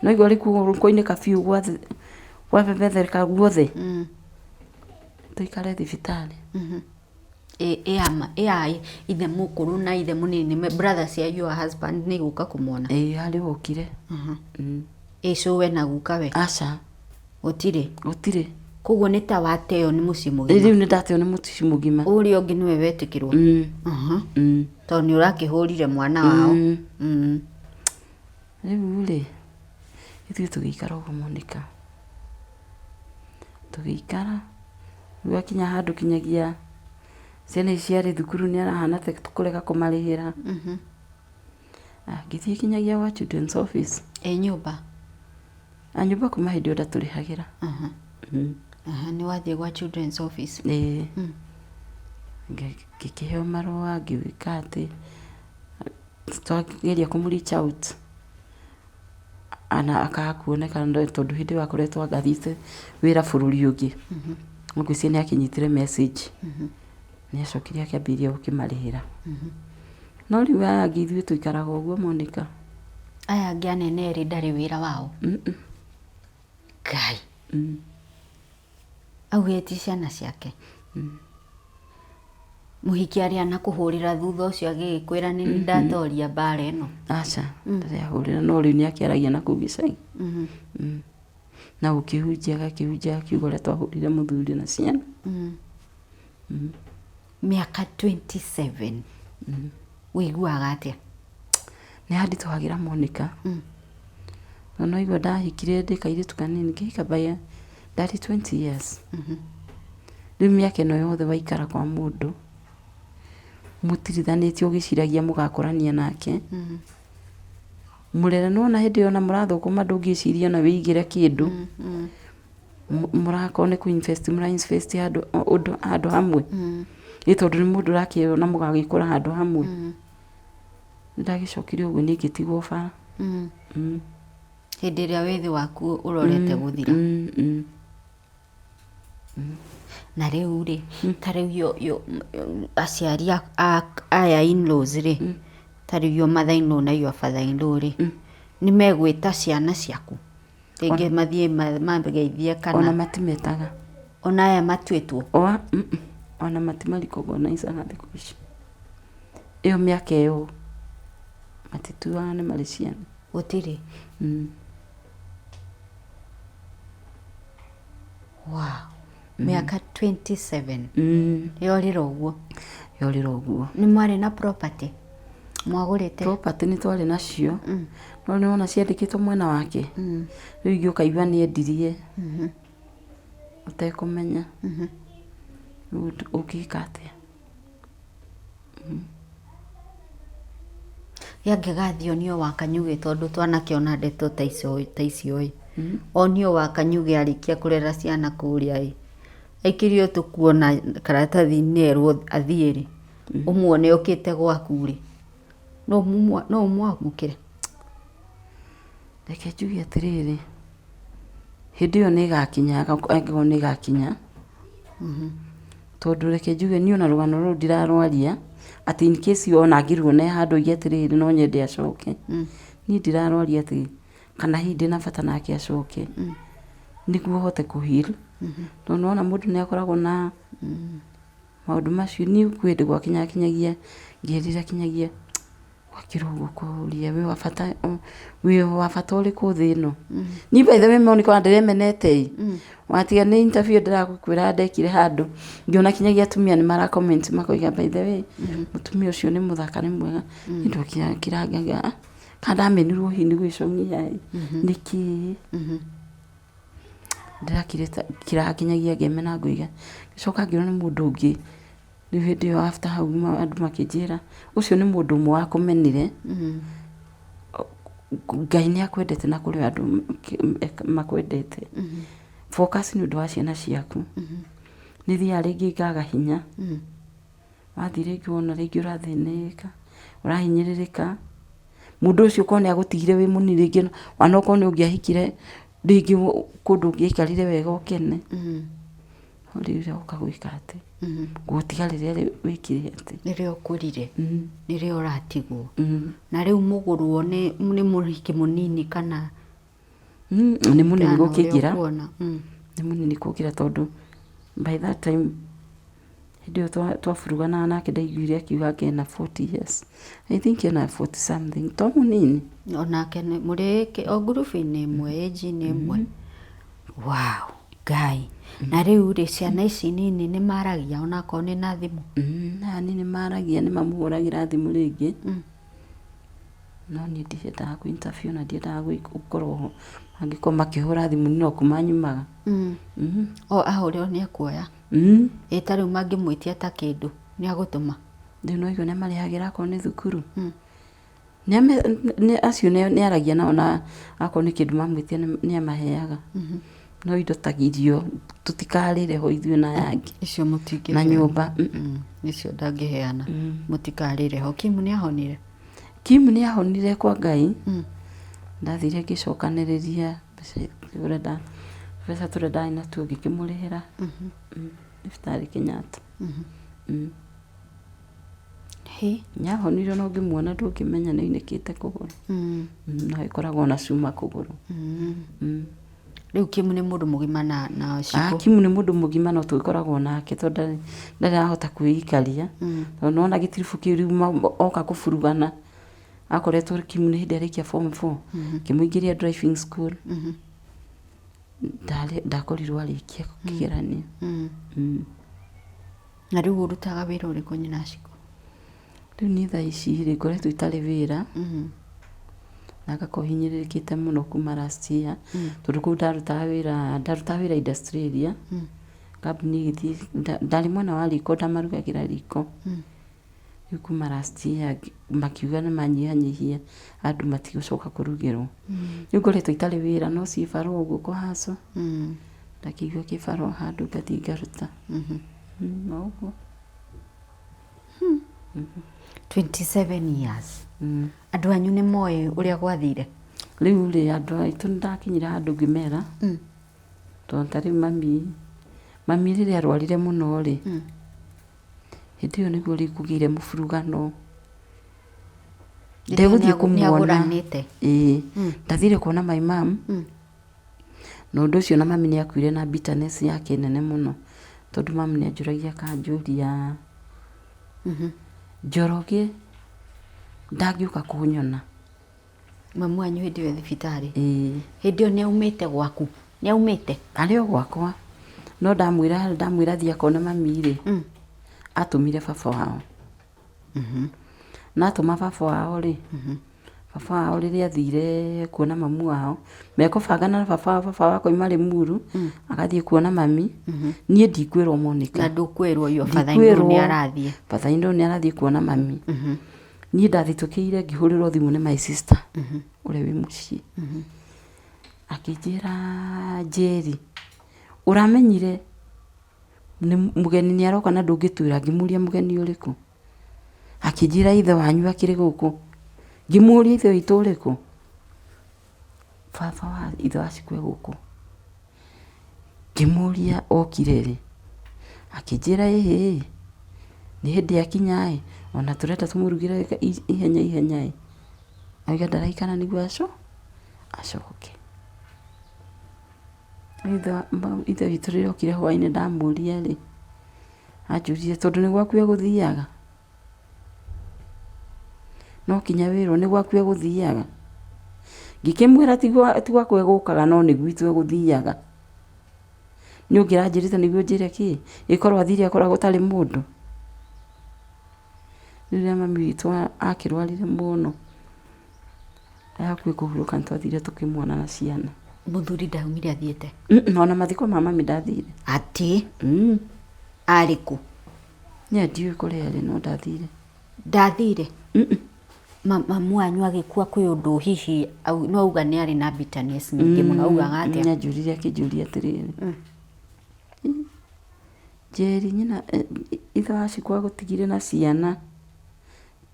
No igua rĩu kwaunĩka biũ gwabebethereka guothe, tũikare thibitarĩ. Ĩ ithe mũkũrũ na ithe mũnini brother cia your husband nĩ gũka kũmuona? Ĩĩ harĩ wokire. Ĩ cũwe na gukawe? Aca. Gũtirĩ? Gũtirĩ. Koguo nĩ ta wateo nĩ mũciĩ mũgima? Rĩu nĩ ndateo nĩ mũciĩ mũgima. Ũrĩa ũngĩ nĩwe wetĩkĩrwo? Tondũ nĩ ũrakĩhũrire mwana wao. Rĩu rĩ, ithuĩ tũgĩikara ũguo Monica. Tũgĩikara, rĩu hakinya handũ kinyagia ciana ici ciarĩ thukuru nĩ arahana ta kũrega kũmarĩhĩra. Ngĩthiĩ kinyagia gwa children's office. Ĩ nyũmba? A nyũmba kuma hĩndĩ ĩyo ndatũrĩhagĩra. Nĩ wathiĩ gwa children's office? Ĩĩ. Ngĩkĩheo marũa ngĩgĩka atĩ, twageria kũmũ reach out ana akaga kuoneka tondũ hĩndĩ ĩyo akoretwo anga athiĩte wĩra bũrũri ũngĩ. No ngwĩciria nĩ akĩnyitire message. Nĩ acokire akĩambĩrĩria gũkĩmarĩhĩra. No rĩu aya angĩ ithuĩ tũikaraga ũguo Monica. Aya angĩ anene erĩ ndarĩ wĩra wao? Ngai. Augĩte ti ciana ciake? Mũhiki arĩ anakũhũrĩra thutha ũcio agĩgĩkwĩra nĩ niĩ ndatoria mbara ĩno? Aca, ndarĩ ahũrĩra no rĩu nĩ akĩaragia na kũu gĩcagi. Na gũkĩhunjia agakĩhunjia akiuga ũrĩa twahũrire mũthuri na ciana. Mĩaka 27 ũiguaga atĩa? Nĩ handitũhagĩra Monica. Na no igua ndahikire ndĩ kairĩtu kanini ngĩhika by ndarĩ 20 years. Rĩu mĩaka ĩno yothe waikara kwa mũndũ, mũtirithanĩtio ũgĩciragia mũgakũrania nake. Mũrere nĩwona hĩndĩ ĩyo ona mũrathũkũma ndũngĩciria ona wĩigĩre kĩndũ. Mũrakorwo nĩ kũ invest mũra invest handũ ũndũ handũ hamwe. Ĩ tondũ nĩ mũndũ ũrakĩona mũgagĩkũra handũ hamwe. Nĩndagĩcokire ũguo niĩ ngĩtigwo bara. Hĩndĩ ĩrĩa wĩthĩ waku ũrorete gũthira. Na rĩu rĩ, ta rĩu aciari aya in-laws rĩ, ta rĩu your mother in law na your father in law rĩ, nĩ megwĩta ciana ciaku? Rĩngĩ mathiĩ mageithie kana. Ona matimetaga. Ona aya matuĩtwo? Oa, ona matimaricognicaga thikũ ici. Ĩyo mĩaka ĩyo matituaga nĩ marĩ ciana. Gũtirĩ? Wow. Mĩaka 27 yorĩra ũguo? Yorĩra ũguo. Nĩ mwarĩ na property? Mwagũrĩte? Property nĩ twarĩ nacio, no nĩ wona ciandĩkĩtwo mwena wake, rĩu ingĩ ũkaigua nĩ endirie ũtekũmenya. Rĩu ũngĩka atĩa? Gĩangĩgathiĩ onio wa Kanyugĩ tondũ twanakĩona ndeto ta icio ĩ, onio wa Kanyugĩ arĩkia kũrera ciana kũrĩa ĩ, aikĩrio tũkuo na karatathi-inĩ erwo athiĩ rĩ, ũmuone okĩte gwaku rĩ, no ũmwamũkĩre? Reke njuge atĩrĩrĩ, hĩndĩ ĩyo nĩ ĩgakinya angĩkorwo nĩ ĩgakinya, tondũ reke njuge niĩ ona rũgano rũrũ ndirarwaria, atĩ in case ona angĩruona handũ oige atĩrĩrĩ no nyende acoke, niĩ ndirarwaria atĩ kana hihi ndĩna bata nake acoke, nĩguo hote kũ heal, tondũ nĩ wona mũndũ nĩ akoragwo na maũndũ macio, niĩ kwĩ hĩndĩ gwakinyaga kinyagia ngerira kinyagia Gwakĩra ũguo kũria wĩ wa bata wĩ wa bata ũrĩkũ thĩ ĩno? Niĩ by the way Monica ona ndĩremenete ĩ, watiga nĩ interview ndĩrakwĩraga ndekire handũ, ngĩona kinyagia atumia nĩ mara comment makoiga by the way mũtumia ũcio nĩ mũthaka nĩ mwega, niĩ ndokĩra ngauga ah kana ndamenirwo hihi nĩ gwĩcũng'ia ĩ, nĩkĩĩ? Ndĩrakiraga kinyagia ngemena ngoiga, ngĩcoka ngĩrwo nĩ mũndũ ũngĩ. Rĩu hĩndĩ ĩyo after hau andũ makĩnjĩra ũcio nĩ mũndũ ũmwe wakũmenire, Ngai nĩ akwendete na kũrĩ andũ makwendete. Focus nĩ ũndũ wa ciana ciaku. Nĩ thiaga rĩngĩ ngaga hinya, wathiĩ rĩngĩ wona rĩngĩ ũrathĩnĩka, ũrahinyĩrĩrĩka, mũndũ ũcio okorwo nĩ agũtigire wĩ mũnini rĩngĩ ona okorwo nĩ ũngĩahikire rĩngĩ kũndũ ũngĩaikarire wega ũkene. No rĩu ũroka gwĩka atĩ, gũgũtiga rĩrĩa wĩkire atĩ. Rĩrĩa ũkũrire, rĩrĩa ũratigwo. Na rĩu mũgũrwo nĩ mũhiki mũnini kana? Nĩ mũnini gũkĩingĩra, nĩ mũnini gũkĩra tondũ by that time hĩndĩ ĩyo twaburuganaga nake ndaiguire akiuga anga ena 40 years. I think ena 40 something, to mũnini. Onake mũrĩ o ngurubu-inĩ ĩmwe, age-inĩ ĩmwe. Wow! Ngai. Na rĩu rĩ, ciana ici nini nĩ maragia onakorwo nĩ na thimũ? Aya nini maragia nĩ mamũhũragĩra thimũ rĩngĩ, no niĩ ndiendaga kũ interfere na ndiendaga gũkorwo ho, mangĩkorwo makĩhũra thimũ niĩ no kuma nyumaga. O ahũrĩrwo nĩ ekuoya? Ĩ ta rĩu mangĩmwĩtia ta kĩndũ nĩ agũtũma? Rĩu nĩ waigua nĩ amarĩhagĩra akorwo nĩ thukuru? Acio nĩ aragia nao na akorwo nĩ kĩndũ mamwĩtia nĩ amaheaga. No indo ta irio tũtikarĩre ho ithuĩ na aya angĩ. Icio mũtingĩheana. Na nyũmba. Icio ndangĩheana. Mũtikarĩre ho. Kim nĩ ahonire? Kim nĩ ahonire kwa Ngai. Ndathire ngĩcokanĩrĩria mbeca tũbeca tũrĩa ndarĩ natuo ngĩkĩmũrĩhĩra thibitarĩ Kenyatta. Hĩ. Nĩahonire ona ũngĩmuona ndũngĩmenya nĩ ainĩkĩte kũgũrũ. No ĩkoragwo na cuma kũgũrũ. Rĩu Kim nĩ mũndũ mũgima na na Shiko. Kim nĩ mũndũ mũgima no tũgĩkoragwo nake tondũ ndarĩ ndarĩ arahota kwĩikaria. Tondũ nĩwona gĩtiribũ kĩu rĩu oka kũburugana, akoretwo Kim nĩ hĩndĩ arĩkia form four, ngĩmũingĩria driving school, ndakorirwo arĩkia kĩgeranio. Na rĩu ũrutaga wĩra ũrĩkũ nyina Shiko? Rĩu niĩ thaa ici rĩ, ngoretwo itarĩ wĩra, na ngakorwo hinyĩrĩrĩkĩte mũno kuma last year, tondũ kũu ndarutaga wĩra, ndarutaga wĩra industrial area, kambuni ĩgĩthiĩ, ndarĩ mwena wa riko ndamarugagĩra riko. Rĩu kuma last year makiuga nĩ manyihanyihia andũ matigũcoka kũrugĩrwo. Rĩu ngoretwo itarĩ wĩra no cibarũa ũguo kũ hustle. Ndakĩigua kĩbarũa handũ ngathiĩ ngaruta. No ũguo. 27 years. Andũ anyu nĩ moĩ ũrĩa gwathire? Rĩu rĩ, andũ aitũ nĩ ndakinyire handũ ngĩmera, tondũ ta rĩu mami, mami rĩrĩa arwarire mũno rĩ, hĩndĩ ĩyo nĩguo rĩu kũgĩire mũburugano. Ndegũthiĩ kũmuona. Nĩagũranĩte? Ĩĩ. Ndathire kuona my mum. Na ũndũ ũcio na mami nĩ akuire na bitterness yake nene mũno, tondũ mami nĩ anjũragia akanjũria, Njoroge ndangĩũka kũnyona. Mamu wanyu hĩndĩ ĩyo e thibitarĩ? Ĩĩ. Hĩndĩ ĩyo nĩ aumĩte gwaku? Nĩ aumĩte? Arĩ o gwakwa, no ndamwĩra ndamwĩra athiĩ akone mami rĩ, atũmire baba wao. Na atũma baba wao rĩ, baba wao rĩrĩa athire kuona mamu wao, mekũbangana na baba wao, baba wao akoima Limuru, agathiĩ kuona mami, niĩ ndikwĩrwo Monica. Na ndũkwĩrwo your father in law nĩ arathiĩ. Father in law nĩ arathiĩ kuona mami. Niĩ ndathitũkĩire ngĩhũrĩrwo thimũ nĩ my sister, ũrĩa wĩ mũciĩ. Akĩnjĩra Njeri, ũramenyire mũgeni nĩ aroka na ndũngĩtwĩra? Ngĩmũria mũgeni ũrĩkũ? Akĩnjĩra ithe wanyu akĩrĩ gũkũ. Ngĩmũria ithe witũ ũrĩkũ? Baba wa ithe wa Shiko e gũkũ. Ngĩmũria okire rĩ? Akĩnjĩra ĩhĩ, nĩ hĩndĩ akinya ĩ, ona tũrenda tũmũrugĩre ihenya ihenya ĩ. Auga ndaraikara nĩguo acoke. Ithe witũ rĩrĩa okire hwainĩ ndamũria rĩ, anjũririe tondũ nĩ gwaku egũthiaga? No kinya wĩrwo nĩ gwaku egũthiaga? Ngĩkĩmwĩra ti gwakwa egũkaga no nĩ gwitũ egũthiaga. Nĩ ũngĩranjĩrĩte nĩguo njĩre kĩ, ĩkorwo athire akora gũtarĩ mũndũ. Rĩrĩa mami witũ akĩrwarire mũno. Hakuhĩ kũhurũka nĩ twathire tũkĩmuona na ciana. Mũthuri ndaumire athiĩte? Ona mathiko ma mami ndathire. Atĩ? Arĩ kũ? Niĩ ndiũĩ kũrĩa arĩ no ndathire. Ndathire? Mamu wanyu agĩkua kwĩ ũndũ hihi no auga nĩ arĩ na bitterness nyingĩ mũno augaga atĩa? Nĩ anjũririe akĩnjũria atĩrĩrĩ, Njeri nyina ithe wa Shiko agũtigire na ciana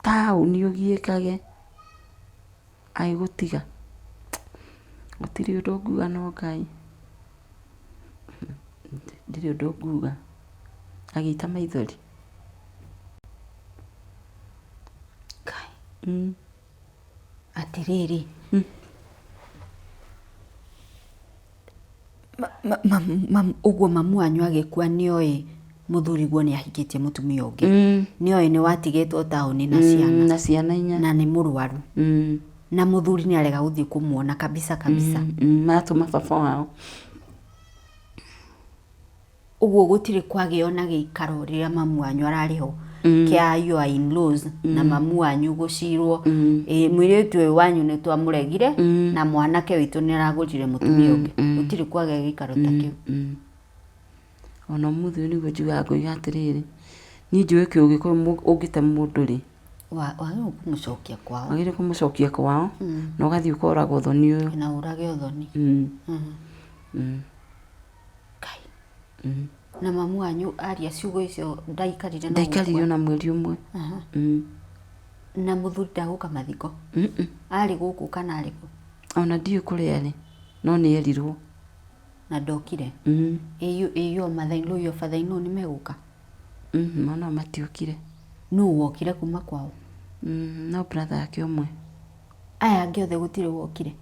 taũni ũgiĩkage. Agĩgũtiga. Gũtirĩ ũndũ nguga no Ngai. Ndirĩ ũndũ nguga. Agĩita maithori. Ngai. Atĩrĩrĩ. Ũguo mamu wanyu agĩkua nĩoĩ mũthuriguo nĩ ahikĩtie mũtumia ũngĩ. Nĩoĩ nĩ watigĩtwo taũni na ciana. Na ciana inya. Na nĩ mũrwaru. Na mũthuri nĩ arega gũthiĩ kũmuona kabisa kabisa. Maratũma baba wao. Ũguo gũtirĩ kwagĩo na gĩikaro rĩrĩa mamu wanyu ararĩ ho kĩa your in-laws na mamu wanyu gũcirwo ĩ mũirĩtu ũyũ wanyu nĩ twamũregire na mwanake witũ nĩ aragũrire mũtumia ũngĩ. Gũtirĩ kwagĩa gĩikaro ta kĩu. Ona ũmũthĩ ũyũ nĩguo njugaga ngoiga atĩrĩrĩ, niĩ njũĩ kĩ ũngĩkorwo ũngĩte mũndũ rĩ, Wagĩrĩirwo kũmũcokia kwao. Wagĩrĩirwo kũmũcokia kwao na ũgathiĩ ũkoraga ũthoni ũyũ. Na ũrage ũthoni. Ngai. Na mamu wanyu aria ciugo icio ndaikarire no Ndaikarire ona mweri ũmwe. Na mũthuri ndagũka mathiko? Arĩ gũkũ kana arĩ kũ? Ona ndiũĩ kũrĩa arĩ, no nĩ erirwo. Na ndokire? Ĩ your mother in law, your father in law nĩ megũka? Onao matiokire. Nũ wokire kuma kwao? No brother yake ũmwe. Aya angĩ othe gũtirĩ wokire?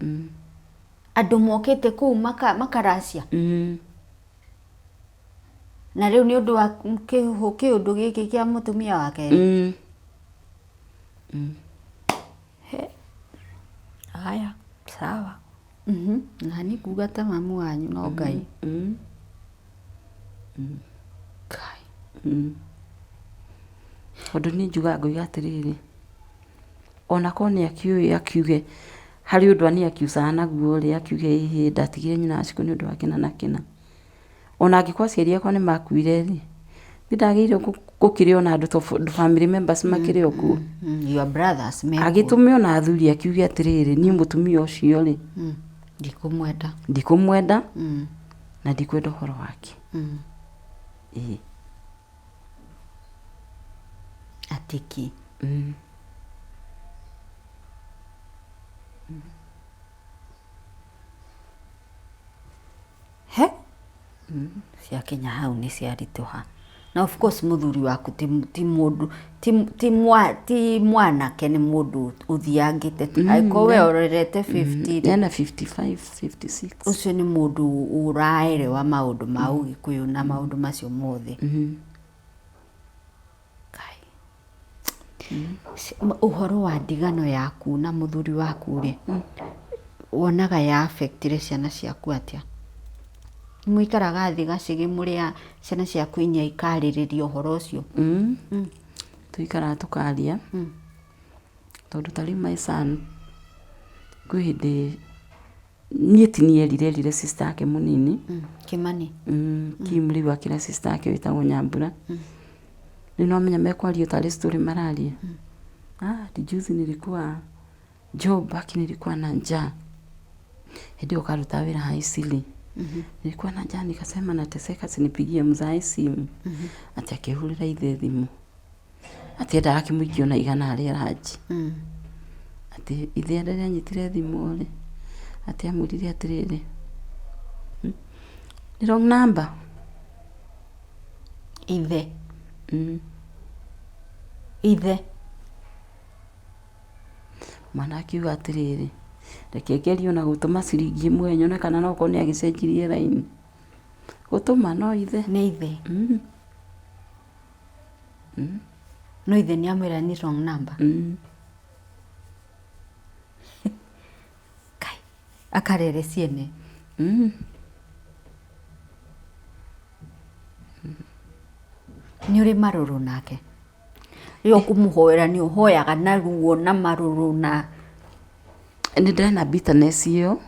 Andũ mokĩte kũu makaracia? Na rĩu nĩ ũndũ wa kĩũndũ gĩkĩ kĩa mũtumia wa kerĩ? Haya, sawa. Na niĩ nguga ta mamu wanyu no Ngai. Ngai. Tondũ niĩ njugaga ngoiga atĩrĩrĩ, ona korwo nĩ akĩũĩ akiuge harĩ ũndũ ani akiucaga naguo rĩ, akiuge ĩhĩ ndatigire nyina wa Shiko nĩ ũndũ wa kĩna na kĩna. Ona angĩkorwo aciari akwa nĩ makuire rĩ, nĩ ndagĩrĩirwo gũkĩrĩ ona andũ tondũ family members makĩrĩ o kuo. Your brothers me kuo. Agĩtũme ona athuri akiuge atĩrĩrĩ, niĩ mũtumia ũcio rĩ, Ndikũmwenda. Ndikũmwenda na ndikwenda ũhoro wake. Ĩĩ. Atĩ kĩ? He? Ciakinya hau nĩ ciaritũha. Na of course mũthuri waku ti, ti mũndũ ti, ti, mwa, ti mwanake nĩ mũndũ ũthiangĩte angĩkorwo we ũrorete 50 rĩ, Ena 55 56. Ũcio nĩ mũndũ ũraerewa maũndũ ma ũgĩkũyũ na maũndũ macio mothe. Kai. Ũhoro wa ndigano yaku na mũthuri waku rĩ, wonaga ya affectire ciana ciaku atĩa? Mũikaraga thĩ gacĩgĩ mũrĩ a ciana ciaku inya ikarĩrĩria ũhoro ũcio? Tũikaraga tũkaria, tondũ ta rĩu my son kwĩ hĩndĩ niĩ ti niĩ erire, erire sister yake mũnini. Kĩmani. Kim rĩu akĩra sister yake wĩtagwo Nyambura. Rĩu nĩwamenya mekwaria tarĩ story mararia. Ah, juzi nilikuwa job aki nilikuwa na njaa. Hĩndĩ ĩyo karutaga wĩra ha Eastleigh. Nilikuwa na njaa nikasema nateseka sinipigie mzae simu. Atĩ akĩhũrĩra ithe thimũ. Atĩ endaga akĩmũikie ona igana arĩe ranji. Atĩ ithe rĩrĩa anyitire thimũ rĩ, atĩ amwĩrire atĩrĩrĩ, nĩ wrong number. Ithe. Ithe. Mwana akiuga atĩrĩrĩ, reke ngerie ona gũtũma ciringi ĩmwe nyone kana no okorwo nĩ agĩcenjirie raini. Gũtũma no ithe. Nĩ ithe. No ithe nĩ amwĩra nĩ wrong number. Kai. Akarere ciene. Nĩ ũrĩ marũrũ nake? Rĩrĩa ũkũmũhoera nĩ ũhoyaga na ruo na marũrũ na Nĩ ndĩrĩ na bitterness ĩyo,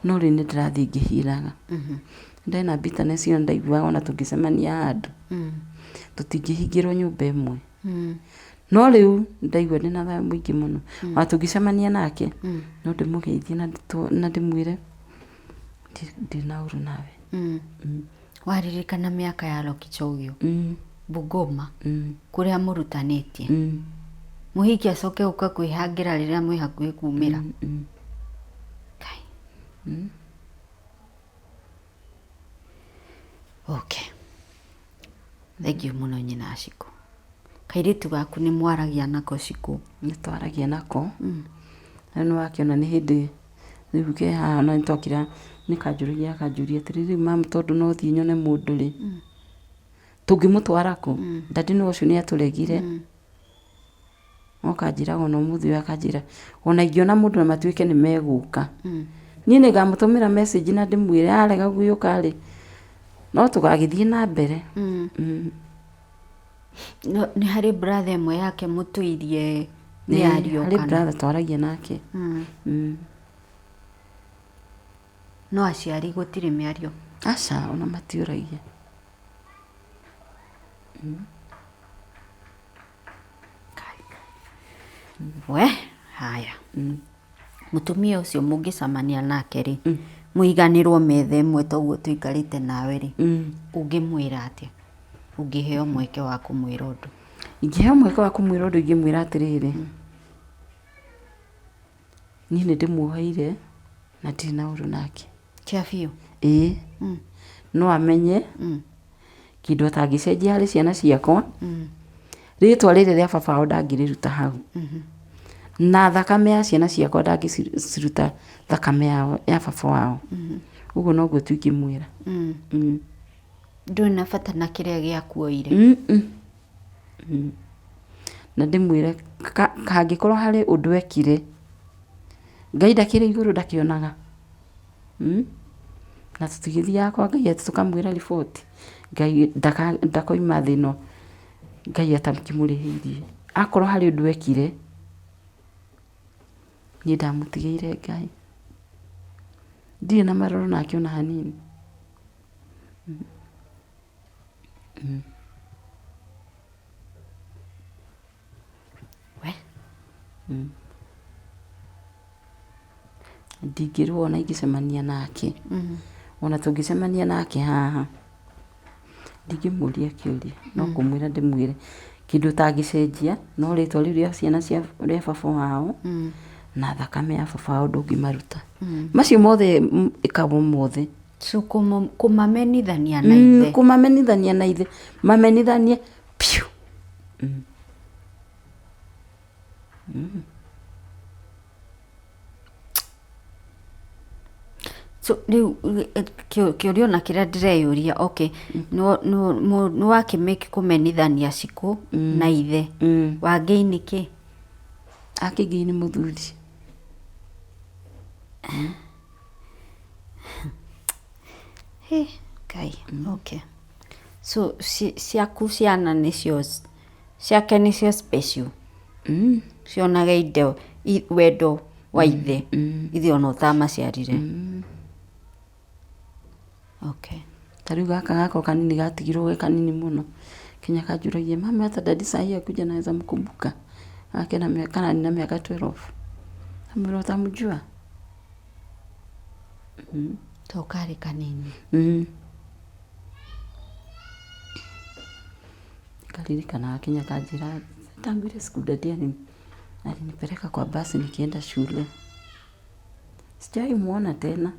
no rĩu nĩ ndĩrathiĩ ngĩhiraga. Nĩ ndarĩ na bitterness ĩyo ndaiguaga ona tũngĩcemania handũ, tũtingĩhingĩrwo nyũmba ĩmwe. No rĩu ndaigua ndĩna thayũ mũingĩ mũno. Ona tũngĩcemania nake, no ndĩmũgeithie na ndĩmwĩre ndirĩ na ũru nawe. Waririkana mĩaka ya Lokichogio, Bungoma, kũrĩa mũrutanĩtie, mũhiki acoke gũka kwĩhangĩra rĩrĩa mwĩ hakuhĩ kumĩra. Kai. Okay. Thank you mũno nyina Shiko. Kairĩtu gaku nĩ mwaragia nako Shiko? Nĩ twaragia nako. Rĩu nĩ wakĩona nĩ hĩndĩ rĩu ke haha na nĩ twakira nĩ kanjũragia akanjũria atĩrĩrĩ, rĩu mamu tondũ no thiĩ nyone mũndũ rĩ, tũngĩmũtwara kũ? Daddy nĩwe ũcio nĩ atũregire. No kanjĩraga ona ũmũthĩ ũyũ akanjĩra ona ingĩona mũndũ na matuĩke nĩ megũka, niĩ nĩ ngamũtũmĩra message na ndĩmwĩre arega gũgĩũka rĩ, no tũgagĩthiĩ na mbere. No, nĩ harĩ brother ĩmwe yake mũtũirie mĩario Harĩ brother twaragia nake. No aciari gũtirĩ mĩario? Aca, ona matiũragia. We haya, mũtumia ũcio mũngĩcemania nake rĩ, mũiganĩrwo metha ĩmwe toguo tũikarĩte nawe rĩ, ũngĩmwĩra atĩa ũngĩheo mweke wa kũmwĩra ũndũ? Ingĩheo mweke wa kũmwĩra ũndũ ingĩmwĩra atĩrĩrĩ, niĩ nĩ ndĩmuoheire na ndirĩ na ũru nake. Kĩa biũ? Ĩĩ. No amenye kĩndũ atangĩcenjia harĩ ciana ciakwa, rĩtwa rĩrĩ rĩa baba wao ndangĩrĩruta hau. Na thakame ya ciana ciakwa ndangĩciruta thakame yao ya baba wao. Ũguo noguo tu ingĩmwĩra. Ndũrĩ na bata na kĩrĩa gĩakuoire? Na ndĩmwĩre hangĩkorwo harĩ ũndũ ekire, Ngai ndakĩrĩ igũrũ ndakĩonaga? Na tũtigĩthiaga kwa Ngai atĩ tũkamwĩra riboti? Ngai ndakoima thĩ ĩno Ngai atakĩmũrĩhĩirie. Akorwo harĩ ũndũ ekire, niĩ ndamũtigĩire Ngai. Ndirĩ na marũrũ nake ona hanini. We. Ndingĩrũa ona ingĩcemania nake. Ona tũngĩcemania nake haha, ndingĩmũria kĩũria, no kũmwĩra ndĩmwĩre kĩndũ ũtangĩcenjia no rĩtwa rĩu rĩa ciana cia rĩa baba wao na thakame ya baba wao ndũngĩmaruta. Macio mothe ĩkagwo mothe. So kũmamenithania na ithe. Kũmamenithania na ithe, mamenithanie piũ. So rĩu kĩũria ona kĩrĩa ndĩreyũria, okay, nĩ wakĩmake kũmenithania Cikũ na ithe. Wangĩi nĩ kĩ? Akĩngĩi nĩ mũthuri. Hĩ, Ngai, okay. So ciaku ciana nĩcio, ciake nĩcio special? Cionage indo, wendo wa ithe, ithe ona ũtamaciarire? Okay. Ta rĩu gaka gakwa kanini gatigirwo ge kanini mũno, kinya kanjũragia mami hata daddy sahii akuja naweza mkumbuka? Gaka kena mĩaka kararĩ na mĩaka 12. Ngamwĩra utamjua? To karĩ kanini. Karirikanaga kinya kanjĩra tangu ile siku daddy alinipeleka kwa basi nikienda shule. Sijawahi muona tena.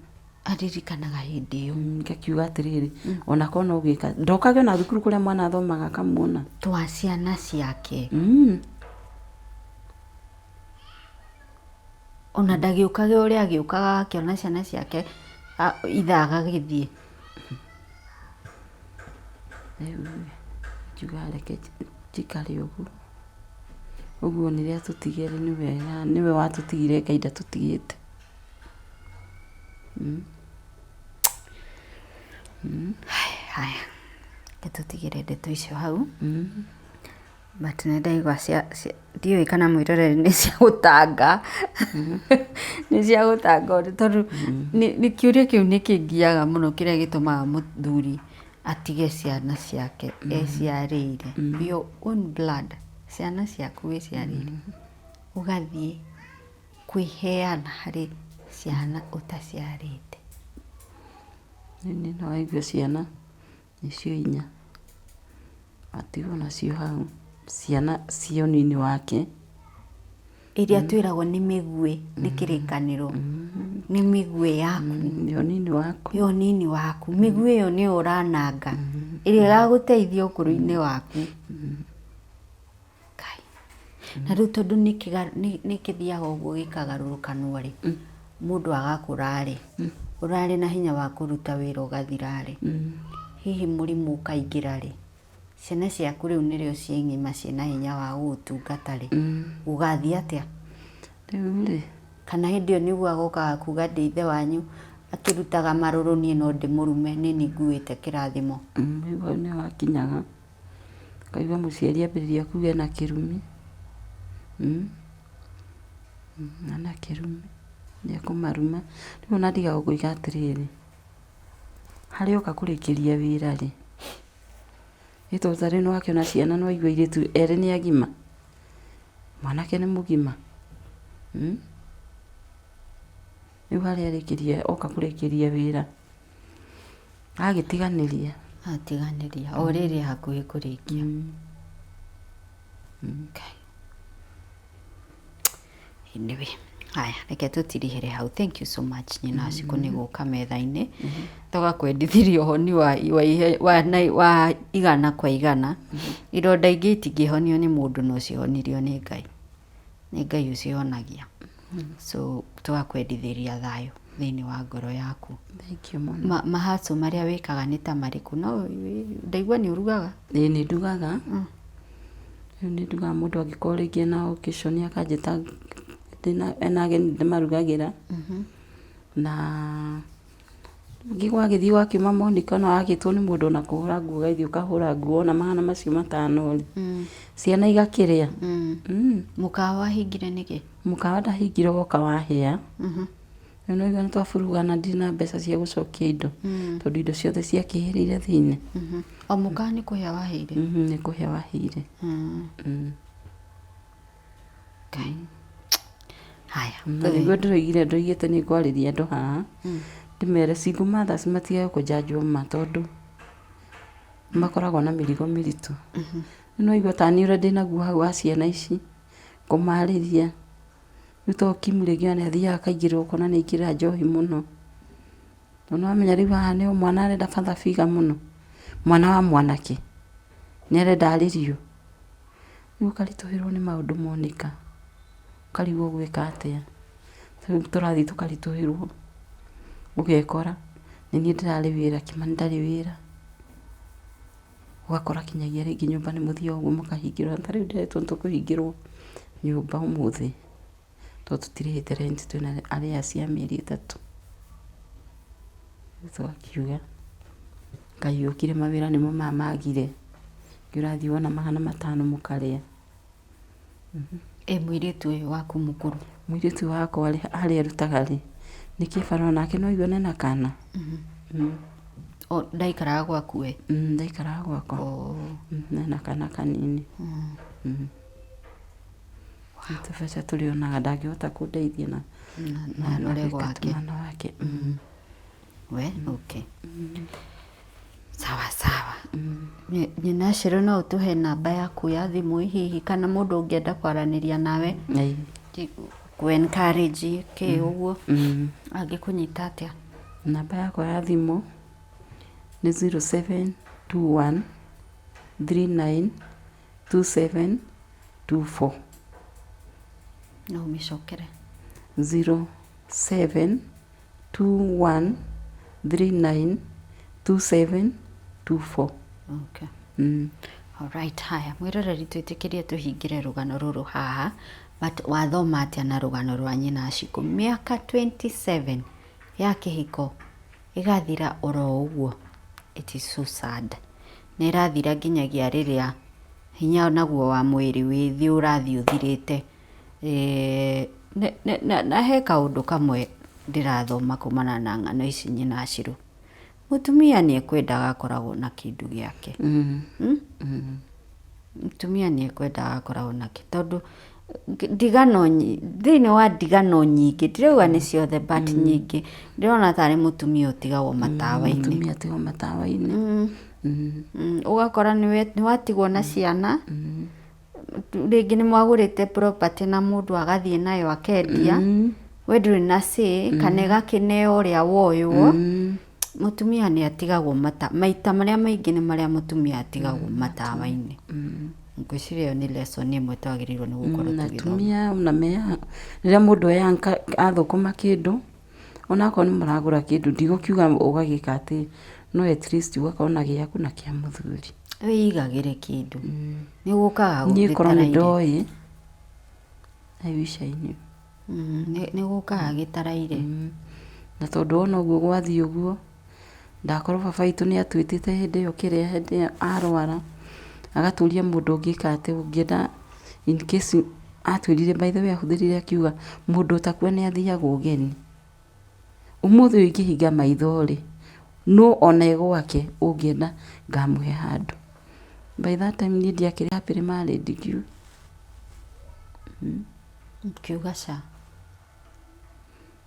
Aririkanaga hĩndĩ ĩyo. Ngakiuga atĩrĩrĩ, ona korwo no gwĩka, ndokage ona thukuru kũrĩa mwana athomaga akamuona. Twa ciana ciake. Ona ndagĩũkage ũrĩa agĩũkaga akĩona ciana ciake ithe agagĩthiĩ. Rĩu ngiuga reke njikare ũguo. Ũguo rĩrĩa atũtigire nĩwe watũtigire Ngai ndatũtigĩte. Haya, reke tũtigĩre ndeto icio hau. But nĩ ndaigua ndiũĩ kana mwĩroreri nĩ cia gũtanga, nĩ cia gũtanga ũndũ tondũ nĩ kĩũria kĩu nĩ kĩngiaga mũno kĩrĩa gĩtũmaga mũthuri atige ciana ciake eciarĩire, your own blood, ciana ciaku wĩciarĩire, ũgathiĩ kwĩheana harĩ ciana ũtaciarĩte. Niĩ no waigua ciana nĩcio inya, atigwo nacio hau, ciana cia ũnini wake. Iria twĩragwo nĩ mĩguĩ, nĩ kĩrĩkanĩro, nĩ mĩguĩ yaku. Ya ũnini waku. Ya ũnini waku, mĩguĩ ĩyo nĩyo ũrananga, ĩrĩa ĩgagũteithia ũkũrũ-inĩ waku. Ngai. Na rĩu tondũ nĩ kĩthiaga ũguo gĩkagarũrũkanwo rĩ, mũndũ agakũra rĩ, ũrarĩ na hinya wa kũruta wĩra ũgathira rĩ, hihi mũrimũ ũkaingĩra rĩ, ciana ciaku rĩu nĩrĩo ciĩ ng'ima ciĩna hinya wa gũgũtungata rĩ, gũgathiĩ atĩa? Rĩu rĩ, Kana hĩndĩ ĩyo nĩguo agokaga kuga ndĩ ithe wanyu akĩrutaga marũrũ niĩ no ndĩmũrume nĩ niĩ nguĩte kĩrathimo. Rĩu hau nĩho hakinyaga, ũkaigua mũciari ambĩrĩria kuga ena kĩrumi, ena kĩrumi, nĩ ekũmaruma. Rĩu ona ndigagwo ngoiga atĩrĩrĩ, harĩa oka kũrĩkĩria wĩra rĩ, ĩ tondũ ta rĩu nĩ wakĩona ciana nĩ waigua airĩtu erĩ nĩ agima, mwanake nĩ mũgima, Rĩu harĩa arĩkĩria oka kũrĩkĩria wĩra, agĩtiganĩria. Atiganĩria o rĩrĩ hakuhĩ kũrĩkia. Ngai. Anyway, haya reke tũtirihĩre hau. Thank you so much nyina Cikũ nĩ gũka metha-inĩ tũgakwendithĩria ũhoni wa igana kwa igana. Ironda ingĩ itingĩhonio nĩ mũndũ no cihonirio nĩ Ngai. Nĩ Ngai ũcihonagia. So tũgakwendithĩria thayũ thĩinĩ wa ngoro yaku. Thank you mũno. Mahaco marĩa wĩkaga nĩ ta marĩkũ? No ndaigua nĩ ũrugaga. Ĩĩ nĩ ndugaga. Rĩu nĩ ndugaga mũndũ angĩkorwo rĩngĩ ena occasion akanjĩta ena ageni ndĩmarugagĩra. Na ningĩ gwagĩthiĩ gwakiuma Monica ona wagĩtwo nĩ mũndũ ona kũhũra nguo ũgagĩthiĩ ũkahũra nguo wona magana macio matano rĩ, ciana igakĩrĩa. Mũkawa wahingire nĩkĩ? Mũkawa ndahingire woka wahĩa. Rĩu nĩ waigua nĩ twaburugana ndirĩ na mbeca cia gũcokia indo tondũ indo ciothe ciakĩhĩrĩire thĩinĩ. O mũkawa nĩ kũhĩa wahĩire? Nĩ kũhĩa wahĩire. Ngai. Haya. Na nĩguo ndĩroigire ndoigĩte nĩ ngwarĩria andũ haha ndĩmere single mothers matigage kũnjanjwo ma tondũ makoragwo na mĩrigo mĩritũ. Rĩu nĩ waigua ta niĩ ũrĩa ndĩnaguo hau wa ciana ici kũmarĩria. Rĩu to Kim rĩngĩ ona nĩ athiaga akaingĩrĩrwo ũkona nĩ aingĩra njohi mũno. Tondũ nĩwamenya rĩu haha nĩho mwana arenda father figure mũno. Mwana wa mwanake nĩ arenda arĩrio. Rĩu ũkaritũhĩrwo nĩ maũndũ Monica, ũkarigwo ũgwĩka atĩa. Rĩu tũrathiĩ tũkaritũhĩrwo, ũgekora nĩ niĩ ndĩrarĩ wĩra, Kĩmani ndarĩ wĩra. Ũgakora kinyagia rĩngĩ nyũmba nĩ mũthiaga ũguo mũkahingĩrwo, ta rĩu ndĩretwo nĩ tũkũhingĩrwo nyũmba ũmũthĩ tondũ tũtirĩhĩte rent twĩna arrears cia mĩeri 3. Rĩu tũgakiuga Ngai ũkire mawĩra nĩmo maya magire, ningĩ ũrathiĩ wona 500 mũkarĩa. Ĩ mũirĩtu ũyũ waku mũkũrũ? Mũirĩtu ũyũ wakwa rĩ, harĩa arutaga rĩ, nĩ kĩbarũa nake no aigue ena kana. O ndaikaraga gwaku we? Ndaikaraga gwakwa. Ena kana kanini. Nĩ tũbeca tũrĩonaga ndangĩhota kũndeithia na Na arore gwake. mwana wake. We, okay. Sawa sawa. Nyina Shiro no ũtũhe namba yaku ya thimũ hihi kana mũndũ ũngĩenda kwaranĩria nawe kũ encourage kĩ ũguo angĩkũnyita atĩa? Namba yakwa ya thimũ nĩ 0721 39 2724. No ũmĩcokere. 0721 39 2724. Okay. Alright, haya mwĩroreri twĩtĩkĩrie tũhingĩre rũgano rũrũ haha, but wathoma atĩa na rũgano rwa nyina Shiko mĩaka 27 ya kĩhiko ĩgathira oro ũguo, it is so sad. Na ĩrathira nginyagia rĩrĩa hinya naguo wa mwĩrĩ wĩ thĩ ũrathiĩ ũthirĩte. Na he kaũndũ kamwe ndĩrathoma kumana na ng'ano ici nyina Shiro. Mũtumia nĩ ekwendaga akoragwo na kĩndũ gĩake. Mũtumia nĩ ekwendaga akoragwo nakĩ tondũ ndigano thĩinĩ wa ndigano nyingĩ, ndirauga nĩ ciothe but nyingĩ, ndĩrona tarĩ mũtumia ũtigagwo matawa-inĩ. Mũtumia atigagwo matawa-inĩ. Ũgakora nĩ watigwo na ciana, rĩngĩ nĩ mwagũrĩte property na mũndũ agathiĩ nayo akendia, we ndũrĩ na say kana ĩgakĩneo ũrĩa woywo. Mũtumia nĩ atigagwo maita marĩa maingĩ nĩ marĩa mũtumia atigagwo matawa-inĩ. Ngwĩciria ĩyo nĩ lesson ĩmwe twagĩrĩirwo nĩ gũkorwo Na tũgĩthoma. Atumia ona me rĩrĩa mũndũ e young athũkũma kĩndũ, onakorwo nĩ mũragũra kĩndũ, ndigũkiuga ũgagĩka atĩ, no at least ũgakorwo na gĩaku na kĩa mũthuri. Wĩigagĩre kĩndũ. Nĩ gũkaga Niĩ korwo nĩ ndoĩ, I wish I knew. Nĩ gũkaga gĩtaraire. Na tondũ wona ũguo gwathiĩ ũguo, ndakorwo baba witũ nĩ atwĩtĩte hĩndĩ ĩyo kĩrĩa hĩndĩ ĩyo arwara, agatũria mũndũ ũngĩka atĩ ũngĩenda in case atwĩrire by the way ahũthĩrire akiuga mũndũ ũtakua nĩ athiaga ũgeni. Ũmũthĩ ũyũ ingĩhinga maitho rĩ, no ona e gwake ũngĩenda ngamũhe handũ. By that time niĩ ndiakĩrĩ happily married ngiuga. Ũkiuga ca.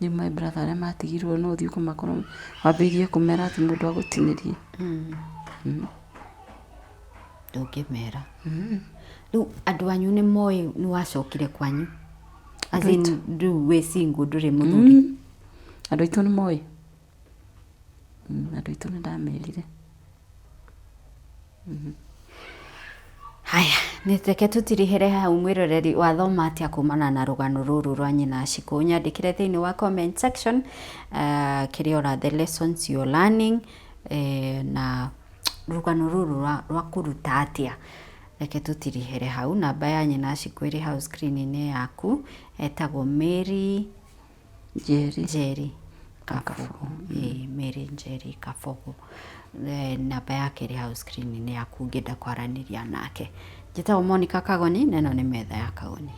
Rĩu my brother arĩa matigirwo no ũthiĩ kũmakora wambĩrĩrie kũmera atĩ mũndũ agũtinĩrie. Ndũngĩmera. Rĩu andũ anyu nĩ moĩ nĩ wacokire kwanyu? As in rĩu wĩ single ndũrĩ mũthuri? Andũ aitũ nĩ moĩ. Andũ aitũ nĩ ndamerire. Haya, nĩ reke tũtirihĩre hau mwĩroreri wathoma atĩa kumana na rũgano rũrũ rwa nyina Shiko. Ũnyandĩkĩre thĩinĩ wa comment section kĩrĩa ũra the lessons you're learning na rũgano rũrũ rwa kũruta atĩa. Reke tũtirihĩre hau. Namba ya nyina Shiko ĩrĩ hau screen-inĩ yaku, etagwo Mary Njeri. Njeri Kabogo. Ĩĩ, Mary Njeri Kabogo. Namba yake ĩrĩ hau screen-inĩ yaku ũngĩenda kwaranĩria nake. Njĩtagwo Monica Kagoni na ĩno nĩ metha ya Kagoni.